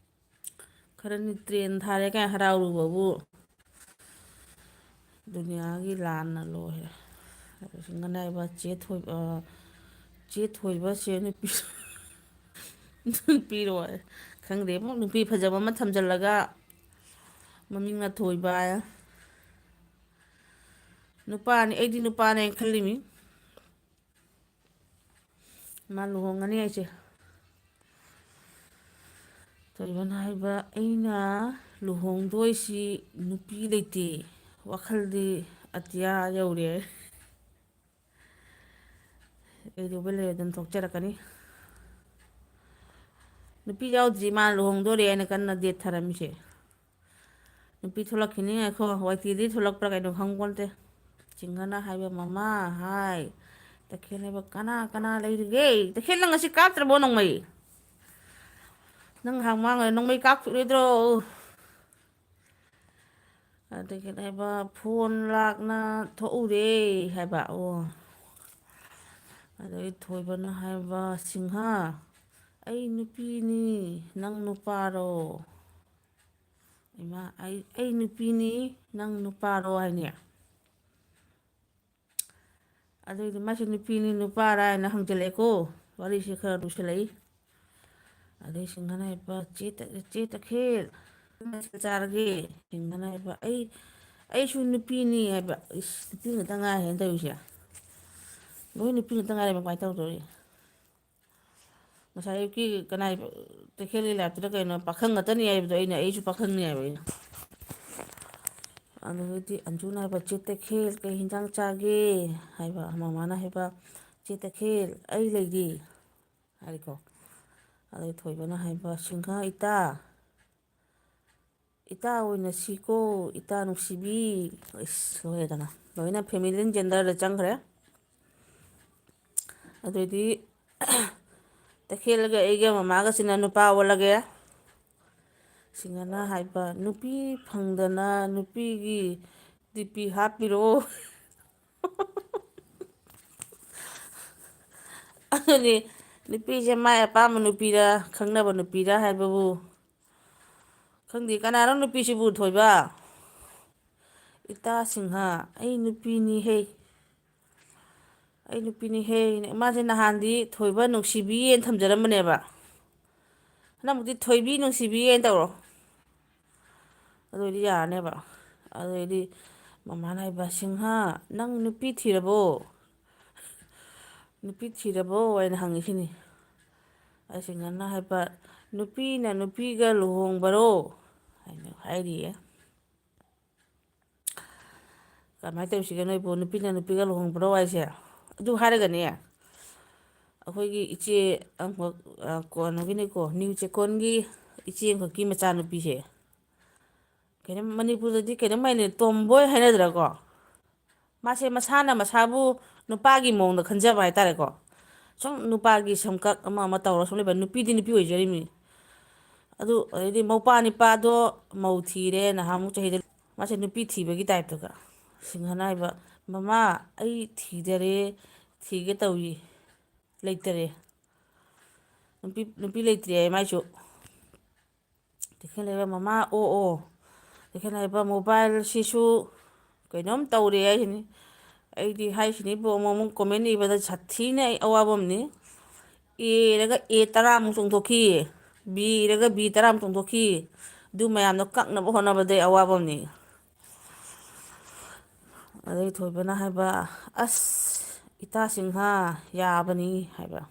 ꯈꯔꯅꯤ ꯇ꯭ꯔꯦꯟ ꯊꯥꯔꯦ ꯀꯥꯏ ꯍꯔꯥꯎꯔꯨꯕꯕꯨ ꯗꯨꯅꯤꯌꯥꯒꯤ ꯂꯥꯟꯅ ꯂꯣꯏꯔꯦ꯫ ꯑꯗꯨꯁꯨ ꯉꯅꯥꯏꯕ ꯆꯦ ꯊꯣꯏ-, ꯑ, ꯆꯦ ꯊꯣꯏꯕ ꯆꯦ ꯅꯨꯄꯤ, ꯅꯨꯄꯤꯔꯣ ꯍꯥꯏ꯫ ꯈꯪꯗꯦ, ꯑꯃꯨꯛ ꯅꯨꯄꯤ ꯐꯖꯕ ꯑꯃ ꯊꯝꯖꯤꯜꯂꯒ ꯃꯃꯤꯡꯅ ꯊꯣꯏꯕ ꯍꯥꯏ꯫ ꯅꯨꯄꯥꯅꯤ, ꯑꯩꯗꯤ ꯅꯨꯄꯥꯅꯦ ꯈꯜꯂꯤꯃꯤ꯫ ꯃꯥ ꯂꯨꯍꯣꯡꯉꯅꯤ ꯍꯥꯏꯁꯦ꯫ ꯊꯣꯏꯕꯅ ꯍꯥꯏꯕ, "ꯑꯩꯅ ꯂꯨꯍꯣꯡꯗꯣꯏꯁꯤ ꯅꯨꯄꯤ ꯂꯩꯇꯦ, ꯋꯥꯈꯜꯗꯤ ꯑꯇꯤꯌꯥ ꯌꯧꯔꯦ"꯫ ꯀꯩꯗꯧꯕ ꯂꯩꯔꯦ ꯑꯗꯨꯝ ꯊꯣꯛꯆꯔꯛꯀꯅꯤ꯫ ꯅꯨꯄꯤ ꯌꯥꯎꯗ꯭ꯔꯤ ꯃꯥ ꯂꯨꯍꯣꯡꯗꯣꯔꯦ ꯍꯥꯏꯅ ꯀꯟꯅ ꯗꯦꯠ ꯊꯥꯔꯝꯃꯤꯁꯦ꯫ ꯅꯨꯄꯤ ꯊꯣꯛꯂꯛꯈꯤꯅꯤ, ꯉꯥꯏꯈꯣ, ꯋꯥꯏꯇꯤꯗꯤ ꯊꯣꯛꯂꯛꯄ꯭ꯔꯥ ꯀꯩꯅꯣ ꯈꯪꯄꯣꯟꯇꯦ꯫ ꯁꯤꯡꯍꯅ ꯍꯥꯏꯕ, "ꯃꯃꯥ ꯍꯥꯏ"꯫ ꯇꯈꯦꯜ ꯍꯥꯏꯕ, "ꯀꯅꯥ ꯀꯅꯥ ꯂꯩꯔꯤꯒꯦ? ꯇꯈꯦꯜ ꯅꯪ ꯉꯁꯤ ꯀꯥꯞꯇ꯭ꯔꯕꯣ ꯅꯣꯡꯃꯩ? ꯅꯪ ꯉꯥꯏꯍꯥꯛ ꯃꯥꯡꯉ ꯅꯣꯡꯃꯩ ꯀꯥꯞꯈꯤꯔꯣꯏꯗ꯭ꯔꯣ?" ꯑꯗꯒꯤ ꯍꯥꯏꯕ, "ꯐꯣꯟ ꯂꯥꯛꯅ ꯊꯣꯛꯎꯔꯦ" ꯍꯥꯏꯕ꯫ ꯑꯣ꯫ ꯑꯗꯩ ꯊꯣꯏꯕꯅ ꯍꯥꯏꯕ, "ꯁꯤꯡꯍ, ꯑꯩ ꯅꯨꯄꯤꯅꯤ, ꯅꯪ ꯅꯨꯄꯥꯔꯣ?" "ꯏꯃꯥ, ꯑꯩ, ꯑꯩ ꯅꯨꯄꯤꯅꯤ, ꯅꯪ ꯅꯨꯄꯥꯔꯣ?" ꯍꯥꯏꯅꯦ꯫ ꯑꯗꯨꯏꯗꯤ ꯃꯥꯁꯦ ꯅꯨꯄꯤꯅꯤ ꯅꯨꯄꯥꯔꯥ ꯍꯥꯏꯅ ꯍꯪꯖꯜꯂꯛꯑꯦꯀꯣ꯫ ꯋꯥꯔꯤꯁꯦ ꯈꯔ ꯂꯨꯁꯜꯂꯛꯏ꯫ ꯑꯗꯩ ꯁꯤꯡꯍꯅ ꯍꯥꯏꯕ, "ꯆꯦ ꯇ-, ꯆꯦ ꯇꯈꯦꯜ, ꯅꯪ ꯃꯊꯦꯜ ꯆꯥꯔꯒꯦ?" ꯁꯤꯡꯍꯅ ꯍꯥꯏꯕ, "ꯑꯩ, ꯑꯩꯁꯨ ꯅꯨꯄꯤꯅꯤ" ꯍꯥꯏꯕ꯫ ꯏꯁ, ꯅꯨꯄꯤ ꯉꯥꯛꯇ ꯉꯥꯏꯔꯦꯅ ꯇꯧꯔꯤꯁꯦ꯫ ꯂꯣꯏ ꯅꯨꯄꯤ ꯉꯥꯛꯇ ꯉꯥꯏꯔꯦ, ꯀꯃꯥꯏꯅ ꯇꯧꯗꯣꯔꯤ? ꯉꯁꯥꯏ ꯑꯌꯨꯛꯀꯤ ꯀꯅꯥꯏ, ꯇꯈꯦꯜꯒꯤ ꯂꯥꯏꯞꯇꯨꯗ ꯀꯩꯅꯣ, ꯄꯥꯈꯪ ꯉꯥꯛꯇꯅꯤ ꯍꯥꯏꯕꯗꯣ ꯑꯩꯅ, ꯑꯩꯁꯨ ꯄꯥꯈꯪꯅꯤ ꯍꯥꯏꯕ ꯑꯩꯅ꯫ ꯑꯗꯨꯗꯒꯤꯗꯤ ꯑꯟꯖꯨꯅ ꯍꯥꯏꯕ, "ꯆꯦ ꯇꯈꯦꯜ, ꯀꯩ ꯍꯤꯟꯖꯥꯡ ꯆꯥꯒꯦ?" ꯍꯥꯏꯕ꯫ ꯃꯃꯥꯅ ꯍꯥꯏꯕ, "ꯆꯦ ꯇꯈꯦꯜ, ꯑꯩ ꯂꯩꯔꯤ" ꯍꯥꯏꯔꯦꯀꯣ꯫ ꯑꯗꯩ ꯊꯣꯏꯕꯅ ꯍꯥꯏꯕ, "ꯁꯤꯡꯍ ꯏꯇꯥ, ꯏꯇꯥ ꯑꯣꯏꯅ ꯁꯤꯀꯣ, ꯏꯇꯥ ꯅꯨꯡꯁꯤꯕꯤ"꯫ ꯏꯁ, ꯂꯣꯏꯔꯦꯗꯅ꯫ ꯂꯣꯏꯅ ꯐꯦꯃꯤꯂꯤꯟ ꯖꯦꯟꯗꯔꯗ ꯆꯪꯈ꯭ꯔꯦ꯫ ꯑꯗꯨꯗꯤ ꯇꯈꯦꯜꯒ ꯑꯩꯒ ꯃꯃꯥꯒꯁꯤꯅ ꯅꯨꯄꯥ ꯑꯣꯜꯂꯒꯦ꯫ ꯁꯤꯡꯍꯅ ꯍꯥꯏꯕ, "ꯅꯨꯄꯤ ꯐꯪꯗꯅ ꯅꯨꯄꯤꯒꯤ ꯗꯤ ꯄꯤ ꯍꯥꯞꯄꯤꯔꯣ?" ꯑꯗꯨꯅꯤ, ꯅꯨꯄꯤꯁꯦ ꯃꯥꯏ ꯑꯄꯥꯝꯕ ꯅꯨꯄꯤꯔ, ꯈꯪꯅꯕ ꯅꯨꯄꯤꯔ ꯍꯥꯏꯕꯕꯨ ꯈꯪꯗꯦ꯫ ꯀꯅꯥꯅꯣ ꯅꯨꯄꯤꯁꯤꯕꯨ, ꯊꯣꯏꯕ? "ꯏꯇꯥ ꯁꯤꯡꯍ, ꯑꯩ ꯅꯨꯄꯤꯅꯤꯍꯦ, ꯑꯩ ꯅꯨꯄꯤꯅꯤꯍꯦ"꯫ ꯃꯥꯁꯦ ꯅꯍꯥꯟꯗꯤ ꯊꯣꯏꯕ ꯅꯨꯡꯁꯤꯕꯤꯅ ꯊꯝꯖꯔꯝꯕꯅꯦꯕ, ꯍꯟꯗꯛꯃꯨꯛꯇꯤ "ꯊꯣꯏꯕꯤ ꯅꯨꯡꯁꯤꯕꯤ" ꯍꯥꯏꯅ ꯇꯧꯔꯣ꯫ ꯑꯗꯨ ꯑꯣꯏꯗꯤ ꯌꯥꯔꯅꯦꯕ꯫ ꯑꯗꯨ ꯑꯣꯏꯗꯤ ꯃꯃꯥꯅ ꯍꯥꯏꯕ, "ꯁꯤꯡꯍ, ꯅꯪ ꯅꯨꯄꯤ ꯊꯤꯔꯕꯣ? ꯅꯨꯄꯤ ꯊꯤꯔꯕꯣ?" ꯍꯥꯏꯅ ꯍꯪꯉꯤꯁꯤꯅꯤ꯫ ꯑꯩ ꯁꯤꯡꯍꯅ ꯍꯥꯏꯕ, "ꯅꯨꯄꯤꯅ ꯅꯨꯄꯤꯒ ꯂꯨꯍꯣꯡꯕꯔꯣ?" ꯍꯥꯏꯅ ꯍꯥꯏꯔꯤꯌꯦ꯫ ꯀꯃꯥꯏꯅ ꯇꯧꯁꯤꯒꯦ ꯅꯣꯏꯕꯨ? ꯅꯨꯄꯤꯅ ꯅꯨꯄꯤꯒ ꯂꯨꯍꯣꯡꯕ꯭ꯔꯣ ꯍꯥꯏꯁꯦ? ꯑꯗꯨ ꯍꯥꯏꯔꯒꯅꯦ, ꯑꯩꯈꯣꯏꯒꯤ ꯏꯆꯦ ꯑꯃꯈꯛ, ꯑ, ꯀꯩꯅꯣꯒꯤꯅꯤꯀꯣ, ꯅ꯭ꯌꯨ ꯆꯦꯛꯀꯣꯟꯒꯤ ꯏꯆꯦ ꯑꯃꯈꯛꯀꯤ ꯃꯆꯥꯅꯨꯄꯤꯁꯦ꯫ ꯀꯩꯅꯣ, ꯃꯅꯤꯄꯨꯔꯗꯗꯤ ꯀꯩꯅꯣꯝ ꯍꯥꯏꯅ ꯇꯣꯝꯕꯣꯏ ꯍꯥꯏꯅꯗ꯭ꯔꯥꯀꯣ? ꯃꯥꯁꯦ ꯃꯁꯥꯅ ꯃꯁꯥꯕꯨ ꯅꯨꯄꯥꯒꯤ ꯃꯑꯣꯡꯗ ꯈꯟꯖꯕ ꯍꯥꯏꯇꯥꯔꯦꯀꯣ꯫ ꯁꯨꯝ ꯅꯨꯄꯥꯒꯤ ꯁꯝꯀꯛ ꯑꯃ ꯑꯃ ꯇꯧꯔ ꯁꯨꯝ ꯂꯩꯕ, ꯅꯨꯄꯤꯗꯤ ꯅꯨꯄꯤ ꯑꯣꯏꯖꯔꯤꯃꯤ꯫ ꯑꯗꯨ ꯑꯗꯩꯗꯤ ꯃꯧꯄꯥ ꯅꯤꯄꯥꯗꯣ ꯃꯧ ꯊꯤꯔꯦ, ꯅꯍꯥꯟꯃꯨꯛ ꯆꯍꯤꯗ ꯃꯥꯁꯦ ꯅꯨꯄꯤ ꯊꯤꯕꯒꯤ ꯇꯥꯏꯞꯇꯒ꯫ ꯁꯤꯡꯍꯅ ꯍꯥꯏꯕ, "ꯃꯃꯥ, ꯑꯩ ꯊꯤꯗꯔꯦ, ꯊꯤꯒꯦ ꯇꯧꯏ, ꯂꯩꯇꯔꯦ꯫ ꯅꯨꯄꯤ, ꯅꯨꯄꯤ ꯂꯩꯇ꯭ꯔꯦ" ꯍꯥꯏ ꯃꯥꯏꯁꯨ꯫ ꯇꯈꯦꯜ ꯂꯩꯕ, "ꯃꯃꯥ, ꯑꯣ, ꯑꯣ"꯫ ꯇꯈꯦꯜ ꯂꯩꯕ, "ꯃꯣꯕꯥꯏꯜꯁꯤꯁꯨ ꯀꯩꯅꯣꯝ ꯇꯧꯔꯦ" ꯍꯥꯏꯁꯤꯅꯤ꯫ ꯑꯩꯗꯤ ꯍꯥꯏꯁꯤꯅꯤꯕꯨ, ꯑꯃꯨꯛ ꯑꯃꯨꯛ ꯀꯣꯃꯦꯟ ꯏꯕꯗ ꯁꯥꯊꯤꯅ ꯑꯩ ꯑꯋꯥꯕ ꯑꯃꯅꯤ꯫ ꯑꯦ ꯏꯔꯒ ꯑꯦ ꯇꯔꯥꯃꯨꯛ ꯆꯣꯡꯊꯣꯛꯈꯤ, ꯕꯤ ꯏꯔꯒ ꯕꯤ ꯇꯔꯥꯃꯨꯛ ꯆꯣꯡꯊꯣꯛꯈꯤ꯫ ꯑꯗꯨ ꯃꯌꯥꯝꯗꯣ ꯀꯛꯅꯕ ꯍꯣꯠꯅꯕꯗ ꯑꯩ ꯑꯋꯥꯕ ꯑꯃꯅꯤ꯫ ꯑꯗꯩ ꯊꯣꯏꯕꯅ ꯍꯥꯏꯕ, "ꯑꯁ, ꯏꯇꯥ ꯁꯤꯡꯍ, ꯌꯥꯕꯅꯤ" ꯍꯥꯏꯕ꯫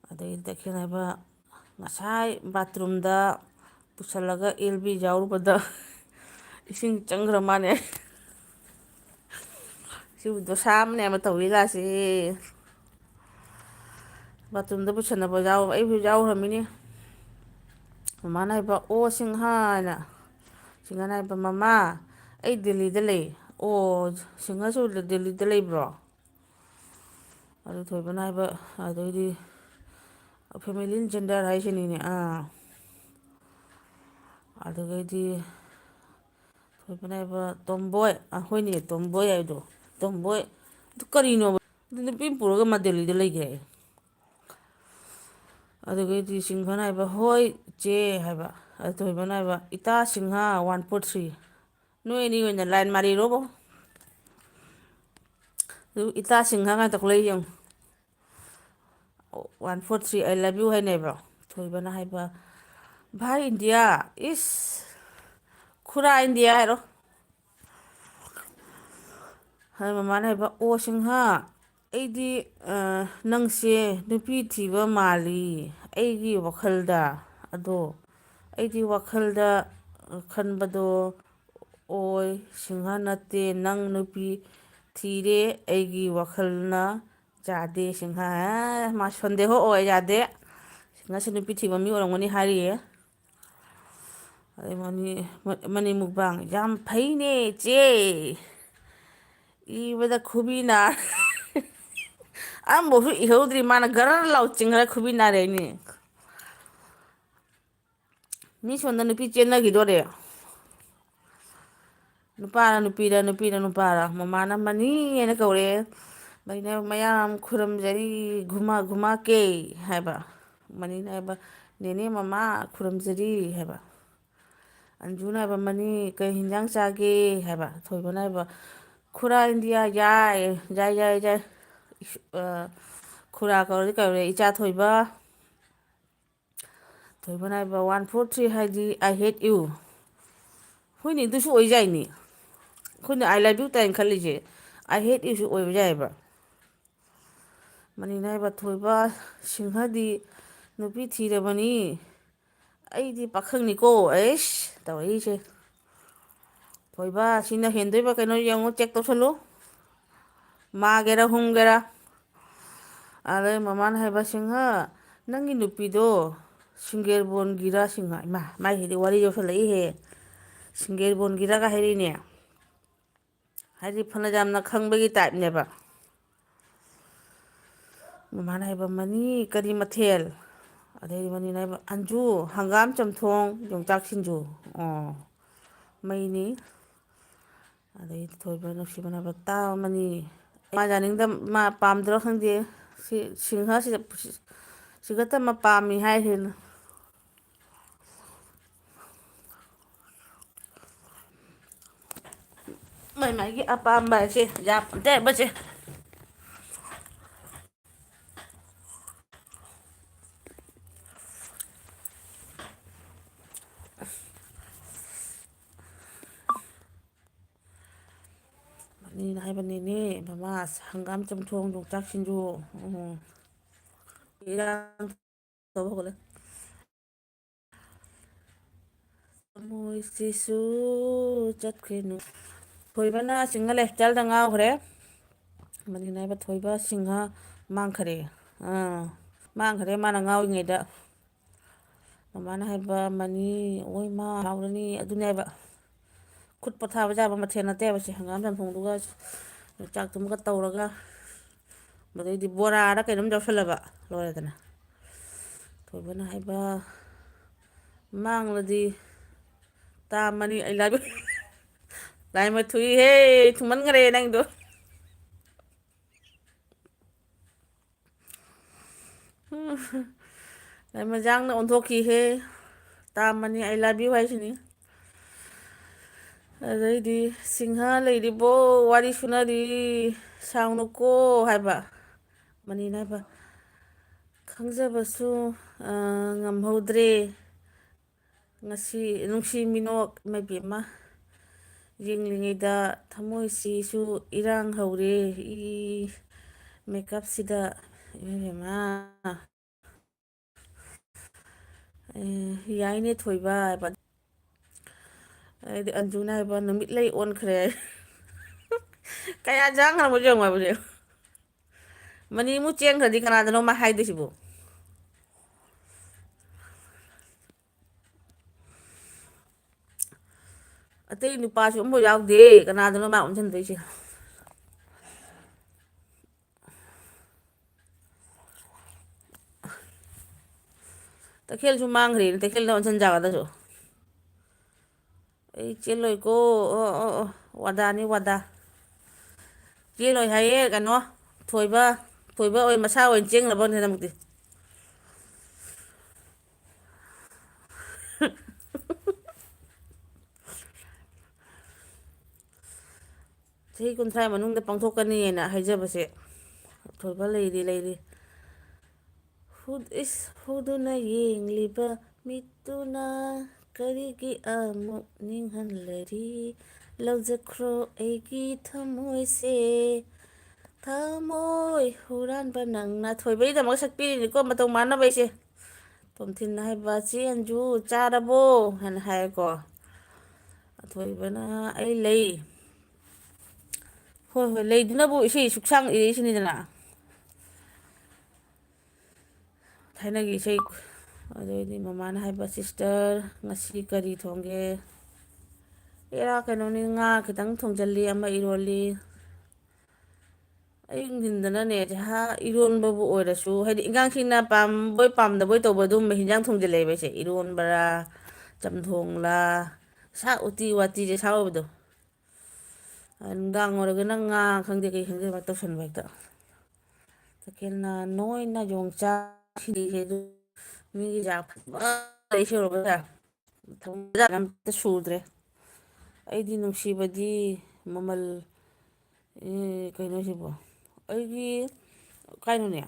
ꯑꯗꯩ ꯇꯈꯦꯜ ꯍꯥꯏꯕ, "ꯉꯁꯥꯏ ꯕꯥꯊꯔꯨꯝꯗ ꯄꯨꯁꯜꯂꯒ ꯑꯦꯜ ꯕꯤ ꯌꯥꯎꯔꯨꯕꯗ ꯏꯁꯤꯡ ꯆꯪꯈ꯭ꯔ ꯃꯥꯅꯦ"꯫ ꯁꯤꯕꯨ ꯗꯣꯁꯥ ꯑꯃꯅꯦ ꯑꯃ ꯇꯧꯔꯤ ꯂꯥꯁꯦ꯫ ꯕꯥꯊꯔꯨꯝꯗ ꯄꯨꯁꯟꯅꯕ ꯌꯥꯎ-, ꯑꯩꯕꯨ ꯌꯥꯎꯈ꯭ꯔꯃꯤꯅꯦ꯫ ꯃꯃꯥꯅ ꯍꯥꯏꯕ, "ꯑꯣ ꯁꯤꯡꯍ" ꯍꯥꯏꯅ꯫ ꯁꯤꯡꯍꯅ ꯍꯥꯏꯕ, "ꯃꯃꯥ, ꯑꯩ ꯗꯦꯜꯂꯤꯗ ꯂꯩ"꯫ "ꯑꯣ, ꯁꯤꯡꯍꯁꯨ ꯗꯦꯜꯂꯤꯗ ꯂꯩꯕ꯭ꯔꯣ?" ꯑꯗꯨ ꯊꯣꯏꯕꯅ ꯍꯥꯏꯕ, ꯑꯗꯩꯗꯤ family in general ꯍꯥꯏꯁꯤꯅꯤꯅꯦ꯫ ꯑꯥ꯫ ꯑꯗꯨꯗꯒꯤꯗꯤ ꯊꯣꯏꯕꯅ ꯍꯥꯏꯕ, "ꯇꯣꯝꯕꯣꯏ", ꯑ, ꯍꯣꯏꯅꯦ, ꯇꯣꯝꯕꯣꯏ ꯍꯥꯏꯕꯗꯣ, "ꯇꯣꯝꯕꯣꯏ, ꯑꯗꯨ ꯀꯔꯤꯅꯣꯕ? ꯑꯗꯨ ꯅꯨꯄꯤ ꯑꯃ ꯄꯨꯔꯒ ꯃꯥ ꯗꯦꯜꯂꯤꯗ ꯂꯩꯈ꯭ꯔꯦ"꯫ ꯑꯗꯨꯗꯒꯤꯗꯤ ꯁꯤꯡꯍꯅ ꯍꯥꯏꯕ, "ꯍꯣꯏ ꯆꯦ" ꯍꯥꯏꯕ꯫ ꯑꯗꯨ ꯊꯣꯏꯕꯅ ꯍꯥꯏꯕ, "ꯏꯇꯥ ꯁꯤꯡꯍ one four three, ꯅꯣꯏ ꯑꯅꯤ ꯑꯣꯏꯅ line ꯃꯥꯔꯤꯔꯣꯕꯣ?" ꯑꯗꯨ ꯏꯇꯥ ꯁꯤꯡꯍ ꯉꯥꯛꯇ ꯊꯣꯛꯂꯛꯏ ꯌꯦꯡꯉꯨ꯫ One four three, "I love you" ꯍꯥꯏꯅꯩꯕ꯭ꯔꯣ? ꯊꯣꯏꯕꯅ ꯍꯥꯏꯕ, "ꯚꯥꯏ ꯏꯟꯗꯤꯌꯥ", ꯏꯁ, "ꯈꯨꯔꯥ ꯏꯟꯗꯤꯌꯥ" ꯍꯥꯏꯔꯣ꯫ ꯑꯗ ꯃꯃꯥꯅ ꯍꯥꯏꯕ, "ꯑꯣ ꯁꯤꯡꯍ, ꯑꯩꯗꯤ, ꯑ, ꯅꯪꯁꯦ ꯅꯨꯄꯤ ꯊꯤꯕ ꯃꯥꯜꯂꯤ ꯑꯩꯒꯤ ꯋꯥꯈꯜꯗ꯫ ꯑꯗꯣ ꯑꯩꯗꯤ ꯋꯥꯈꯜꯗ ꯈꯟꯕꯗꯣ ꯑꯣꯏ ꯁꯤꯡꯍ ꯅꯠꯇꯦ, ꯅꯪ ꯅꯨꯄꯤ ꯊꯤꯔꯦ ꯑꯩꯒꯤ ꯋꯥꯈꯜꯅ ꯌꯥꯗꯦ ꯁꯤꯡꯍ, ꯃꯥ ꯁꯟꯗꯦꯍꯣ ꯑꯣꯏ ꯌꯥꯗꯦ꯫ ꯁꯤꯡꯍꯁꯦ ꯅꯨꯄꯤ ꯊꯤꯕ ꯃꯤ ꯑꯣꯏꯔꯝꯒꯅꯤ ꯍꯥꯏꯔꯤꯌꯦ꯫ ꯑꯗꯩ ꯃꯅꯤ, ꯃꯅꯤ ꯃꯨꯛꯕꯥꯡ ꯌꯥꯝ ꯐꯩꯅꯦ ꯆꯦ꯫ ꯏꯕꯗ ꯈꯨꯕꯤ ꯅꯥ-, ꯑꯝꯕꯧꯁꯨ ꯏꯍꯧꯗ꯭ꯔꯤ, ꯃꯥꯅ ꯒꯔ ꯂꯥꯎ ꯆꯤꯡꯈ꯭ꯔ ꯈꯨꯕꯤ ꯅꯥꯔꯦ ꯑꯩꯅꯦ꯫ ꯃꯤ ꯁꯣꯝꯗ ꯅꯨꯄꯤ ꯆꯦꯟꯅꯈꯤꯗꯣꯔꯦ꯫ ꯅꯨꯄꯥꯅ ꯅꯨꯄꯤꯔ, ꯅꯨꯄꯤꯅ ꯅꯨꯄꯥꯔ, ꯃꯃꯥꯅ ꯃꯅꯤ ꯍꯥꯏꯅ ꯀꯧꯔꯛꯑꯦ꯫ ꯃꯩꯅ ꯃꯌꯥꯝ ꯈꯨꯔꯨꯝꯖꯔꯤ, ꯘꯨꯃꯥ ꯘꯨꯃꯥ ꯀꯦ ꯍꯥꯏꯕ꯫ ꯃꯅꯤꯅ ꯍꯥꯏꯕ, "ꯅꯦꯅꯦ ꯃꯃꯥ ꯈꯨꯔꯨꯝꯖꯔꯤ" ꯍꯥꯏꯕ꯫ ꯑꯟꯖꯨꯅ ꯍꯥꯏꯕ, "ꯃꯅꯤ ꯀꯩ ꯍꯤꯟꯖꯥꯡ ꯆꯥꯒꯦ?" ꯍꯥꯏꯕ꯫ ꯊꯣꯏꯕꯅ ꯍꯥꯏꯕ, "ꯈꯨꯔꯥ ꯏꯟꯗꯤꯌꯥ ꯌꯥꯏ, ꯌꯥꯏ, ꯌꯥꯏ, ꯌꯥꯏ꯫ ꯑ, ꯈꯨꯔꯥ ꯀꯧꯔꯗꯤ ꯀꯧꯔꯦ, ꯏꯆꯥ ꯊꯣꯏꯕ"꯫ ꯊꯣꯏꯕꯅ ꯍꯥꯏꯕ, "One four three ꯍꯥꯏꯗꯤ I hate you"꯫ ꯍꯣꯏꯅꯦ, ꯑꯗꯨꯁꯨ ꯑꯣꯏꯖꯥꯏꯅꯦ꯫ ꯑꯩꯈꯣꯏꯅ "I love you" ꯇꯥꯏꯅ ꯈꯜꯂꯤꯁꯦ "I hate youꯁꯨ" ꯑꯣꯏꯕ ꯌꯥꯏꯑꯕ꯫ ꯃꯅꯤꯅ ꯍꯥꯏꯕ, "ꯊꯣꯏꯕ, ꯁꯤꯡꯍꯗꯤ ꯅꯨꯄꯤ ꯊꯤꯔꯕꯅꯤ, ꯑꯩꯗꯤ ꯄꯥꯈꯪꯅꯤꯀꯣ"꯫ ꯑꯩꯁ ꯇꯧꯔꯛꯏꯁꯦ꯫ ꯊꯣꯏꯕ, ꯁꯤꯅ ꯍꯦꯟꯗꯣꯏꯕ ꯀꯩꯅꯣ ꯌꯦꯡꯉꯨ, ꯆꯦꯛ ꯇꯧꯁꯜꯂꯨ꯫ ꯃꯥꯒꯦꯔꯥ ꯍꯨꯝꯒꯦꯔꯥ꯫ ꯑꯗꯩ ꯃꯃꯥꯅ ꯍꯥꯏꯕ, "ꯁꯤꯡꯍ, ꯅꯪꯒꯤ ꯅꯨꯄꯤꯗꯣ ꯁꯤꯡꯒꯦꯔꯕꯣꯟꯒꯤꯔ ꯁꯤꯡꯍ?" ꯏꯃꯥ, ꯃꯥꯏꯁꯤꯗꯤ ꯋꯥꯔꯤ ꯌꯧꯁꯜꯂꯛꯏꯍꯦ꯫ ꯁꯤꯡꯒꯦꯔꯕꯣꯟꯒꯤꯔꯒ ꯍꯥꯏꯔꯤꯅꯦ꯫ ꯍꯥꯏꯗꯤ ꯐꯅ ꯌꯥꯝꯅ ꯈꯪꯕꯒꯤ ꯇꯥꯏꯞꯅꯦꯕ꯫ ꯃꯃꯥꯅ ꯍꯥꯏꯕ, "ꯃꯅꯤ ꯀꯔꯤ ꯃꯊꯦꯜ?" ꯑꯗꯩꯗꯤ ꯃꯅꯤꯅ ꯍꯥꯏꯕ, "ꯑꯟꯖꯨ, ꯍꯪꯒꯥꯝ ꯆꯝꯊꯣꯡ, ꯌꯣꯡꯆꯥꯛ ꯁꯤꯡꯖꯨ"꯫ ꯑꯣ, ꯃꯩꯅꯤ꯫ ꯑꯗꯩ ꯊꯣꯏꯕ ꯅꯨꯡꯁꯤꯕꯅ ꯍꯥꯏꯕ, "ꯇꯥ ꯃꯅꯤ, ꯃꯥ ꯌꯥꯅꯤꯡꯗ-, ꯃꯥ ꯄꯥꯝꯗ꯭ꯔꯣ ꯈꯪꯗꯦ, ꯁꯤ ꯁꯤꯡꯍꯁꯤꯗ, ꯁꯤꯒꯠꯇ ꯑꯃ ꯄꯥꯝꯃꯤ ꯍꯥꯏꯁꯤꯅ"꯫ ꯃꯥꯏ ꯃꯥꯏꯒꯤ ꯑꯄꯥꯝꯕ ꯍꯥꯏꯁꯦ ꯌꯥꯝ ꯇꯦꯕꯁꯦ꯫ ꯃꯅꯤꯅ ꯍꯥꯏꯕꯅꯤꯅꯦ, ꯃꯃꯥ, ꯍꯪꯒꯥꯝ ꯆꯝꯊꯣꯡ, ꯌꯣꯡꯆꯥꯛ ꯁꯤꯡꯖꯨ꯫ ꯎꯝ꯫ ꯏꯔꯥꯡ ꯇꯧꯕ ꯍꯧꯒꯠꯂꯦ꯫ ꯃꯣꯏꯁꯤꯁꯨ ꯆꯠꯈ꯭ꯔꯦ꯫ ꯊꯣꯏꯕꯅ ꯁꯤꯡꯍ ꯂꯥꯏꯐ ꯁ꯭ꯇꯥꯏꯜꯗ ꯉꯥꯎꯈ꯭ꯔꯦ꯫ ꯃꯅꯤꯅ ꯍꯥꯏꯕ, "ꯊꯣꯏꯕ, ꯁꯤꯡꯍ ꯃꯥꯡꯈꯔꯦ꯫ ꯑꯥ, ꯃꯥꯡꯈꯔꯦ ꯃꯥꯅ ꯉꯥꯎꯔꯤꯉꯩꯗ"꯫ ꯃꯃꯥꯅ ꯍꯥꯏꯕ, "ꯃꯅꯤ, ꯑꯣꯏ ꯃꯥ ꯍꯥꯎꯔꯅꯤ"꯫ ꯑꯗꯨꯅꯦꯕ꯫ ꯈꯨꯠ ꯄꯣꯊꯥꯕ ꯌꯥꯕ ꯃꯊꯦꯜ ꯅꯠꯇꯦꯕ ꯁꯤ꯫ ꯍꯪꯒꯥꯝ ꯆꯝꯊꯣꯡꯗꯨꯒ ꯌꯣꯡꯆꯥꯛꯇꯨꯃꯒ ꯇꯧꯔꯒ, ꯃꯗꯩꯗꯤ ꯕꯣꯔꯥꯔ ꯀꯩꯅꯣꯝ ꯌꯥꯎꯁꯜꯂꯕ ꯂꯣꯏꯔꯦꯗꯅ꯫ ꯊꯣꯏꯕꯅ ꯍꯥꯏꯕ, "ꯃꯥꯡꯂꯗꯤ ꯇꯥ ꯃꯅꯤ ꯑꯩ ꯂꯥꯏꯕꯛ"꯫ ꯂꯥꯏꯃ ꯊꯨꯏꯍꯦ, ꯊꯨꯃꯟꯈꯔꯦ ꯅꯪꯗꯣ꯫ ꯂꯥꯏꯃꯖꯥꯡꯅ ꯑꯣꯟꯊꯣꯛꯈꯤꯍꯦ꯫ ꯇꯥ ꯃꯅꯤ ꯑꯩ ꯂꯥꯏꯕꯤꯌꯨ ꯍꯥꯏꯁꯤꯅꯤ꯫ ꯑꯗꯩꯗꯤ, "ꯁꯤꯡꯍ ꯂꯩꯔꯤꯕꯣ? ꯋꯥꯔꯤ ꯁꯨꯅꯔꯤ, ꯁꯥꯎꯅꯨꯀꯣ" ꯍꯥꯏꯕ꯫ ꯃꯅꯤꯅ ꯍꯥꯏꯕ, "ꯈꯪꯖꯕꯁꯨ, ꯑ, ꯉꯝꯍꯧꯗ꯭ꯔꯦ꯫ ꯉꯁꯤ ꯅꯨꯡꯁꯤ ꯃꯤꯅꯣꯛ", ꯏꯃꯥ ꯏꯕꯦꯝꯃ, ꯌꯦꯡꯂꯤꯉꯩꯗ ꯊꯃꯣꯏꯁꯤꯁꯨ ꯏꯔꯥꯡ ꯍꯧꯔꯦ꯫ ꯏ, ꯃꯦꯀꯞꯁꯤꯗ, ꯏꯃꯥ ꯏꯕꯦꯝꯃ꯫ ꯑꯦ, ꯌꯥꯏꯅꯦ ꯊꯣꯏꯕ ꯍꯥꯏꯕ꯫ ꯑꯩꯗꯤ ꯑꯟꯖꯨꯅ ꯍꯥꯏꯕ, "ꯅꯨꯃꯤꯠ ꯂꯩ ꯑꯣꯟꯈ꯭ꯔꯦ"꯫ ꯀꯌꯥ ꯆꯥꯡꯈ꯭ꯔꯕ ꯌꯦꯡꯉꯣ ꯍꯥꯏꯕꯁꯦ꯫ ꯃꯅꯤꯃꯨꯛ ꯆꯦꯟꯈ꯭ꯔꯗꯤ ꯀꯅꯥꯗꯅꯣ ꯃꯥ ꯍꯥꯏꯗꯣꯏꯁꯤꯕꯨ? ꯑꯇꯩ ꯅꯨꯄꯥꯁꯨ ꯑꯃꯐꯥꯎ ꯌꯥꯎꯗꯦ, ꯀꯅꯥꯗꯅꯣ ꯃꯥ ꯑꯣꯟꯁꯤꯟꯗꯣꯏꯁꯦ? ꯇꯈꯦꯜꯁꯨ ꯃꯥꯡꯈ꯭ꯔꯦꯅꯦ, ꯇꯈꯦꯜꯗ ꯑꯣꯟꯁꯤꯟ ꯖꯥꯒꯗꯁꯨ꯫ ꯑꯩ ꯆꯦꯜꯂꯣꯏꯀꯣ꯫ ꯑꯣ, ꯑꯣ, ꯑꯣ, ꯋꯥꯗꯥꯅꯤ, ꯋꯥꯗꯥ꯫ ꯆꯦꯜꯂꯣꯏ ꯍꯥꯏꯌꯦ ꯀꯩꯅꯣ, ꯊꯣꯏꯕ, ꯊꯣꯏꯕ ꯑꯣꯏ ꯃꯁꯥ ꯑꯣꯏꯅ ꯆꯦꯟꯈ꯭ꯔꯕꯅꯦ ꯅꯪꯗꯤ꯫ ꯆꯍꯤ ꯀꯨꯟꯊ꯭ꯔꯥ ꯃꯅꯨꯡꯗ ꯄꯥꯡꯊꯣꯛꯀꯅꯤꯅ ꯍꯥꯏꯖꯕꯁꯦ꯫ ꯊꯣꯏꯕ ꯂꯩꯔꯤ, ꯂꯩꯔꯤ꯫ ꯍꯨ-, ꯏꯁ, ꯍꯨꯗꯨꯅ ꯌꯦꯡꯂꯤꯕ ꯃꯤꯠꯇꯨꯅ ꯀꯔꯤꯒꯤ ꯑꯃꯨꯛ ꯅꯤꯡꯍꯜꯂꯔꯤ? ꯂꯧꯖꯈ꯭ꯔꯣ ꯑꯩꯒꯤ ꯊꯃꯣꯏꯁꯦ, ꯊꯃꯣꯏ ꯍꯨꯔꯥꯟꯕ ꯅꯪꯅ꯫ ꯊꯣꯏꯕꯒꯤꯗꯃꯛ ꯁꯛꯄꯤꯔꯤꯅꯤꯀꯣ, ꯃꯇꯧ ꯃꯥꯟꯅꯕ ꯑꯩꯁꯦ꯫ ꯇꯣꯝꯊꯤꯟꯅ ꯍꯥꯏꯕ, "ꯆꯦ ꯑꯟꯖꯨ, ꯆꯥꯔꯕꯣ?" ꯍꯥꯏꯅ ꯍꯥꯏꯌꯦꯀꯣ꯫ ꯑꯊꯣꯏꯕꯅ, "ꯑꯩ ꯂꯩ"꯫ ꯍꯣꯏ, ꯍꯣꯏ, ꯂꯩꯗꯨꯅꯕꯨ ꯏꯁꯩ ꯁꯨꯛꯁꯥꯡ ꯏꯔꯛꯏꯁꯤꯅꯤꯗꯅ꯫ ꯊꯥꯏꯅꯒꯤ ꯏꯁꯩ꯫ ꯑꯗꯨꯗꯩꯗꯤ ꯃꯃꯥꯅ ꯍꯥꯏꯕ, "ꯁꯤꯁꯇꯔ, ꯉꯁꯤ ꯀꯔꯤ ꯊꯣꯡꯒꯦ?" "ꯑꯦꯔꯥ, ꯀꯩꯅꯣꯅꯤ, ꯉꯥ ꯈꯤꯇꯪ ꯊꯣꯡꯖꯜꯂꯤ, ꯑꯃ ꯏꯔꯣꯜꯂꯤ꯫" ꯑꯌꯨꯛ ꯅꯨꯡꯊꯤꯟꯗꯅꯅꯦ, ꯖꯍꯥ ꯏꯔꯣꯟꯕꯕꯨ ꯑꯣꯏꯔꯁꯨ, ꯍꯥꯏꯗꯤ ꯏꯟꯖꯥꯡꯁꯤꯅ ꯄꯥꯝꯕꯣꯏ ꯄꯥꯝꯗꯕꯣꯏ ꯇꯧꯕ ꯑꯗꯨꯒꯨꯝꯕ ꯍꯤꯟꯖꯥꯡ ꯊꯣꯡꯖꯤꯜꯂꯛꯑꯦꯕ ꯑꯩꯁꯦ꯫ ꯏꯔꯣꯟꯕꯔꯥ, ꯆꯝꯊꯣꯡꯂꯥ, ꯁꯥ ꯎꯇꯤ ꯋꯥꯇꯤꯁꯦ ꯁꯥ ꯑꯣꯏꯕꯗꯣ꯫ ꯑ, ꯅꯨꯡꯗꯥꯡ ꯑꯣꯏꯔꯒꯅ ꯉꯥ ꯈꯪꯗꯦ, ꯀꯩ ꯈꯪꯗꯦ, ꯑꯗꯨꯃꯥꯏꯅ ꯇꯧꯁꯟꯕ ꯍꯦꯛꯇ꯫ ꯇꯈꯦꯜꯅ ꯅꯣꯏꯅ ꯌꯣꯡꯆꯥꯛ ꯁꯤꯔꯤꯁꯦ ꯑꯗꯨ ꯃꯤꯒꯤ ꯖꯥ ꯐꯖꯕ ꯂꯩꯁꯦ ꯌꯧꯔꯒ ꯊꯝꯕꯖꯥꯠ ꯑꯝꯇ ꯁꯨꯗ꯭ꯔꯦ꯫ ꯑꯩꯗꯤ ꯅꯨꯡꯁꯤꯕꯗꯤ ꯃꯃꯜ, ꯑꯦ, ꯀꯩꯅꯣ ꯁꯤꯕꯣ? ꯑꯩꯒꯤ, ꯀꯩꯅꯣꯅꯦ?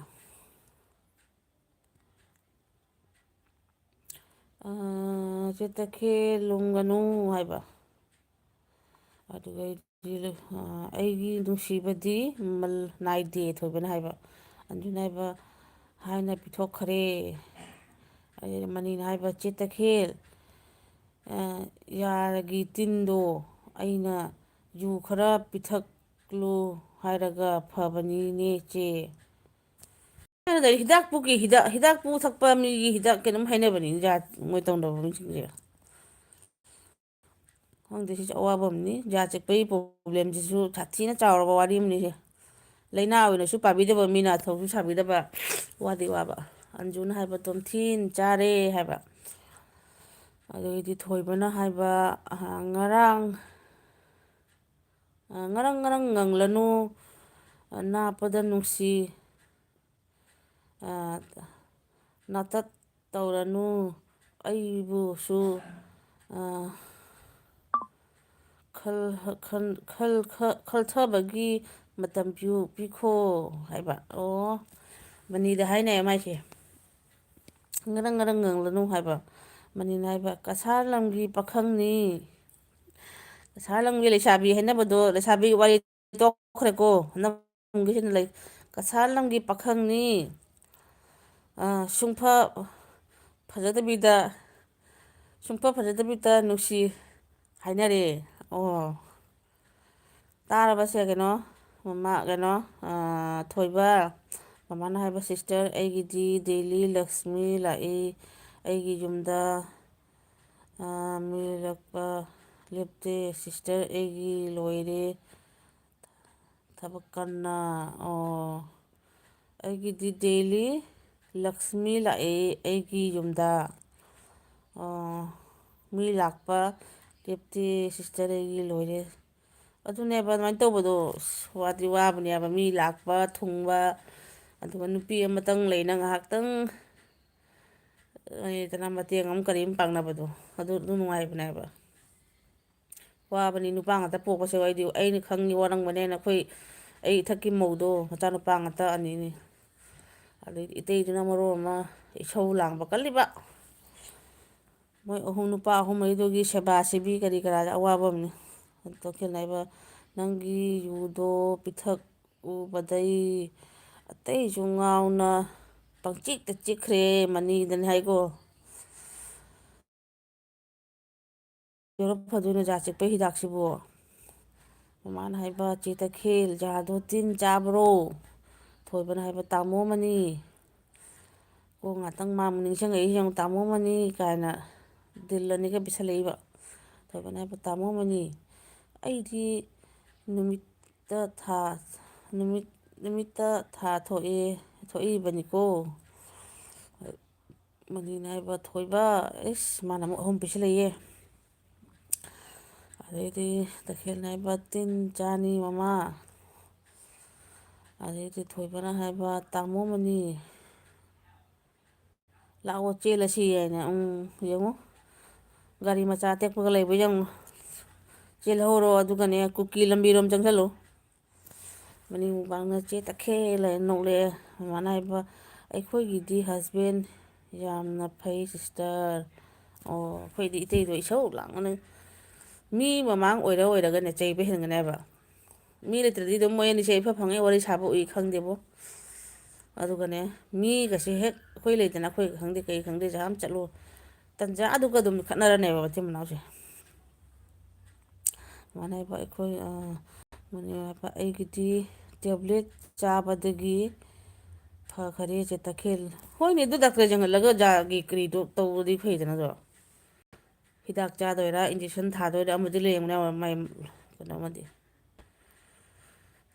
ꯑꯥ, ꯆꯦ ꯇꯈꯦꯜ ꯂꯨꯝꯒꯅꯨ ꯍꯥꯏꯕ꯫ ꯑꯗꯨꯒ ꯑꯩꯗꯤ, ꯑꯥ, "ꯑꯩꯒꯤ ꯅꯨꯡꯁꯤꯕꯗꯤ ꯃꯃꯜ ꯅꯥꯏꯗꯦ", ꯊꯣꯏꯕꯅ ꯍꯥꯏꯕ꯫ ꯑꯟꯖꯨꯅ ꯍꯥꯏꯕ, "ꯍꯥꯏꯅ ꯄꯤꯊꯣꯛꯈ꯭ꯔꯦ"꯫ ꯑꯗꯩ ꯃꯅꯤꯅ ꯍꯥꯏꯕ, "ꯆꯦ ꯇꯈꯦꯜ, ꯑꯥ, ꯌꯥꯔꯒꯤ ꯇꯤꯟꯗꯣ ꯑꯩꯅ ꯌꯨ ꯈꯔ ꯄꯤꯊꯛꯂꯨ ꯍꯥꯏꯔꯒ ꯐꯕꯅꯤꯅꯦ ꯆꯦ"꯫ ꯑꯗꯨꯗ ꯍꯤꯗꯥꯛꯄꯨꯒꯤ ꯍꯤꯗꯥꯛ, ꯍꯤꯗꯥꯛꯄꯨ ꯊꯛꯄ ꯃꯤꯒꯤ ꯍꯤꯗꯥꯛ ꯀꯩꯅꯣꯝ ꯍꯥꯏꯅꯕꯅꯤ, ꯖꯥꯠ ꯃꯣꯏ ꯇꯧꯅꯕ ꯃꯤꯁꯤꯡꯁꯦ꯫ ꯈꯪꯗꯦ, ꯁꯤꯁꯨ ꯑꯋꯥꯕ ꯑꯃꯅꯤ꯫ ꯖꯥꯠ ꯆꯤꯛꯄꯒꯤ ꯄ꯭ꯔꯣꯕ꯭ꯂꯦꯝꯁꯤꯁꯨ ꯁꯥꯊꯤꯅ ꯆꯥꯎꯔꯕ ꯋꯥꯔꯤ ꯑꯃꯅꯤꯁꯦ꯫ ꯂꯥꯏꯅꯥ ꯑꯣꯏꯅꯁꯨ ꯄꯥꯕꯤꯗꯕ, ꯃꯤꯅ ꯊꯧꯁꯨ ꯁꯥꯕꯤꯗꯕ, ꯋꯥꯗꯤ ꯋꯥꯕ꯫ ꯑꯟꯖꯨꯅ ꯍꯥꯏꯕ, "ꯇꯣꯝꯊꯤꯟ ꯆꯥꯔꯦ" ꯍꯥꯏꯕ꯫ ꯑꯗꯨꯗꯩꯗꯤ ꯊꯣꯏꯕꯅ ꯍꯥꯏꯕ, ꯑ, ꯉꯔꯥꯡ, ꯑ, "ꯉꯔꯪ ꯉꯔꯪ ꯉꯪꯂꯅꯨ, ꯑ, ꯅꯥꯞꯄꯗ ꯅꯨꯡꯁꯤ"꯫ ꯑ, ꯅꯥꯇꯠ ꯇꯧꯔꯅꯨ, ꯑꯩꯕꯨꯁꯨ, ꯑ, ꯈꯜ-, ꯈꯟ-, ꯈꯜ-, ꯈ-, ꯈꯜꯊꯕꯒꯤ ꯃꯇꯝ ꯄꯤꯌꯨ, ꯄꯤꯈꯣ ꯍꯥꯏꯕ꯫ ꯑꯣ, ꯃꯅꯤꯗ ꯍꯥꯏꯅꯦ ꯃꯥꯏꯁꯦ꯫ ꯉꯔꯪ ꯉꯔꯪ ꯉꯪꯂꯅꯨ ꯍꯥꯏꯕ꯫ ꯃꯅꯤꯅ ꯍꯥꯏꯕ, "ꯀꯁꯥꯔ ꯂꯝꯒꯤ ꯄꯥꯈꯪꯅꯤ"꯫ ꯀꯁꯥꯔ ꯂꯝꯒꯤ ꯂꯩꯁꯥꯕꯤ ꯍꯥꯏꯅꯕꯗꯣ, ꯂꯩꯁꯥꯕꯤ ꯋꯥꯔꯤ ꯇꯣꯛꯈ꯭ꯔꯦꯀꯣ꯫ ꯍꯟꯗꯛ ꯂꯩ, ꯀꯁꯥꯔ ꯂꯝꯒꯤ ꯄꯥꯈꯪꯅꯤ꯫ ꯑ, ꯁꯨꯡꯐ ꯐꯖꯗꯕꯤꯗ, ꯁꯨꯡꯐ ꯐꯖꯗꯕꯤꯗ ꯅꯨꯡꯁꯤ ꯍꯥꯏꯅꯔꯦ꯫ ꯑꯣ꯫ ꯇꯥꯔꯕꯁꯦ ꯀꯩꯅꯣ, ꯃꯃꯥ ꯀꯩꯅꯣ, ꯑꯥ, ꯊꯣꯏꯕ꯫ ꯃꯃꯥꯅ ꯍꯥꯏꯕ, "ꯁꯤꯁꯇꯔ, ꯑꯩꯒꯤꯗꯤ ꯗꯦꯂꯤ ꯂꯛꯁꯃꯤ ꯂꯥꯛꯏ ꯑꯩꯒꯤ ꯌꯨꯝꯗ꯫ ꯑꯥ, ꯃꯤ ꯂꯥꯛꯄ ꯂꯦꯞꯇꯦ꯫ ꯁꯤꯁꯇꯔ, ꯑꯩꯒꯤ ꯂꯣꯏꯔꯦ ꯊꯕꯛ ꯀꯟꯅ"꯫ ꯑꯣ, "ꯑꯩꯒꯤꯗꯤ ꯗꯦꯂꯤ ꯂꯛꯁꯃꯤ ꯂꯥꯛꯑꯦ ꯑꯩꯒꯤ ꯌꯨꯝꯗ"꯫ ꯑꯣ, "ꯃꯤ ꯂꯥꯛꯄ ꯂꯦꯞꯇꯦ ꯁꯤꯁꯇꯔ, ꯑꯩꯒꯤ ꯂꯣꯏꯔꯦ"꯫ ꯑꯗꯨꯅꯦꯕ, ꯑꯗꯨꯃꯥꯏꯅ ꯇꯧꯕꯗꯣ, ꯑꯁ, ꯋꯥꯗꯤ ꯋꯥꯕꯅꯦꯕ, ꯃꯤ ꯂꯥꯛꯄ ꯊꯨꯡꯕ, ꯑꯗꯨꯒ ꯅꯨꯄꯤ ꯑꯃꯇꯪ ꯂꯩꯅ ꯉꯥꯏꯍꯥꯛꯇꯪ, ꯑꯦ, ꯀꯅꯥ ꯃꯇꯦꯡ ꯑꯃ ꯀꯔꯤ ꯑꯃ ꯄꯥꯡꯅꯕꯗꯣ, ꯑꯗꯨ, ꯑꯗꯨ ꯅꯨꯡꯉꯥꯏꯕꯅꯦꯕ꯫ ꯋꯥꯕꯅꯤ ꯅꯨꯄꯥ ꯉꯥꯛꯇ ꯄꯣꯛꯄꯁꯦ꯫ ꯑꯩꯗꯤ ꯑꯩꯅ ꯈꯪꯉꯤ ꯋꯥꯔꯝꯒꯅꯦꯅ꯫ ꯑꯩꯈꯣꯏ, ꯑꯩ ꯏꯊꯛꯀꯤ ꯃꯧꯗꯣ ꯃꯆꯥꯅꯨꯄꯥ ꯉꯥꯛꯇ ꯑꯅꯤꯅꯤ꯫ ꯑꯗꯩꯗꯤ ꯏꯇꯩꯗꯨꯅ ꯃꯔꯣꯜ ꯑꯃ ꯏꯁꯧ ꯂꯥꯡꯕ ꯀꯜꯂꯤꯕ꯫ ꯃꯣꯏ ꯑꯍꯨꯝ, ꯅꯨꯄꯥ ꯑꯍꯨꯝ ꯃꯔꯤꯗꯨꯒꯤ ꯁꯦꯕꯥ ꯁꯤꯕꯤ ꯀꯔꯤ ꯀꯔꯥꯗ ꯑꯋꯥꯕ ꯑꯃꯅꯤ꯫ ꯑꯗꯣ ꯈꯦꯠꯅꯩꯕ, ꯅꯪꯒꯤ ꯌꯨꯗꯣ ꯄꯤꯊꯛꯎꯕꯗꯩ ꯑꯇꯩꯁꯨ ꯉꯥꯎꯅ ꯄꯪꯆꯤꯛꯇ ꯆꯤꯛꯈ꯭ꯔꯦ ꯃꯅꯤꯗꯅꯤ ꯍꯥꯏꯀꯣ꯫ ꯌꯧꯔꯛ ꯐꯗꯣꯏꯅꯣ ꯖꯥ ꯆꯤꯛꯄ ꯍꯤꯗꯥꯛꯁꯤꯕꯨ? ꯃꯃꯥꯅ ꯍꯥꯏꯕ, "ꯆꯦ ꯇꯈꯦꯜ, ꯖꯥꯗꯣ ꯇꯤꯟ ꯆꯥꯕ꯭ꯔꯣ?" ꯊꯣꯏꯕꯅ ꯍꯥꯏꯕ, "ꯇꯥꯃꯣ ꯃꯅꯤ"꯫ ꯀꯣ, ꯉꯥꯛꯇꯪ ꯃꯥ ꯑꯃꯨꯛ ꯅꯤꯡꯁꯤꯡꯉꯛꯏ ꯌꯦꯡꯉꯨ, "ꯇꯥꯃꯣ ꯃꯅꯤ" ꯀꯥꯏꯅ ꯗꯤꯜ ꯑꯅꯤꯒ ꯄꯤꯁꯜꯂꯛꯏꯕ꯫ ꯊꯣꯏꯕꯅ ꯍꯥꯏꯕ, "ꯇꯥꯃꯣ ꯃꯅꯤ, ꯑꯩꯗꯤ ꯅꯨꯃꯤꯠꯇ ꯊꯥ, ꯅꯨꯃꯤꯠ, ꯅꯨꯃꯤꯠꯇ ꯊꯥ ꯊꯣꯛꯑꯦ, ꯊꯣꯛꯏꯕꯅꯤꯀꯣ"꯫ ꯃꯅꯤꯅ ꯍꯥꯏꯕ, "ꯊꯣꯏꯕ, ꯏꯁ, ꯃꯥꯅ ꯑꯃꯨꯛ ꯑꯍꯨꯝ ꯄꯤꯁꯤꯜꯂꯛꯏꯌꯦ"꯫ ꯑꯗꯩꯗꯤ ꯇꯈꯦꯜꯅ ꯍꯥꯏꯕ, "ꯇꯤꯟ ꯆꯥꯅꯤ ꯃꯃꯥ"꯫ ꯑꯗꯩꯗꯤ ꯊꯣꯏꯕꯅ ꯍꯥꯏꯕ, "ꯇꯥꯃꯣ ꯃꯅꯤ, ꯂꯥꯛꯑꯣ ꯆꯦꯜꯂꯁꯤ" ꯍꯥꯏꯅ꯫ ꯎꯝ, ꯌꯦꯡꯉꯨ, ꯒꯥꯔꯤ ꯃꯆꯥ ꯑꯇꯦꯛꯄꯒ ꯂꯩꯕ ꯌꯦꯡꯉꯨ꯫ ꯆꯦꯜꯍꯧꯔꯣ, ꯑꯗꯨꯒꯅꯦ ꯀꯨꯀꯤ ꯂꯝꯕꯤꯔꯣꯝ ꯆꯪꯁꯜꯂꯨ꯫ ꯃꯅꯤꯡ ꯃꯨꯛꯕꯥꯡꯅ ꯆꯦ ꯇꯈꯦꯜ ꯍꯥꯏꯅ ꯅꯣꯛꯂꯛꯑꯦ꯫ ꯃꯃꯥꯅ ꯍꯥꯏꯕ, "ꯑꯩꯈꯣꯏꯒꯤꯗꯤ ꯍꯁꯕꯦꯟ ꯌꯥꯝꯅ ꯐꯩ ꯁꯤꯁꯇꯔ"꯫ ꯑꯣ, ꯑꯩꯈꯣꯏꯗꯤ ꯏꯇꯩꯗꯣ ꯏꯁꯧ ꯂꯥꯡꯉꯅꯤ꯫ ꯃꯤ ꯃꯃꯥꯡ ꯑꯣꯏꯔ ꯑꯣꯏꯔꯒꯅꯦ ꯆꯩꯕ ꯍꯦꯟꯒꯅꯦꯕ꯫ ꯃꯤ ꯂꯩꯇ꯭ꯔꯗꯤ ꯑꯗꯨꯝ ꯃꯣꯏ ꯑꯅꯤꯁꯦ ꯏꯐ ꯐꯪꯉꯦ ꯋꯥꯔꯤ ꯁꯥꯕ ꯎꯏ ꯈꯪꯗꯦꯕꯣ꯫ ꯑꯗꯨꯒꯅꯦ, ꯃꯤꯒꯁꯦ ꯍꯦꯛ, ꯑꯩꯈꯣꯏ ꯂꯩꯗꯅ, ꯑꯩꯈꯣꯏ ꯈꯪꯗꯦ ꯀꯩ ꯈꯪꯗꯦ ꯖꯥꯝ ꯆꯠꯂꯣ, ꯇꯟꯖꯥ ꯑꯗꯨꯒ ꯑꯗꯨꯝ ꯈꯠꯅꯔꯅꯦꯕ ꯃꯆꯤꯟ ꯃꯅꯥꯎꯁꯦ꯫ ꯃꯥꯅ ꯍꯥꯏꯕ, "ꯑꯩꯈꯣꯏ, ꯑ, ꯃꯅꯤ ꯍꯥꯏꯕ, "ꯑꯩꯒꯤꯗꯤ ꯇꯦꯕ꯭ꯂꯦꯠ ꯆꯥꯕꯗꯒꯤ ꯐꯈꯔꯦ ꯆꯦ ꯇꯈꯦꯜ"꯫ ꯍꯣꯏꯅꯦ, ꯑꯗꯨ ꯗꯥꯛꯇꯔ ꯌꯦꯡꯍꯜꯂꯒ ꯖꯥꯒꯤ ꯀꯔꯤꯗꯣ ꯇꯧꯕꯗꯤ ꯐꯩꯗꯅꯗꯣ꯫ ꯍꯤꯗꯥꯛ ꯆꯥꯗꯣꯏꯔꯥ, ꯏꯟꯖꯦꯛꯁꯟ ꯊꯥꯗꯣꯏꯔꯥ, ꯑꯃꯗꯤ ꯂꯩꯔꯝꯒꯅꯤ ꯃꯥꯏ ꯀꯩꯅꯣꯝꯃꯗꯤ꯫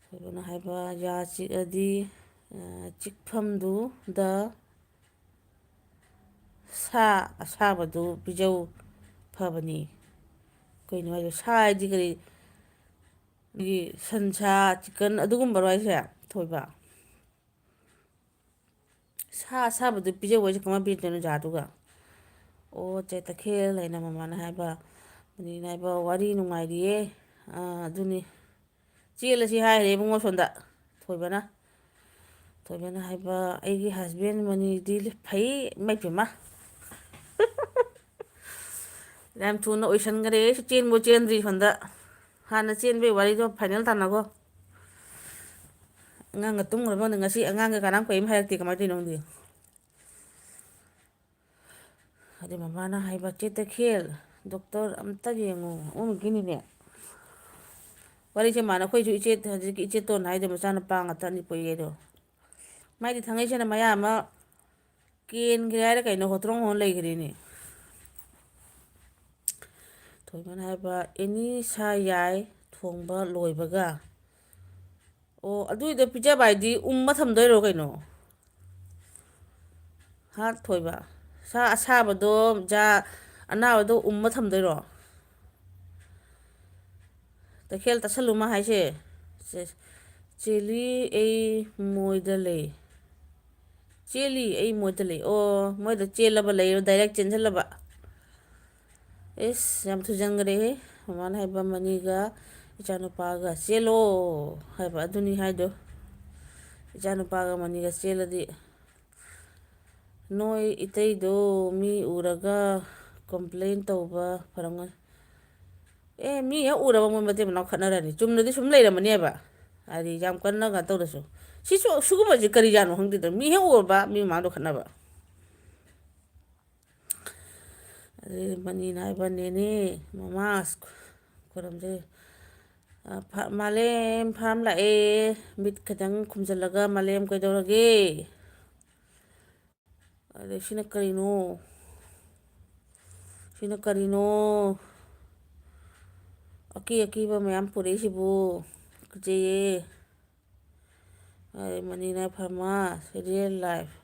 ꯀꯩꯅꯣꯅ ꯍꯥꯏꯕ, "ꯌꯥ ꯆꯤꯛꯑꯗꯤ, ꯑ, ꯆꯤꯛꯐꯝꯗꯨꯗ ꯁꯥ ꯑꯁꯥꯕꯗꯨ ꯄꯤꯖꯧ ꯐꯕꯅꯤ"꯫ ꯀꯩꯅꯣ ꯍꯥꯏꯁꯦ? ꯁꯥ ꯍꯥꯏꯗꯤ ꯀꯔꯤ? ꯑꯩꯈꯣꯏꯒꯤ ꯁꯟꯁꯥ, ꯆꯤꯛꯀꯟ ꯑꯗꯨꯒꯨꯝꯕꯔꯣ ꯍꯥꯏꯁꯦ, ꯊꯣꯏꯕ? ꯁꯥ ꯑꯁꯥꯕꯗꯨ ꯄꯤꯖꯧ ꯍꯥꯏꯁꯦ ꯀꯃꯥꯏꯅ ꯄꯤꯖꯗꯣꯏꯅꯣ ꯖꯥꯗꯨꯒ? ꯑꯣ, ꯆꯦ ꯇꯈꯦꯜ ꯍꯥꯏꯅ ꯃꯃꯥꯅ ꯍꯥꯏꯕ, ꯃꯅꯤꯅ ꯍꯥꯏꯕ, "ꯋꯥꯔꯤ ꯅꯨꯡꯉꯥꯏꯔꯤꯌꯦ"꯫ ꯑꯥ, ꯑꯗꯨꯅꯤ꯫ ꯆꯦꯜꯂꯁꯤ ꯍꯥꯏꯔꯦ ꯏꯕꯨꯡꯉꯣ ꯁꯣꯝꯗ, ꯊꯣꯏꯕꯅ꯫ ꯊꯣꯏꯕꯅ ꯍꯥꯏꯕ, "ꯑꯩꯒꯤ ꯍꯁꯕꯦꯟ ꯃꯅꯤꯗꯤ ꯐꯩ, ꯏꯃꯥꯏ ꯄꯦꯝꯃ"꯫ ꯌꯥꯝ ꯊꯨꯅ ꯑꯣꯏꯁꯟꯈꯔꯦ꯫ ꯑꯩꯁꯨ ꯆꯦꯟꯕꯨ ꯆꯦꯟꯗ꯭ꯔꯤ ꯁꯣꯝꯗ꯫ ꯍꯥꯟꯅ ꯆꯦꯟꯕꯩ ꯋꯥꯔꯤꯗꯣ ꯐꯥꯏꯅꯦꯜ ꯇꯥꯟꯅꯒꯣ꯫ ꯑꯉꯥꯡꯒ ꯇꯨꯝꯈ꯭ꯔꯕ ꯈꯪꯗꯦ꯫ ꯉꯁꯤ ꯑꯉꯥꯡꯒ ꯀꯅꯥꯝ ꯀꯔꯤꯝ ꯍꯥꯏꯔꯛꯇꯦ꯫ ꯀꯃꯥꯏꯅ ꯇꯧꯔꯤꯅꯣ ꯈꯪꯗꯦ꯫ ꯑꯗꯩ ꯃꯃꯥꯅ ꯍꯥꯏꯕ, "ꯆꯦ ꯇꯈꯦꯜ, ꯗꯣꯛꯇꯔ ꯑꯝꯇ ꯌꯦꯡꯉꯨ"꯫ ꯑꯣꯟꯈꯤꯅꯤꯅꯦ꯫ ꯋꯥꯔꯤꯁꯦ ꯃꯥꯅ, ꯑꯩꯈꯣꯏꯁꯨ ꯏꯆꯦ, ꯍꯧꯖꯤꯛꯀꯤ ꯏꯆꯦ ꯇꯣꯟ ꯍꯥꯏꯗꯣ, ꯃꯆꯥꯅꯨꯄꯥ ꯉꯥꯛꯇ ꯑꯅꯤ ꯄꯣꯛꯏ ꯑꯗꯣ꯫ ꯃꯥꯏꯗꯤ ꯊꯥꯡꯉꯩꯁꯦꯡꯅ ꯃꯌꯥ ꯑꯃ ꯀꯦꯟꯈ꯭ꯔꯦ ꯍꯥꯏꯔ ꯀꯩꯅꯣ, ꯍꯣꯇ꯭ꯔꯣꯡ ꯍꯣꯟ ꯂꯩꯈ꯭ꯔꯦꯅꯦ꯫ ꯊꯣꯏꯕꯅ ꯍꯥꯏꯕ, "ꯑꯦꯅꯤ ꯁꯥ ꯌꯥꯏ ꯊꯣꯡꯕ ꯂꯣꯏꯕꯒ"꯫ ꯑꯣ, ꯑꯗꯨꯏꯗꯣ ꯄꯤꯖꯕ ꯍꯥꯏꯗꯤ ꯎꯝꯃ ꯊꯝꯗꯣꯏꯔꯣ ꯀꯩꯅꯣ? ꯍꯥ, ꯊꯣꯏꯕ? ꯁꯥ ꯑꯁꯥꯕꯗꯣ, ꯖꯥ ꯑꯅꯥꯕꯗꯣ ꯎꯝꯃ ꯊꯝꯗꯣꯏꯔꯣ? ꯇꯈꯦꯜ ꯇꯥꯁꯜꯂꯨ ꯃꯥ ꯍꯥꯏꯁꯦ꯫ ꯆꯦ-, "ꯆꯦꯂꯤ, ꯑꯩ ꯃꯣꯏꯗ ꯂꯩ"꯫ "ꯆꯦꯜꯂꯤ, ꯑꯩ ꯃꯣꯏꯗ ꯂꯩ"꯫ ꯑꯣ, ꯃꯣꯏꯗ ꯆꯦꯜꯂꯕ ꯂꯩꯔꯣ, ꯗꯥꯏꯔꯦꯛ ꯆꯦꯟꯁꯤꯜꯂꯕ꯫ ꯏꯁ, ꯌꯥꯝ ꯊꯨꯖꯟꯈ꯭ꯔꯦꯍꯦ꯫ ꯃꯃꯥꯅ ꯍꯥꯏꯕ, "ꯃꯅꯤꯒ ꯏꯆꯥꯅꯨꯄꯥꯒ ꯆꯦꯜꯂꯣ" ꯍꯥꯏꯕ꯫ ꯑꯗꯨꯅꯤ ꯍꯥꯏꯗꯣ꯫ ꯏꯆꯥꯅꯨꯄꯥꯒ ꯃꯅꯤꯒ ꯆꯦꯜꯂꯗꯤ ꯅꯣꯏ ꯏꯇꯩꯗꯣ ꯃꯤ ꯎꯔꯒ complain ꯇꯧꯕ ꯐꯔꯝꯒꯅꯤ꯫ ꯑꯦ, ꯃꯤ ꯍꯦꯛ ꯎꯔꯕ ꯃꯣꯏ ꯃꯇꯩ ꯃꯅꯥꯎ ꯈꯠꯅꯔꯅꯤ꯫ ꯆꯨꯝꯅꯗꯤ ꯁꯨꯝ ꯂꯩꯔꯝꯃꯅꯦꯕ꯫ ꯍꯥꯏꯗꯤ ꯌꯥꯝ ꯀꯟꯅ ꯀꯩꯅꯣ ꯇꯧꯗ꯭ꯔꯁꯨ꯫ ꯁꯤꯁꯨ, ꯁꯤꯒꯨꯝꯕꯁꯤ ꯀꯔꯤꯖꯥꯠꯅꯣ ꯈꯪꯗꯦꯗ꯫ ꯃꯤ ꯍꯦꯛ ꯎꯔꯕ ꯃꯤ ꯃꯃꯥꯡꯗ ꯈꯠꯅꯕ꯫ ꯑꯗꯩ ꯃꯅꯤꯅ ꯍꯥꯏꯕ, "ꯅꯦꯅꯦ, ꯃꯃꯥ, ꯈꯣꯏꯔꯝꯖꯩ"꯫ ꯃꯥꯂꯦꯝ ꯐꯥꯔꯝ ꯂꯥꯛꯑꯦ꯫ ꯃꯤꯠ ꯈꯤꯇꯪ ꯈꯨꯝꯖꯤꯜꯂꯒ, "ꯃꯥꯂꯦꯝ ꯀꯩꯗꯧꯔꯒꯦ?" ꯑꯗꯩ, "ꯁꯤꯅ ꯀꯔꯤꯅꯣ? ꯁꯤꯅ ꯀꯔꯤꯅꯣ? ꯑꯀꯤ ꯑꯀꯤꯕ ꯃꯌꯥꯝ ꯄꯨꯔꯛꯏꯁꯤꯕꯨ?" ꯀꯤꯖꯩꯌꯦ꯫ ꯑꯗꯩ ꯃꯅꯤꯅ, "ꯐꯔꯃꯥꯁ, real life,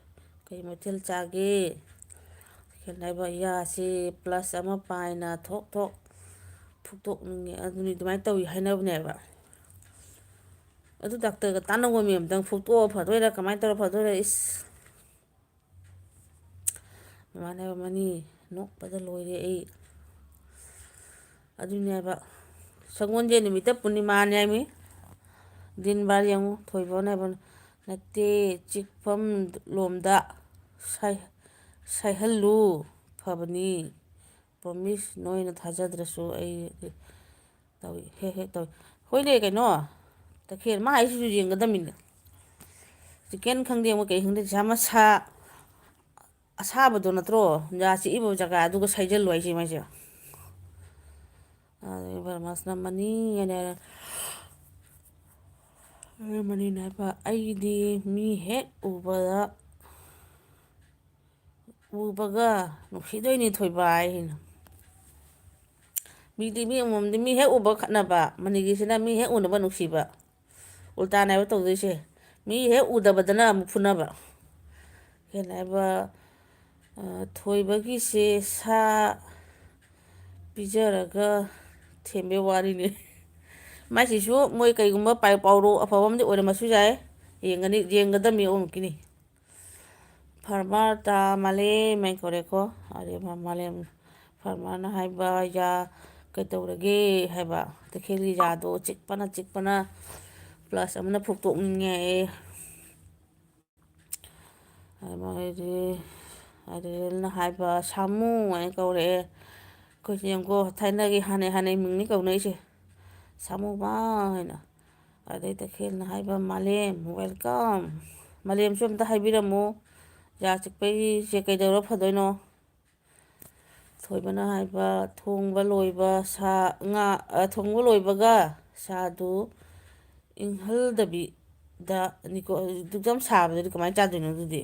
ꯀꯩ ꯃꯊꯦꯜ ꯆꯥꯒꯦ?" ꯀꯩꯅꯣ ꯍꯥꯏꯕ, ꯌꯥꯁꯤ plus ꯑꯃ ꯄꯥꯏꯅ ꯊꯣꯛ ꯊꯣꯛ ꯐꯨꯛꯇꯣꯛꯅꯤꯡꯉꯦ, ꯑꯗꯨꯅꯤ, ꯑꯗꯨꯃꯥꯏꯅ ꯇꯧꯏ ꯍꯥꯏꯅꯕꯅꯦꯕ꯫ ꯑꯗꯨ ꯗꯥꯛꯇꯔꯒ ꯇꯥꯟꯅꯧꯕ ꯃꯤ ꯑꯝꯇꯪ, ꯐꯨꯛꯇꯣꯛꯑ ꯐꯗꯣꯏꯔꯥ, ꯀꯃꯥꯏꯅ ꯇꯧꯔ ꯐꯗꯣꯏꯔꯥ? ꯏꯁ! ꯃꯃꯥꯟꯅꯕ ꯃꯅꯤ ꯅꯣꯛꯄꯗ ꯂꯣꯏꯔꯦ ꯑꯩ꯫ ꯑꯗꯨꯅꯦꯕ, ꯁꯒꯣꯜꯁꯦꯟ ꯅꯨꯃꯤꯠꯇ ꯄꯨꯔꯅꯤꯃꯥꯅꯦ ꯍꯥꯏꯃꯤ꯫ ꯗꯤꯟ ꯕꯥꯔ ꯌꯦꯡꯉꯨ, ꯊꯣꯏꯕꯅ ꯍꯥꯏꯕ, "ꯅꯠꯇꯦ, ꯆꯤꯛꯐꯝ ꯂꯣꯝꯗ ꯁꯥꯏ-, ꯁꯥꯏꯍꯜꯂꯨ, ꯐꯕꯅꯤ꯫ Promise, ꯅꯣꯏꯅ ꯊꯥꯖꯗ꯭ꯔꯁꯨ ꯑꯩ ꯇꯧꯏ, ꯍꯦꯛ ꯍꯦꯛ ꯇꯧꯏ"꯫ ꯍꯣꯏꯅꯦ, ꯀꯩꯅꯣ, ꯇꯈꯦꯜ ꯃꯥ ꯍꯥꯏꯁꯤꯁꯨ ꯌꯦꯡꯒꯗꯕꯅꯤꯅꯦ꯫ ꯆꯤꯛꯀꯟ ꯈꯪꯗꯦ, ꯑꯃ ꯀꯩ ꯈꯪꯗꯦ, ꯁꯥ ꯃꯁꯥ ꯑꯁꯥꯕꯗꯣ ꯅꯠꯇ꯭ꯔꯣ? ꯌꯥ ꯆꯤꯛꯏꯕ ꯖꯒꯥ ꯑꯗꯨꯒ ꯁꯥꯏꯖꯜꯂꯨ ꯍꯥꯏꯁꯦ ꯃꯥꯏꯁꯦ꯫ ꯑꯗꯩ ꯕꯔꯃꯥꯁꯅ ꯃꯅꯤ ꯍꯥꯏꯅ ꯍꯥꯏꯔꯦ꯫ ꯑꯗꯩ ꯃꯅꯤꯅ ꯍꯥꯏꯕ, "ꯑꯩꯗꯤ ꯃꯤ ꯍꯦꯛ ꯎꯕꯗ, ꯎꯕꯒ ꯅꯨꯡꯁꯤꯗꯣꯏꯅꯤ ꯊꯣꯏꯕ" ꯍꯥꯏꯁꯤꯅ꯫ ꯃꯤꯗꯤ, ꯃꯤ ꯑꯃꯃꯝꯗꯤ ꯃꯤ ꯍꯦꯛ ꯎꯕ ꯈꯠꯅꯕ, ꯃꯅꯤꯒꯤꯁꯤꯅ ꯃꯤ ꯍꯦꯛ ꯎꯅꯕ ꯅꯨꯡꯁꯤꯕ꯫ ꯎꯜꯇꯥꯅꯦꯕ ꯇꯧꯗꯣꯏꯁꯦ꯫ ꯃꯤ ꯍꯦꯛ ꯎꯗꯕꯗꯅ ꯑꯃꯨꯛ ꯐꯨꯅꯕ꯫ ꯀꯩꯅꯣ ꯍꯥꯏꯕ, ꯑ, ꯊꯣꯏꯕꯒꯤꯁꯦ ꯁꯥ ꯄꯤꯖꯔꯒ ꯊꯦꯝꯕꯩ ꯋꯥꯔꯤꯅꯤ꯫ ꯃꯥꯏꯁꯤꯁꯨ ꯃꯣꯏ ꯀꯩꯒꯨꯝꯕ ꯄꯥꯏ ꯄꯥꯎꯔꯧ ꯑꯐꯕ ꯑꯃꯗꯤ ꯑꯣꯏꯔꯝꯕꯁꯨ ꯌꯥꯏ꯫ ꯌꯦꯡꯒꯅꯤ, ꯌꯦꯡꯒꯗꯕꯅꯤ ꯑꯃꯨꯛꯀꯤꯅꯤ꯫ ꯐꯥꯔꯃꯔ ꯇꯥ ꯃꯥꯂꯦꯝ ꯍꯥꯏꯅ ꯀꯧꯔꯦꯀꯣ꯫ ꯑꯗꯩ ꯃꯥ ꯃꯥꯂꯦꯝ, ꯐꯥꯔꯃꯔꯅ ꯍꯥꯏꯕ, "ꯌꯥ ꯀꯩꯗꯧꯔꯒꯦ?" ꯍꯥꯏꯕ꯫ "ꯇꯈꯦꯜꯒꯤ ꯌꯥꯗꯣ ꯆꯤꯛꯄꯅ, ꯆꯤꯛꯄꯅ, plus ꯑꯃꯅ ꯐꯨꯛꯇꯣꯛꯅꯤꯡꯉꯦ" ꯍꯥꯏꯌꯦ꯫ ꯑꯗꯩ ꯃꯥꯒꯤꯗꯤ ꯑꯔꯦꯜꯅ ꯍꯥꯏꯕ, "ꯁꯥꯃꯨ" ꯍꯥꯏꯅ ꯀꯧꯔꯛꯑꯦ꯫ ꯑꯩꯈꯣꯏꯁꯦ ꯌꯦꯡꯉꯨꯀꯣ, ꯊꯥꯏꯅꯒꯤ ꯍꯥꯟꯅꯩ ꯍꯥꯟꯅꯩ ꯃꯤꯡꯅꯤ ꯀꯧꯅꯩꯁꯦ, "ꯁꯥꯃꯨ ꯃꯥ" ꯍꯥꯏꯅ꯫ ꯑꯗꯩ ꯇꯈꯦꯜꯅ ꯍꯥꯏꯕ, "ꯃꯥꯂꯦꯝ, welcome꯫ ꯃꯥꯂꯦꯝꯁꯨ ꯑꯝꯇ ꯍꯥꯏꯕꯤꯔꯝꯃꯨ, ꯌꯥ ꯆꯤꯛꯄꯒꯤꯁꯦ ꯀꯩꯗꯧꯔ ꯐꯗꯣꯏꯅꯣ?" ꯊꯣꯏꯕꯅ ꯍꯥꯏꯕ, ꯊꯣꯡꯕ ꯂꯣꯏꯕ ꯁꯥ, ꯉꯥ, ꯑ, ꯊꯣꯡꯕ ꯂꯣꯏꯕꯒ ꯁꯥꯗꯨ ꯏꯪꯍꯜꯗꯕꯤꯗꯅꯤꯀꯣ, ꯑꯗꯨꯛ ꯌꯥꯝ ꯁꯥꯕꯗꯗꯤ ꯀꯃꯥꯏꯅ ꯆꯥꯗꯣꯏꯅꯣ ꯑꯗꯨꯗꯤ?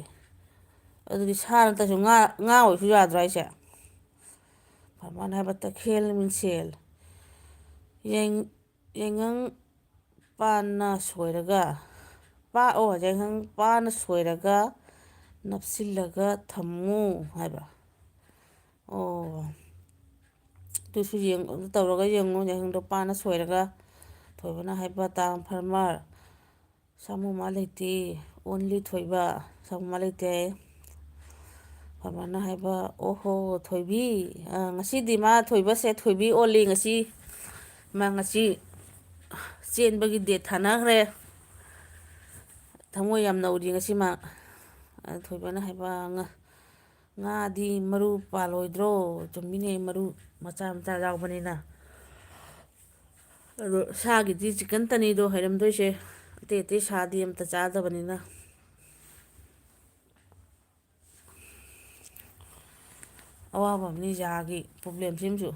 ꯑꯗꯨꯗꯤ ꯁꯥ ꯅꯠꯇ꯭ꯔꯁꯨ ꯉꯥ, ꯉꯥ ꯑꯣꯏꯔꯁꯨ ꯌꯥꯗ꯭ꯔꯣ ꯍꯥꯏꯁꯦ? ꯐꯔꯃꯥꯟ ꯍꯥꯏꯕ, ꯇꯈꯦꯜ ꯃꯤꯡꯁꯦꯜ, ꯌꯥꯏ-, ꯌꯥꯏꯉꯪ ꯄꯥꯟꯅ ꯁꯣꯏꯔꯒ, ꯄꯥ-, ꯑꯣ, ꯌꯥꯏꯉꯪ ꯄꯥꯟꯅ ꯁꯣꯏꯔꯒ ꯅꯞꯁꯤꯜꯂꯒ ꯊꯝꯃꯨ ꯍꯥꯏꯕ꯫ ꯑꯣ, ꯑꯗꯨꯁꯨ ꯌꯦꯡ-, ꯑꯗꯨ ꯇꯧꯔꯒ ꯌꯦꯡꯉꯨ, ꯌꯥꯏꯉꯪꯗꯣ ꯄꯥꯟꯅ ꯁꯣꯏꯔꯒ꯫ ꯊꯣꯏꯕꯅ ꯍꯥꯏꯕ, ꯇꯥꯡ ꯐꯔꯃꯔ, ꯁꯥꯃꯨ ꯃꯥ ꯂꯩꯇꯦ, only ꯊꯣꯏꯕ, ꯁꯥꯃꯨ ꯃꯥ ꯂꯩꯇꯦ ꯍꯥꯏꯌꯦ꯫ ꯐꯔꯃꯔꯅ ꯍꯥꯏꯕ, ꯑꯣꯍꯣ, ꯊꯣꯏꯕꯤ, ꯑ, ꯉꯁꯤꯗꯤ ꯃꯥ ꯊꯣꯏꯕꯁꯦ ꯊꯣꯏꯕꯤ ꯑꯣꯜꯂꯤ ꯉꯁꯤ꯫ ꯃꯥ ꯉꯁꯤ ꯆꯦꯟꯕꯒꯤ date ꯊꯥꯅꯈ꯭ꯔꯦ꯫ ꯊꯃꯣꯏ ꯌꯥꯝ ꯅꯧꯔꯤ ꯉꯁꯤ ꯃꯥ꯫ ꯑ, ꯊꯣꯏꯕꯅ ꯍꯥꯏꯕ, ꯉ-, ꯉꯥꯗꯤ ꯃꯔꯨ ꯄꯥꯜꯂꯣꯏꯗ꯭ꯔꯣ? ꯆꯨꯝꯃꯤꯅꯦ, ꯃꯔꯨ ꯃꯆꯥ ꯃꯆꯥ ꯌꯥꯎꯕꯅꯤꯅ꯫ ꯑꯗꯣ ꯁꯥꯒꯤꯗꯤ chicken ꯇꯅꯤꯗꯣ ꯍꯩꯔꯝꯗꯣꯏꯁꯦ, ꯑꯇꯩ ꯑꯇꯩ ꯁꯥꯗꯤ ꯑꯝꯇ ꯆꯥꯗꯕꯅꯤꯅ꯫ ꯑꯋꯥꯕ ꯑꯃꯅꯤ ꯌꯥꯒꯤ problemꯁꯤꯃꯁꯨ꯫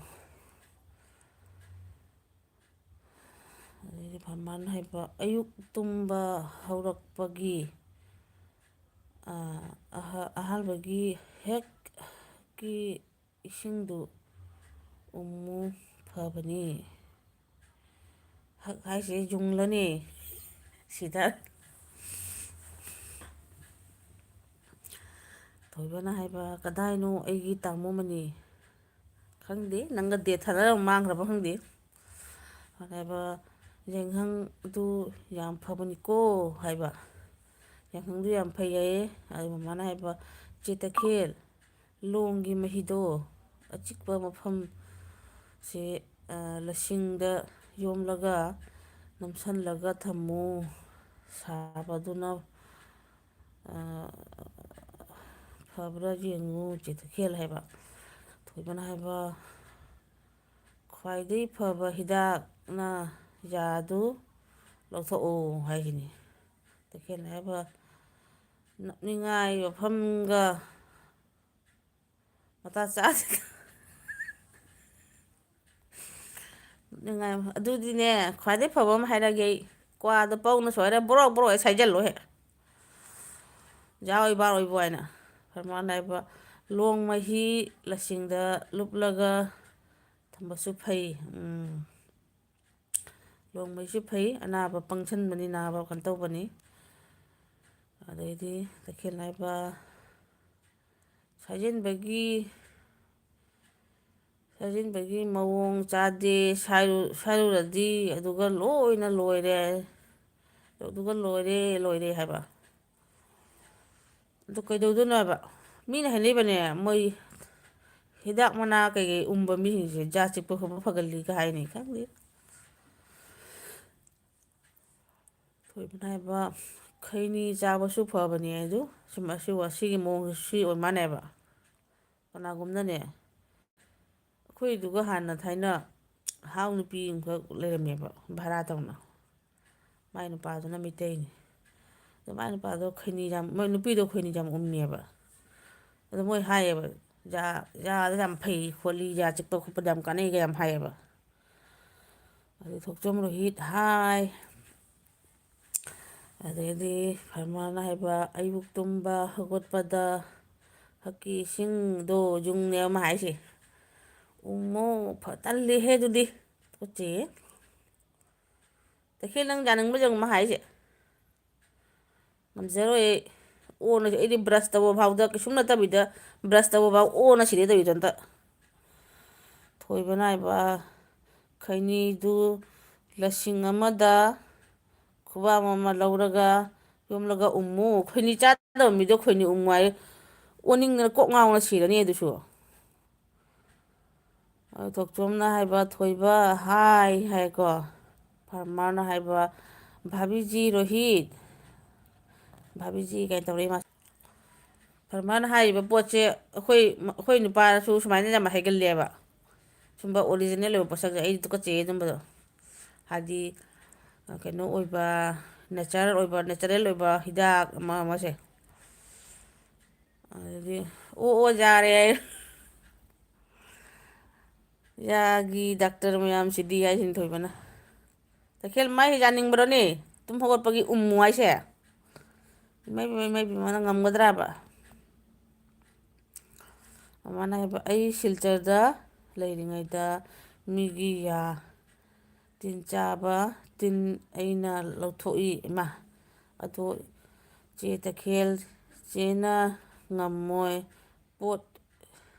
ꯑꯗꯩꯗꯤ ꯐꯔꯃꯥꯟ ꯍꯥꯏꯕ, ꯑꯌꯨꯛ ꯇꯨꯝꯕ ꯍꯧꯔꯛꯄꯒꯤ, ꯑ, ꯑꯍ-, ꯑꯍꯥꯟꯕꯒꯤ ꯍꯦꯛꯀꯤ ꯏꯁꯤꯡꯗꯨ ꯎꯝꯃꯨ ꯐꯕꯅꯤ꯫ ꯍꯛ ꯍꯥꯏꯁꯦ ꯌꯨꯡꯂꯅꯤ ꯁꯤꯗ꯫ ꯊꯣꯏꯕꯅ ꯍꯥꯏꯕ, "ꯀꯗꯥꯏꯅꯣ ꯑꯩꯒꯤ ꯇꯥꯃꯣ ꯃꯅꯤ?" "ꯈꯪꯗꯦ, ꯅꯪꯒ date ꯊꯥꯅꯔ ꯃꯥꯡꯈ꯭ꯔꯕ ꯈꯪꯗꯦ꯫" ꯍꯥꯏꯕ, "ꯌꯥꯏꯉꯪꯗꯨ ꯌꯥꯝ ꯐꯕꯅꯤꯀꯣ" ꯍꯥꯏꯕ꯫ "ꯌꯥꯏꯉꯪꯗꯨ ꯌꯥꯝ ꯐꯩ" ꯍꯥꯏꯌꯦ꯫ ꯑꯗꯨ ꯃꯃꯥꯅ ꯍꯥꯏꯕ, "ꯆꯦ ꯇꯈꯦꯜ, ꯂꯣꯡꯒꯤ ꯃꯍꯤꯗꯣ ꯑꯆꯤꯛꯄ ꯃꯐꯝꯁꯦ, ꯑ, ꯂꯁꯤꯡꯗ ꯌꯣꯝꯂꯒ ꯅꯝꯁꯤꯜꯂꯒ ꯊꯝꯃꯨ꯫ ꯁꯥꯕꯗꯨꯅ, ꯑ, ꯐꯕ꯭ꯔꯥ ꯌꯦꯡꯉꯨ, ꯆꯦ ꯇꯈꯦꯜ" ꯍꯥꯏꯕ꯫ ꯊꯣꯏꯕꯅ ꯍꯥꯏꯕ, "ꯈ꯭ꯋꯥꯏꯗꯒꯤ ꯐꯕ ꯍꯤꯗꯥꯛꯅ ꯌꯥꯗꯨ ꯂꯧꯊꯣꯛꯎ" ꯍꯥꯏꯁꯤꯅꯤ꯫ ꯇꯈꯦꯜ ꯍꯥꯏꯕ ꯅꯞꯅꯤꯡꯉꯥꯏ ꯋꯥꯐꯝꯒ ꯃꯇꯥ ꯆꯥꯗꯦ꯫ ꯅꯨꯡꯉꯥꯏ꯫ ꯑꯗꯨꯗꯤꯅꯦ, ꯈ꯭ꯋꯥꯏꯗꯩ ꯐꯕ ꯑꯃ ꯍꯥꯏꯔꯒꯦ ꯑꯩ꯫ ꯀ꯭ꯋꯥꯗꯣ ꯄꯧꯅ ꯁꯣꯏꯔ ꯕ꯭ꯔꯣꯛ ꯕ꯭ꯔꯣꯛ ꯍꯦꯛ ꯁꯥꯏꯖꯜꯂꯣ ꯍꯦꯛ꯫ ꯖꯥ ꯑꯣꯏ ꯕꯥꯔ ꯑꯣꯏꯕ ꯍꯥꯏꯅ꯫ ꯐꯔꯃꯥꯟ ꯍꯥꯏꯕ, ꯂꯣꯡ ꯃꯍꯤ ꯂꯁꯤꯡꯗ ꯂꯨꯞꯂꯒ ꯊꯝꯕꯁꯨ ꯐꯩ꯫ ꯎꯝ꯫ ꯂꯣꯡ ꯃꯍꯤꯁꯨ ꯐꯩ, ꯑꯅꯥꯕ ꯄꯪꯁꯟꯕꯅꯤ, ꯅꯥꯕ ꯀꯩꯅꯣ ꯇꯧꯕꯅꯤ꯫ ꯑꯗꯩꯗꯤ ꯇꯈꯦꯜ ꯍꯥꯏꯕ ꯁꯥꯏꯖꯤꯟꯕꯒꯤ ꯁꯥꯏꯖꯤꯟꯕꯒꯤ ꯃꯑꯣꯡ ꯆꯥꯗꯦ, ꯁꯥꯏꯔꯨ-, ꯁꯥꯏꯔꯨꯔꯗꯤ ꯑꯗꯨꯒ ꯂꯣꯏꯅ ꯂꯣꯏꯔꯦ, ꯑꯗꯨꯒ ꯂꯣꯏꯔꯦ, ꯂꯣꯏꯔꯦ ꯍꯥꯏꯕ꯫ ꯑꯗꯨ ꯀꯩꯗꯧꯗꯣꯏꯅꯣ ꯍꯥꯏꯕ? ꯃꯤꯅ ꯍꯥꯏꯅꯩꯕꯅꯦ, ꯃꯣꯏ ꯍꯤꯗꯥꯛ ꯃꯅꯥ ꯀꯩꯀꯩ ꯎꯝꯕ ꯃꯤꯁꯤꯡꯁꯦ ꯖꯥ ꯆꯤꯛꯄ ꯈꯣꯠꯄ ꯐꯒꯜꯂꯤꯒ ꯍꯥꯏꯅꯩ, ꯈꯪꯗꯦ꯫ ꯊꯣꯏꯕꯅ ꯍꯥꯏꯕ, ꯈꯩꯅꯤ ꯆꯥꯕꯁꯨ ꯐꯕꯅꯦ ꯑꯗꯨ꯫ ꯁꯨꯝ ꯑꯁꯤ, ꯑꯁꯤꯒꯤ ꯃꯑꯣꯡꯁꯦ ꯁꯤ ꯑꯣꯏ ꯃꯥꯅꯦꯕ꯫ ꯀꯅꯥꯒꯨꯝꯅꯅꯦ, ꯑꯩꯈꯣꯏꯗꯨꯒ ꯍꯥꯟꯅ ꯊꯥꯏꯅ ꯍꯥꯎ ꯅꯨꯄꯤ ꯑꯃꯈꯛ ꯂꯩꯔꯝꯃꯦꯕ, ꯚꯔꯥ ꯇꯧꯅ꯫ ꯃꯥꯏ ꯅꯨꯄꯥꯗꯨꯅ ꯃꯤꯇꯩꯅꯤ꯫ ꯑꯗꯣ ꯃꯥꯏ ꯅꯨꯄꯥꯗꯣ ꯈꯩꯅꯤ ꯌꯥꯝ, ꯃꯣꯏ ꯅꯨꯄꯤꯗꯣ ꯈꯩꯅꯤ ꯌꯥꯝ ꯎꯝꯃꯦꯕ꯫ ꯑꯗꯣ ꯃꯣꯏ ꯍꯥꯏꯌꯦꯕ, "ꯌꯥ-, ꯌꯥꯗ ꯌꯥꯝ ꯐꯩ ꯈꯣꯠꯂꯤ, ꯌꯥ ꯆꯤꯛꯄ ꯈꯣꯠꯄꯗ ꯌꯥꯝ ꯀꯥꯟꯅꯩꯒ" ꯌꯥꯝ ꯍꯥꯏꯌꯦꯕ꯫ ꯑꯗꯩ ꯊꯣꯛꯆꯣꯝ ꯔꯣꯍꯤꯠ ꯍꯥꯏ, ꯑꯗꯩꯗꯤ ꯐꯔꯃꯥꯟ ꯍꯥꯏꯕ, ꯑꯌꯨꯛ ꯇꯨꯝꯕ ꯍꯧꯒꯠꯄꯗ ꯍꯛꯀꯤ ꯏꯁꯤꯡꯗꯣ ꯌꯨꯡꯅꯦꯕ ꯑꯃ ꯍꯥꯏꯁꯦ꯫ ꯎꯝꯃꯣ, ꯐ-, ꯇꯜꯂꯤꯍꯦ ꯑꯗꯨꯗꯤ꯫ ꯇꯨꯀꯠꯆꯩꯌꯦ꯫ ꯇꯈꯦꯜ, ꯅꯪ ꯌꯥꯅꯤꯡꯕ ꯌꯦꯡꯉꯨ ꯃꯥ ꯍꯥꯏꯁꯦ꯫ ꯉꯝꯖꯔꯣꯏ ꯑꯩ꯫ ꯑꯣꯅ, ꯑꯩꯗꯤ ꯕ꯭ꯔꯁ ꯇꯧꯕ ꯐꯥꯎꯗ, ꯀꯩꯁꯨꯝ ꯅꯠꯇꯕꯤꯗ ꯕ꯭ꯔꯁ ꯇꯧꯕ ꯐꯥꯎ ꯑꯣꯅ ꯁꯤꯔꯦ ꯇꯧꯔꯤꯗꯣ ꯑꯝꯇ꯫ ꯊꯣꯏꯕ ꯅꯥꯏꯕ, ꯈꯩꯅꯤꯗꯨ ꯂꯁꯤꯡ ꯑꯃꯗ ꯈꯨꯕꯥꯝ ꯑꯃ ꯂꯧꯔꯒ ꯌꯣꯝꯂꯒ ꯎꯝꯃꯨ꯫ ꯈꯣꯏꯅꯤ ꯆꯥꯗꯕ ꯃꯤꯗꯣ ꯈꯣꯏꯅꯤ ꯎꯝꯃꯨ ꯍꯥꯏ꯫ ꯑꯣꯅꯤꯡꯗꯅ ꯀꯣꯛ ꯉꯥꯎꯅ ꯁꯤꯔꯅꯤ ꯑꯗꯨꯁꯨ꯫ ꯑꯗꯨ ꯊꯣꯛꯆꯣꯝꯅ ꯍꯥꯏꯕ, ꯊꯣꯏꯕ ꯍꯥꯏ ꯍꯥꯏꯀꯣ꯫ ꯐꯥꯔꯃꯔꯅ ꯍꯥꯏꯕ, ꯚꯥꯕꯤꯖꯤ ꯔꯣꯍꯤꯠ, ꯚꯥꯕꯤꯖꯤ ꯀꯥꯏꯅ ꯇꯧꯔꯛꯏ ꯃꯥꯁꯦ꯫ ꯐꯥꯔꯃꯔꯅ ꯍꯥꯏꯔꯤꯕ ꯄꯣꯠꯁꯦ ꯑꯩꯈꯣꯏ, ꯑꯩꯈꯣꯏ ꯅꯨꯄꯥꯁꯨ ꯁꯨꯃꯥꯏꯅ ꯌꯥꯝ ꯍꯥꯏꯒꯜꯂꯦꯕ꯫ ꯁꯨꯝꯕ ꯑꯣꯔꯤꯖꯤꯅꯦꯜ ꯑꯣꯏꯕ ꯄꯣꯠꯁꯛꯁꯦ ꯑꯩ ꯇꯨꯀꯠꯆꯩꯌꯦ ꯑꯗꯨꯝꯕꯗꯣ꯫ ꯍꯥꯏꯗꯤ, ꯀꯩꯅꯣ ꯑꯣꯏꯕ, ꯅꯦꯆꯔꯦꯜ ꯑꯣꯏꯕ, ꯅꯦꯆꯔꯦꯜ ꯑꯣꯏꯕ ꯍꯤꯗꯥꯛ ꯑꯃ ꯑꯃꯁꯦ꯫ ꯑꯗꯨꯗꯤ, "ꯑꯣ, ꯑꯣ, ꯌꯥꯔꯦ" ꯍꯥꯏ꯫ ꯌꯥꯒꯤ ꯗꯥꯛꯇꯔ ꯃꯌꯥꯝꯁꯤꯗꯤ ꯍꯥꯏꯁꯤꯅꯤ ꯊꯣꯏꯕꯅ꯫ ꯇꯈꯦꯜ ꯃꯥꯏ ꯌꯥꯅꯤꯡꯕ꯭ꯔꯣꯅꯦ? ꯇꯨꯝ ꯍꯧꯒꯠꯄꯒꯤ ꯎꯝꯃꯨ ꯍꯥꯏꯁꯦ? ꯏꯃꯥꯏ ꯄꯦꯝꯃ, ꯏꯃꯥꯏ ꯄꯦꯝꯃ, ꯅꯪ ꯉꯝꯒꯗ꯭ꯔꯕ? ꯃꯃꯥꯅ ꯍꯥꯏꯕ, "ꯑꯩ ꯁꯤꯜꯆꯔꯗ ꯂꯩꯔꯤꯉꯩꯗ ꯃꯤꯒꯤ ꯌꯥ ꯇꯤꯟ ꯆꯥꯕ ꯇꯤꯟ ꯑꯩꯅ ꯂꯧꯊꯣꯛꯏ ꯏꯃꯥ꯫ ꯑꯗꯣ ꯆꯦ ꯇꯈꯦꯜ, ꯆꯦꯅ ꯉꯝꯃꯣꯏ꯫ ꯄꯣꯠ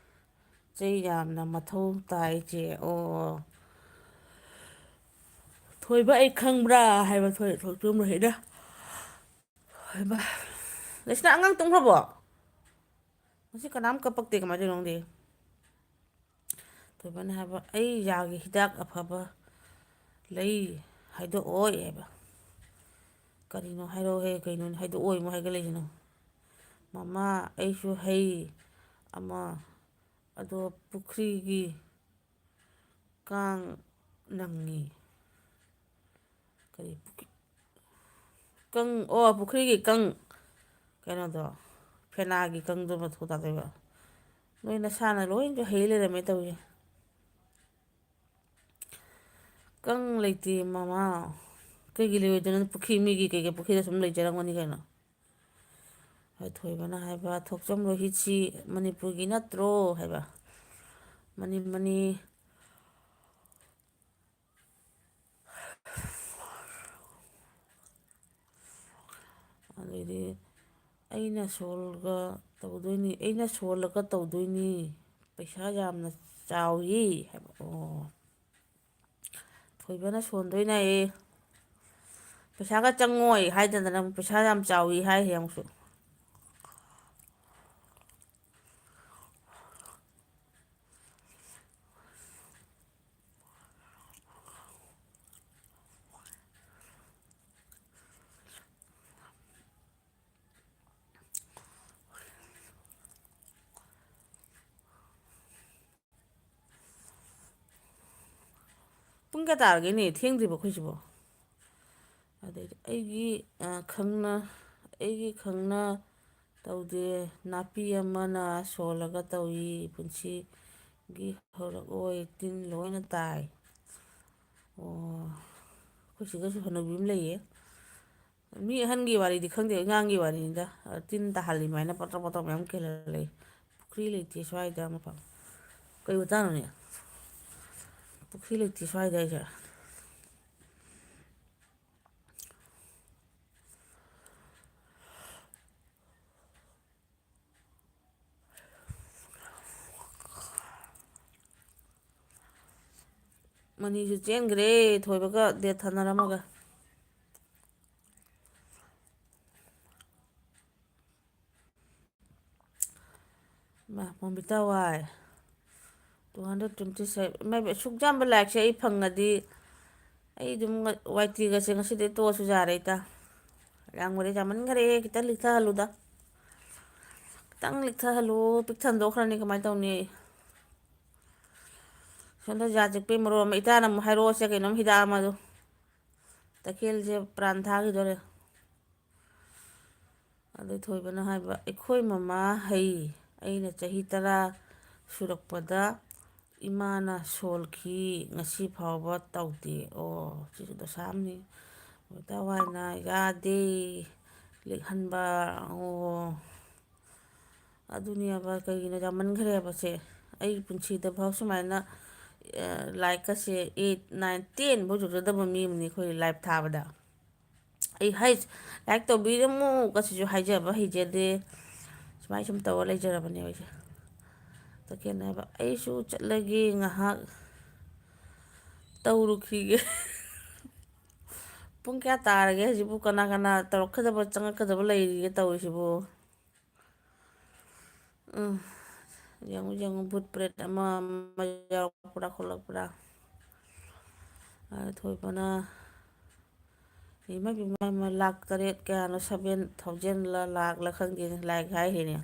ꯆꯩ ꯌꯥꯝꯅ ꯃꯊꯧ ꯇꯥꯏ ꯆꯦ꯫" ꯑꯣ꯫ ꯊꯣꯏꯕ, ꯑꯩ ꯈꯪꯕ꯭ꯔꯥ ꯍꯥꯏꯕ ꯊꯣꯏ-, ꯊꯣꯏ-, ꯊꯣꯏꯕ ꯍꯩꯅ꯫ ꯍꯣꯏꯕ꯫ ꯂꯩꯁꯅꯥ, ꯑꯉꯥꯡ ꯇꯨꯝꯈ꯭ꯔꯕꯣ? ꯉꯁꯤ ꯀꯅꯥꯝ ꯀꯞꯄꯛꯇꯦ, ꯀꯃꯥꯏꯅ ꯇꯧꯔꯤꯅꯣ ꯈꯪꯗꯦ꯫ ꯊꯣꯏꯕꯅ ꯍꯥꯏꯕ, "ꯑꯩ ꯌꯥꯒꯤ ꯍꯤꯗꯥꯛ ꯑꯐꯕ ꯂꯩ, ꯍꯥꯏꯗꯣꯛꯑꯣꯏ" ꯍꯥꯏꯕ꯫ "ꯀꯔꯤꯅꯣ ꯍꯥꯏꯔꯛꯑꯣꯍꯦ, ꯀꯩꯅꯣꯅꯦ ꯍꯥꯏꯗꯣꯛꯑꯣꯏ ꯑꯃꯨꯛ ꯍꯥꯏꯒꯠꯂꯛꯏꯁꯤꯅ?" "ꯃꯃꯥ, ꯑꯩꯁꯨ ꯍꯩ ꯑꯃ, ꯑꯗꯣ ꯄꯨꯈ꯭ꯔꯤꯒꯤ ꯀꯥꯡ ꯅꯪꯉꯤ꯫" ꯀꯔꯤ ꯄꯨꯈ꯭ꯔꯤ? ꯀꯪ, ꯑꯣ, ꯄꯨꯈ꯭ꯔꯤꯒꯤ ꯀꯪ, ꯀꯩꯅꯣꯗꯣ, ꯐꯦꯅꯥꯒꯤ ꯀꯪꯗꯣ ꯃꯊꯧ ꯇꯥꯗꯣꯏꯕ꯫ ꯅꯣꯏ ꯅꯁꯥꯅ ꯂꯣꯏꯅꯁꯨ ꯍꯩ ꯂꯩꯔꯝꯃꯦ ꯇꯧꯔꯤꯁꯦ꯫ "ꯀꯪ ꯂꯩꯇꯦ ꯃꯃꯥ꯫" "ꯀꯩꯒꯤ ꯂꯩꯔꯣꯏꯗꯣꯏꯅꯣ? ꯄꯨꯈ꯭ꯔꯤ ꯃꯤꯒꯤ ꯀꯩꯒꯤ ꯄꯨꯈ꯭ꯔꯤꯗ ꯁꯨꯝ ꯂꯩꯖꯔꯝꯒꯅꯤ ꯀꯩꯅꯣ?" ꯑꯊꯣꯏꯕꯅ ꯍꯥꯏꯕ, "ꯊꯣꯛꯆꯝ ꯔꯣꯍꯤꯠꯁꯤ ꯃꯅꯤꯄꯨꯔꯒꯤ ꯅꯠꯇ꯭ꯔꯣ?" ꯍꯥꯏꯕ꯫ "ꯃꯅꯤ, ꯃꯅꯤ꯫" ꯑꯗꯩꯗꯤ, "ꯑꯩꯅ ꯁꯣꯜꯒ ꯇꯧꯗꯣꯏꯅꯤ, ꯑꯩꯅ ꯁꯣꯜꯂꯒ ꯇꯧꯗꯣꯏꯅꯤ, ꯄꯩꯁꯥ ꯌꯥꯝꯅ ꯆꯥꯎꯏ" ꯍꯥꯏꯕ꯫ ꯑꯣ, ꯊꯣꯏꯕꯅ ꯁꯣꯟꯗꯣꯏꯅꯦ꯫ ꯄꯩꯁꯥꯒ ꯆꯪꯉꯣꯏ ꯍꯥꯏꯗꯗꯅ ꯑꯃꯨꯛ ꯄꯩꯁꯥ ꯌꯥꯝ ꯆꯥꯎꯏ ꯍꯥꯏꯔꯤ ꯑꯃꯨꯛꯁꯨ꯫ ꯄꯨꯡ ꯀꯌꯥ ꯇꯥꯔꯒꯦꯅꯦ? ꯊꯦꯡꯗ꯭ꯔꯤꯕꯣ ꯑꯩꯈꯣꯏꯁꯤꯕꯣ? ꯑꯗꯩꯗꯤ ꯑꯩꯒꯤ, ꯑ, ꯈꯪꯅ, ꯑꯩꯒꯤ ꯈꯪꯅ ꯇꯧꯗꯦ, ꯅꯥꯄꯤ ꯑꯃꯅ ꯁꯣꯜꯂꯒ ꯇꯧꯏ꯫ ꯄꯨꯟꯁꯤ ꯒꯤ ꯍꯧꯔꯛꯑꯣꯏ, ꯇꯤꯟ ꯂꯣꯏꯅ ꯇꯥꯏ꯫ ꯑꯣ, ꯑꯩꯈꯣꯏ ꯁꯤꯗꯁꯨ ꯍꯅꯨꯕꯤ ꯑꯃ ꯂꯩꯌꯦ꯫ ꯃꯤ ꯑꯍꯟꯒꯤ ꯋꯥꯔꯤꯗꯤ ꯈꯪꯗꯦ, ꯑꯉꯥꯡꯒꯤ ꯋꯥꯔꯤꯅꯤꯗ꯫ ꯇꯤꯟ ꯇꯥꯍꯜꯂꯤ ꯑꯗꯨꯃꯥꯏꯅ ꯄꯇ꯭ꯔ ꯄꯇ꯭ꯔ ꯃꯌꯥꯝ ꯀꯦꯜꯍꯜꯂ ꯂꯩ꯫ ꯄꯨꯈ꯭ꯔꯤ ꯂꯩꯇꯦ ꯁ꯭ꯋꯥꯏꯗ ꯑꯃꯐꯥꯎ꯫ ꯀꯩ ꯃꯇꯥꯡꯅꯣꯅꯦ? ꯄꯨꯈ꯭ꯔꯤ ꯂꯩꯇꯦ ꯁ꯭ꯋꯥꯏꯗ ꯑꯩꯁꯦ꯫ ꯃꯅꯤꯁꯨ ꯆꯦꯟꯈ꯭ꯔꯦ, ꯊꯣꯏꯕꯒ date ꯊꯥꯅꯔꯝꯃꯒ꯫ ꯃꯥ, ꯃꯣꯃꯤꯇꯥ ꯋꯥꯏ꯫ Two hundred twenty seven꯫ ꯏꯃꯥꯏꯕꯦꯝ, ꯑꯁꯨꯛ ꯌꯥꯝꯕ like ꯁꯦ ꯑꯩ ꯐꯪꯉꯗꯤ ꯑꯩ ꯑꯗꯨꯝ ꯉ-, ꯋꯥꯏ ꯇꯤ ꯒꯁꯦ ꯉꯁꯤꯗꯩ ꯇꯣꯛꯑꯁꯨ ꯌꯥꯔꯦ, ꯏꯇꯥ꯫ ꯌꯥꯝꯈꯔꯦ, ꯌꯥꯝꯃꯟꯈꯔꯦ, ꯈꯤꯇꯪ ꯂꯤꯛꯊꯍꯜꯂꯨꯗ꯫ ꯈꯤꯇꯪ ꯂꯤꯛꯊꯍꯜꯂꯨ, ꯄꯤꯛ ꯊꯟꯗꯣꯛꯈ꯭ꯔꯅꯤ, ꯀꯃꯥꯏꯅ ꯇꯧꯅꯤ? ꯁꯣꯝꯗ ꯌꯥ ꯆꯤꯛꯄꯩ ꯃꯔꯣꯜ ꯑꯃ, ꯏꯇꯥꯅ ꯑꯃꯨꯛ ꯍꯥꯏꯔꯛꯑꯣꯁꯦ ꯀꯩꯅꯣꯝ ꯍꯤꯗꯥꯛ ꯑꯃꯗꯣ꯫ ꯇꯈꯦꯜꯁꯦ ꯄ꯭ꯔꯥꯟ ꯊꯥꯈꯤꯗꯣꯔꯦ꯫ ꯑꯗꯩ ꯊꯣꯏꯕꯅ ꯍꯥꯏꯕ, "ꯑꯩꯈꯣꯏ ꯃꯃꯥ ꯍꯩ, ꯑꯩꯅ ꯆꯍꯤ ꯇꯔꯥ ꯁꯨꯔꯛꯄꯗ ꯏꯃꯥꯅ ꯁꯣꯜꯈꯤ, ꯉꯁꯤ ꯐꯥꯎꯕ ꯇꯧꯗꯦ꯫" ꯑꯣ, ꯁꯤꯁꯨ ꯗꯁꯥ ꯑꯃꯅꯤ꯫ ꯃꯣꯃꯤꯇꯥ ꯋꯥꯏꯅ ꯌꯥꯗꯦ ꯂꯤꯛꯍꯟꯕ꯫ ꯑꯣ, ꯑꯗꯨꯅꯦꯕ, ꯀꯩꯒꯤꯅꯣ ꯌꯥꯝꯃꯟꯈ꯭ꯔꯦꯕ ꯁꯦ꯫ ꯑꯩꯒꯤ ꯄꯨꯟꯁꯤꯗ ꯐꯥꯎ ꯁꯨꯃꯥꯏꯅ, ꯑ, like ꯀꯁꯦ eight, nine, ten ꯐꯥꯎ ꯌꯧꯖꯗꯕ ꯃꯤ ꯑꯃꯅꯤ ꯑꯩꯈꯣꯏ live ꯊꯥꯕꯗ꯫ ꯑꯩ ꯍꯥꯏ, like ꯇꯧꯕꯤꯔꯝꯃꯨ ꯀꯁꯤꯁꯨ ꯍꯥꯏꯖꯕ ꯍꯩꯖꯗꯦ꯫ ꯁꯨꯃꯥꯏ ꯁꯨꯝ ꯇꯧꯔ ꯂꯩꯖꯔꯕꯅꯦꯕ ꯑꯩꯁꯦ꯫ ꯇꯈꯦꯜꯅ ꯍꯥꯏꯕ, "ꯑꯩꯁꯨ ꯆꯠꯂꯒꯦ, ꯉꯥꯏꯍꯥꯛ ꯇꯧꯔꯨꯈꯤꯒꯦ꯫" ꯄꯨꯡ ꯀꯌꯥ ꯇꯥꯔꯒꯦ ꯍꯧꯖꯤꯛꯄꯨ? ꯀꯅꯥ ꯀꯅꯥ ꯇꯧꯔꯛꯀꯗꯕ, ꯆꯪꯉꯛꯀꯗꯕ ꯂꯩꯔꯤꯒꯦ ꯇꯧꯔꯤꯁꯤꯕꯨ? ꯎꯝ, ꯌꯦꯡꯉꯨ, ꯌꯦꯡꯉꯨ, ꯚꯨꯠ ꯄ꯭ꯔꯦꯠ ꯑꯃ ꯑꯃ ꯌꯥꯎꯔꯛꯄ꯭ꯔꯥ ꯈꯣꯠꯂꯛꯄ꯭ꯔꯥ꯫ ꯑ, ꯊꯣꯏꯕꯅ, ꯏꯃꯥ, ꯏꯃꯥ, ꯏꯃꯥ, ꯂꯥꯛ ꯇꯔꯦꯠ ꯀꯌꯥꯅꯣ, seven thousand ꯂ, ꯂꯥꯛꯂ ꯈꯪꯗꯦꯅꯦ, like ꯍꯥꯏꯔꯤꯅꯦ꯫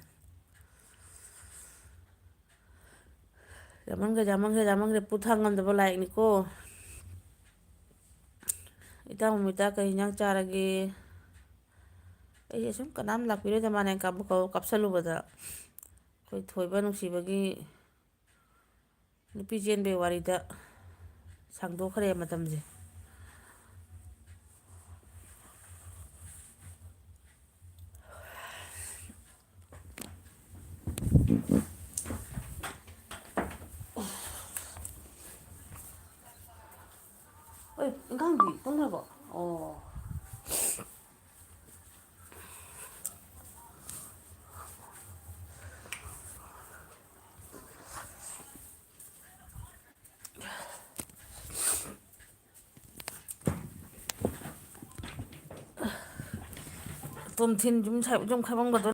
ꯌꯥꯝꯃꯟꯈ꯭ꯔꯦ, ꯌꯥꯝꯃꯟꯈ꯭ꯔꯦ, ꯌꯥꯝꯃꯟꯈ꯭ꯔꯦ, ꯄꯨꯊꯥꯡ ꯉꯝꯗꯕ like ꯅꯤꯀꯣ꯫ ꯏꯇꯥ ꯃꯣꯃꯤꯇꯥ, ꯀꯔꯤ ꯏꯟꯖꯥꯡ ꯆꯥꯔꯒꯦ? ꯑꯩꯁꯦ ꯁꯨꯝ ꯀꯅꯥꯝ ꯂꯥꯛꯄꯤꯔꯣꯏꯗ ꯃꯥꯅꯦ ꯀꯥꯞꯄ ꯀꯧ-, ꯀꯥꯞꯁꯜꯂꯨꯕꯗ꯫ ꯑꯩꯈꯣꯏ ꯊꯣꯏꯕ ꯅꯨꯡꯁꯤꯕꯒꯤ ꯅꯨꯄꯤ ꯆꯦꯟꯕꯩ ꯋꯥꯔꯤꯗ ꯁꯥꯡꯗꯣꯛꯈ꯭ꯔꯦ ꯃꯇꯝꯁꯦ꯫ ꯑꯦ, ꯏꯟꯈꯥꯡꯗꯤ ꯇꯨꯝꯈ꯭ꯔꯕꯣ? ꯑꯣ꯫ ꯇꯣꯝꯊꯤꯟ ꯌꯨꯝ ꯁꯥꯏ-, ꯌꯨꯝ ꯈꯥꯏꯕꯝꯒꯗꯣ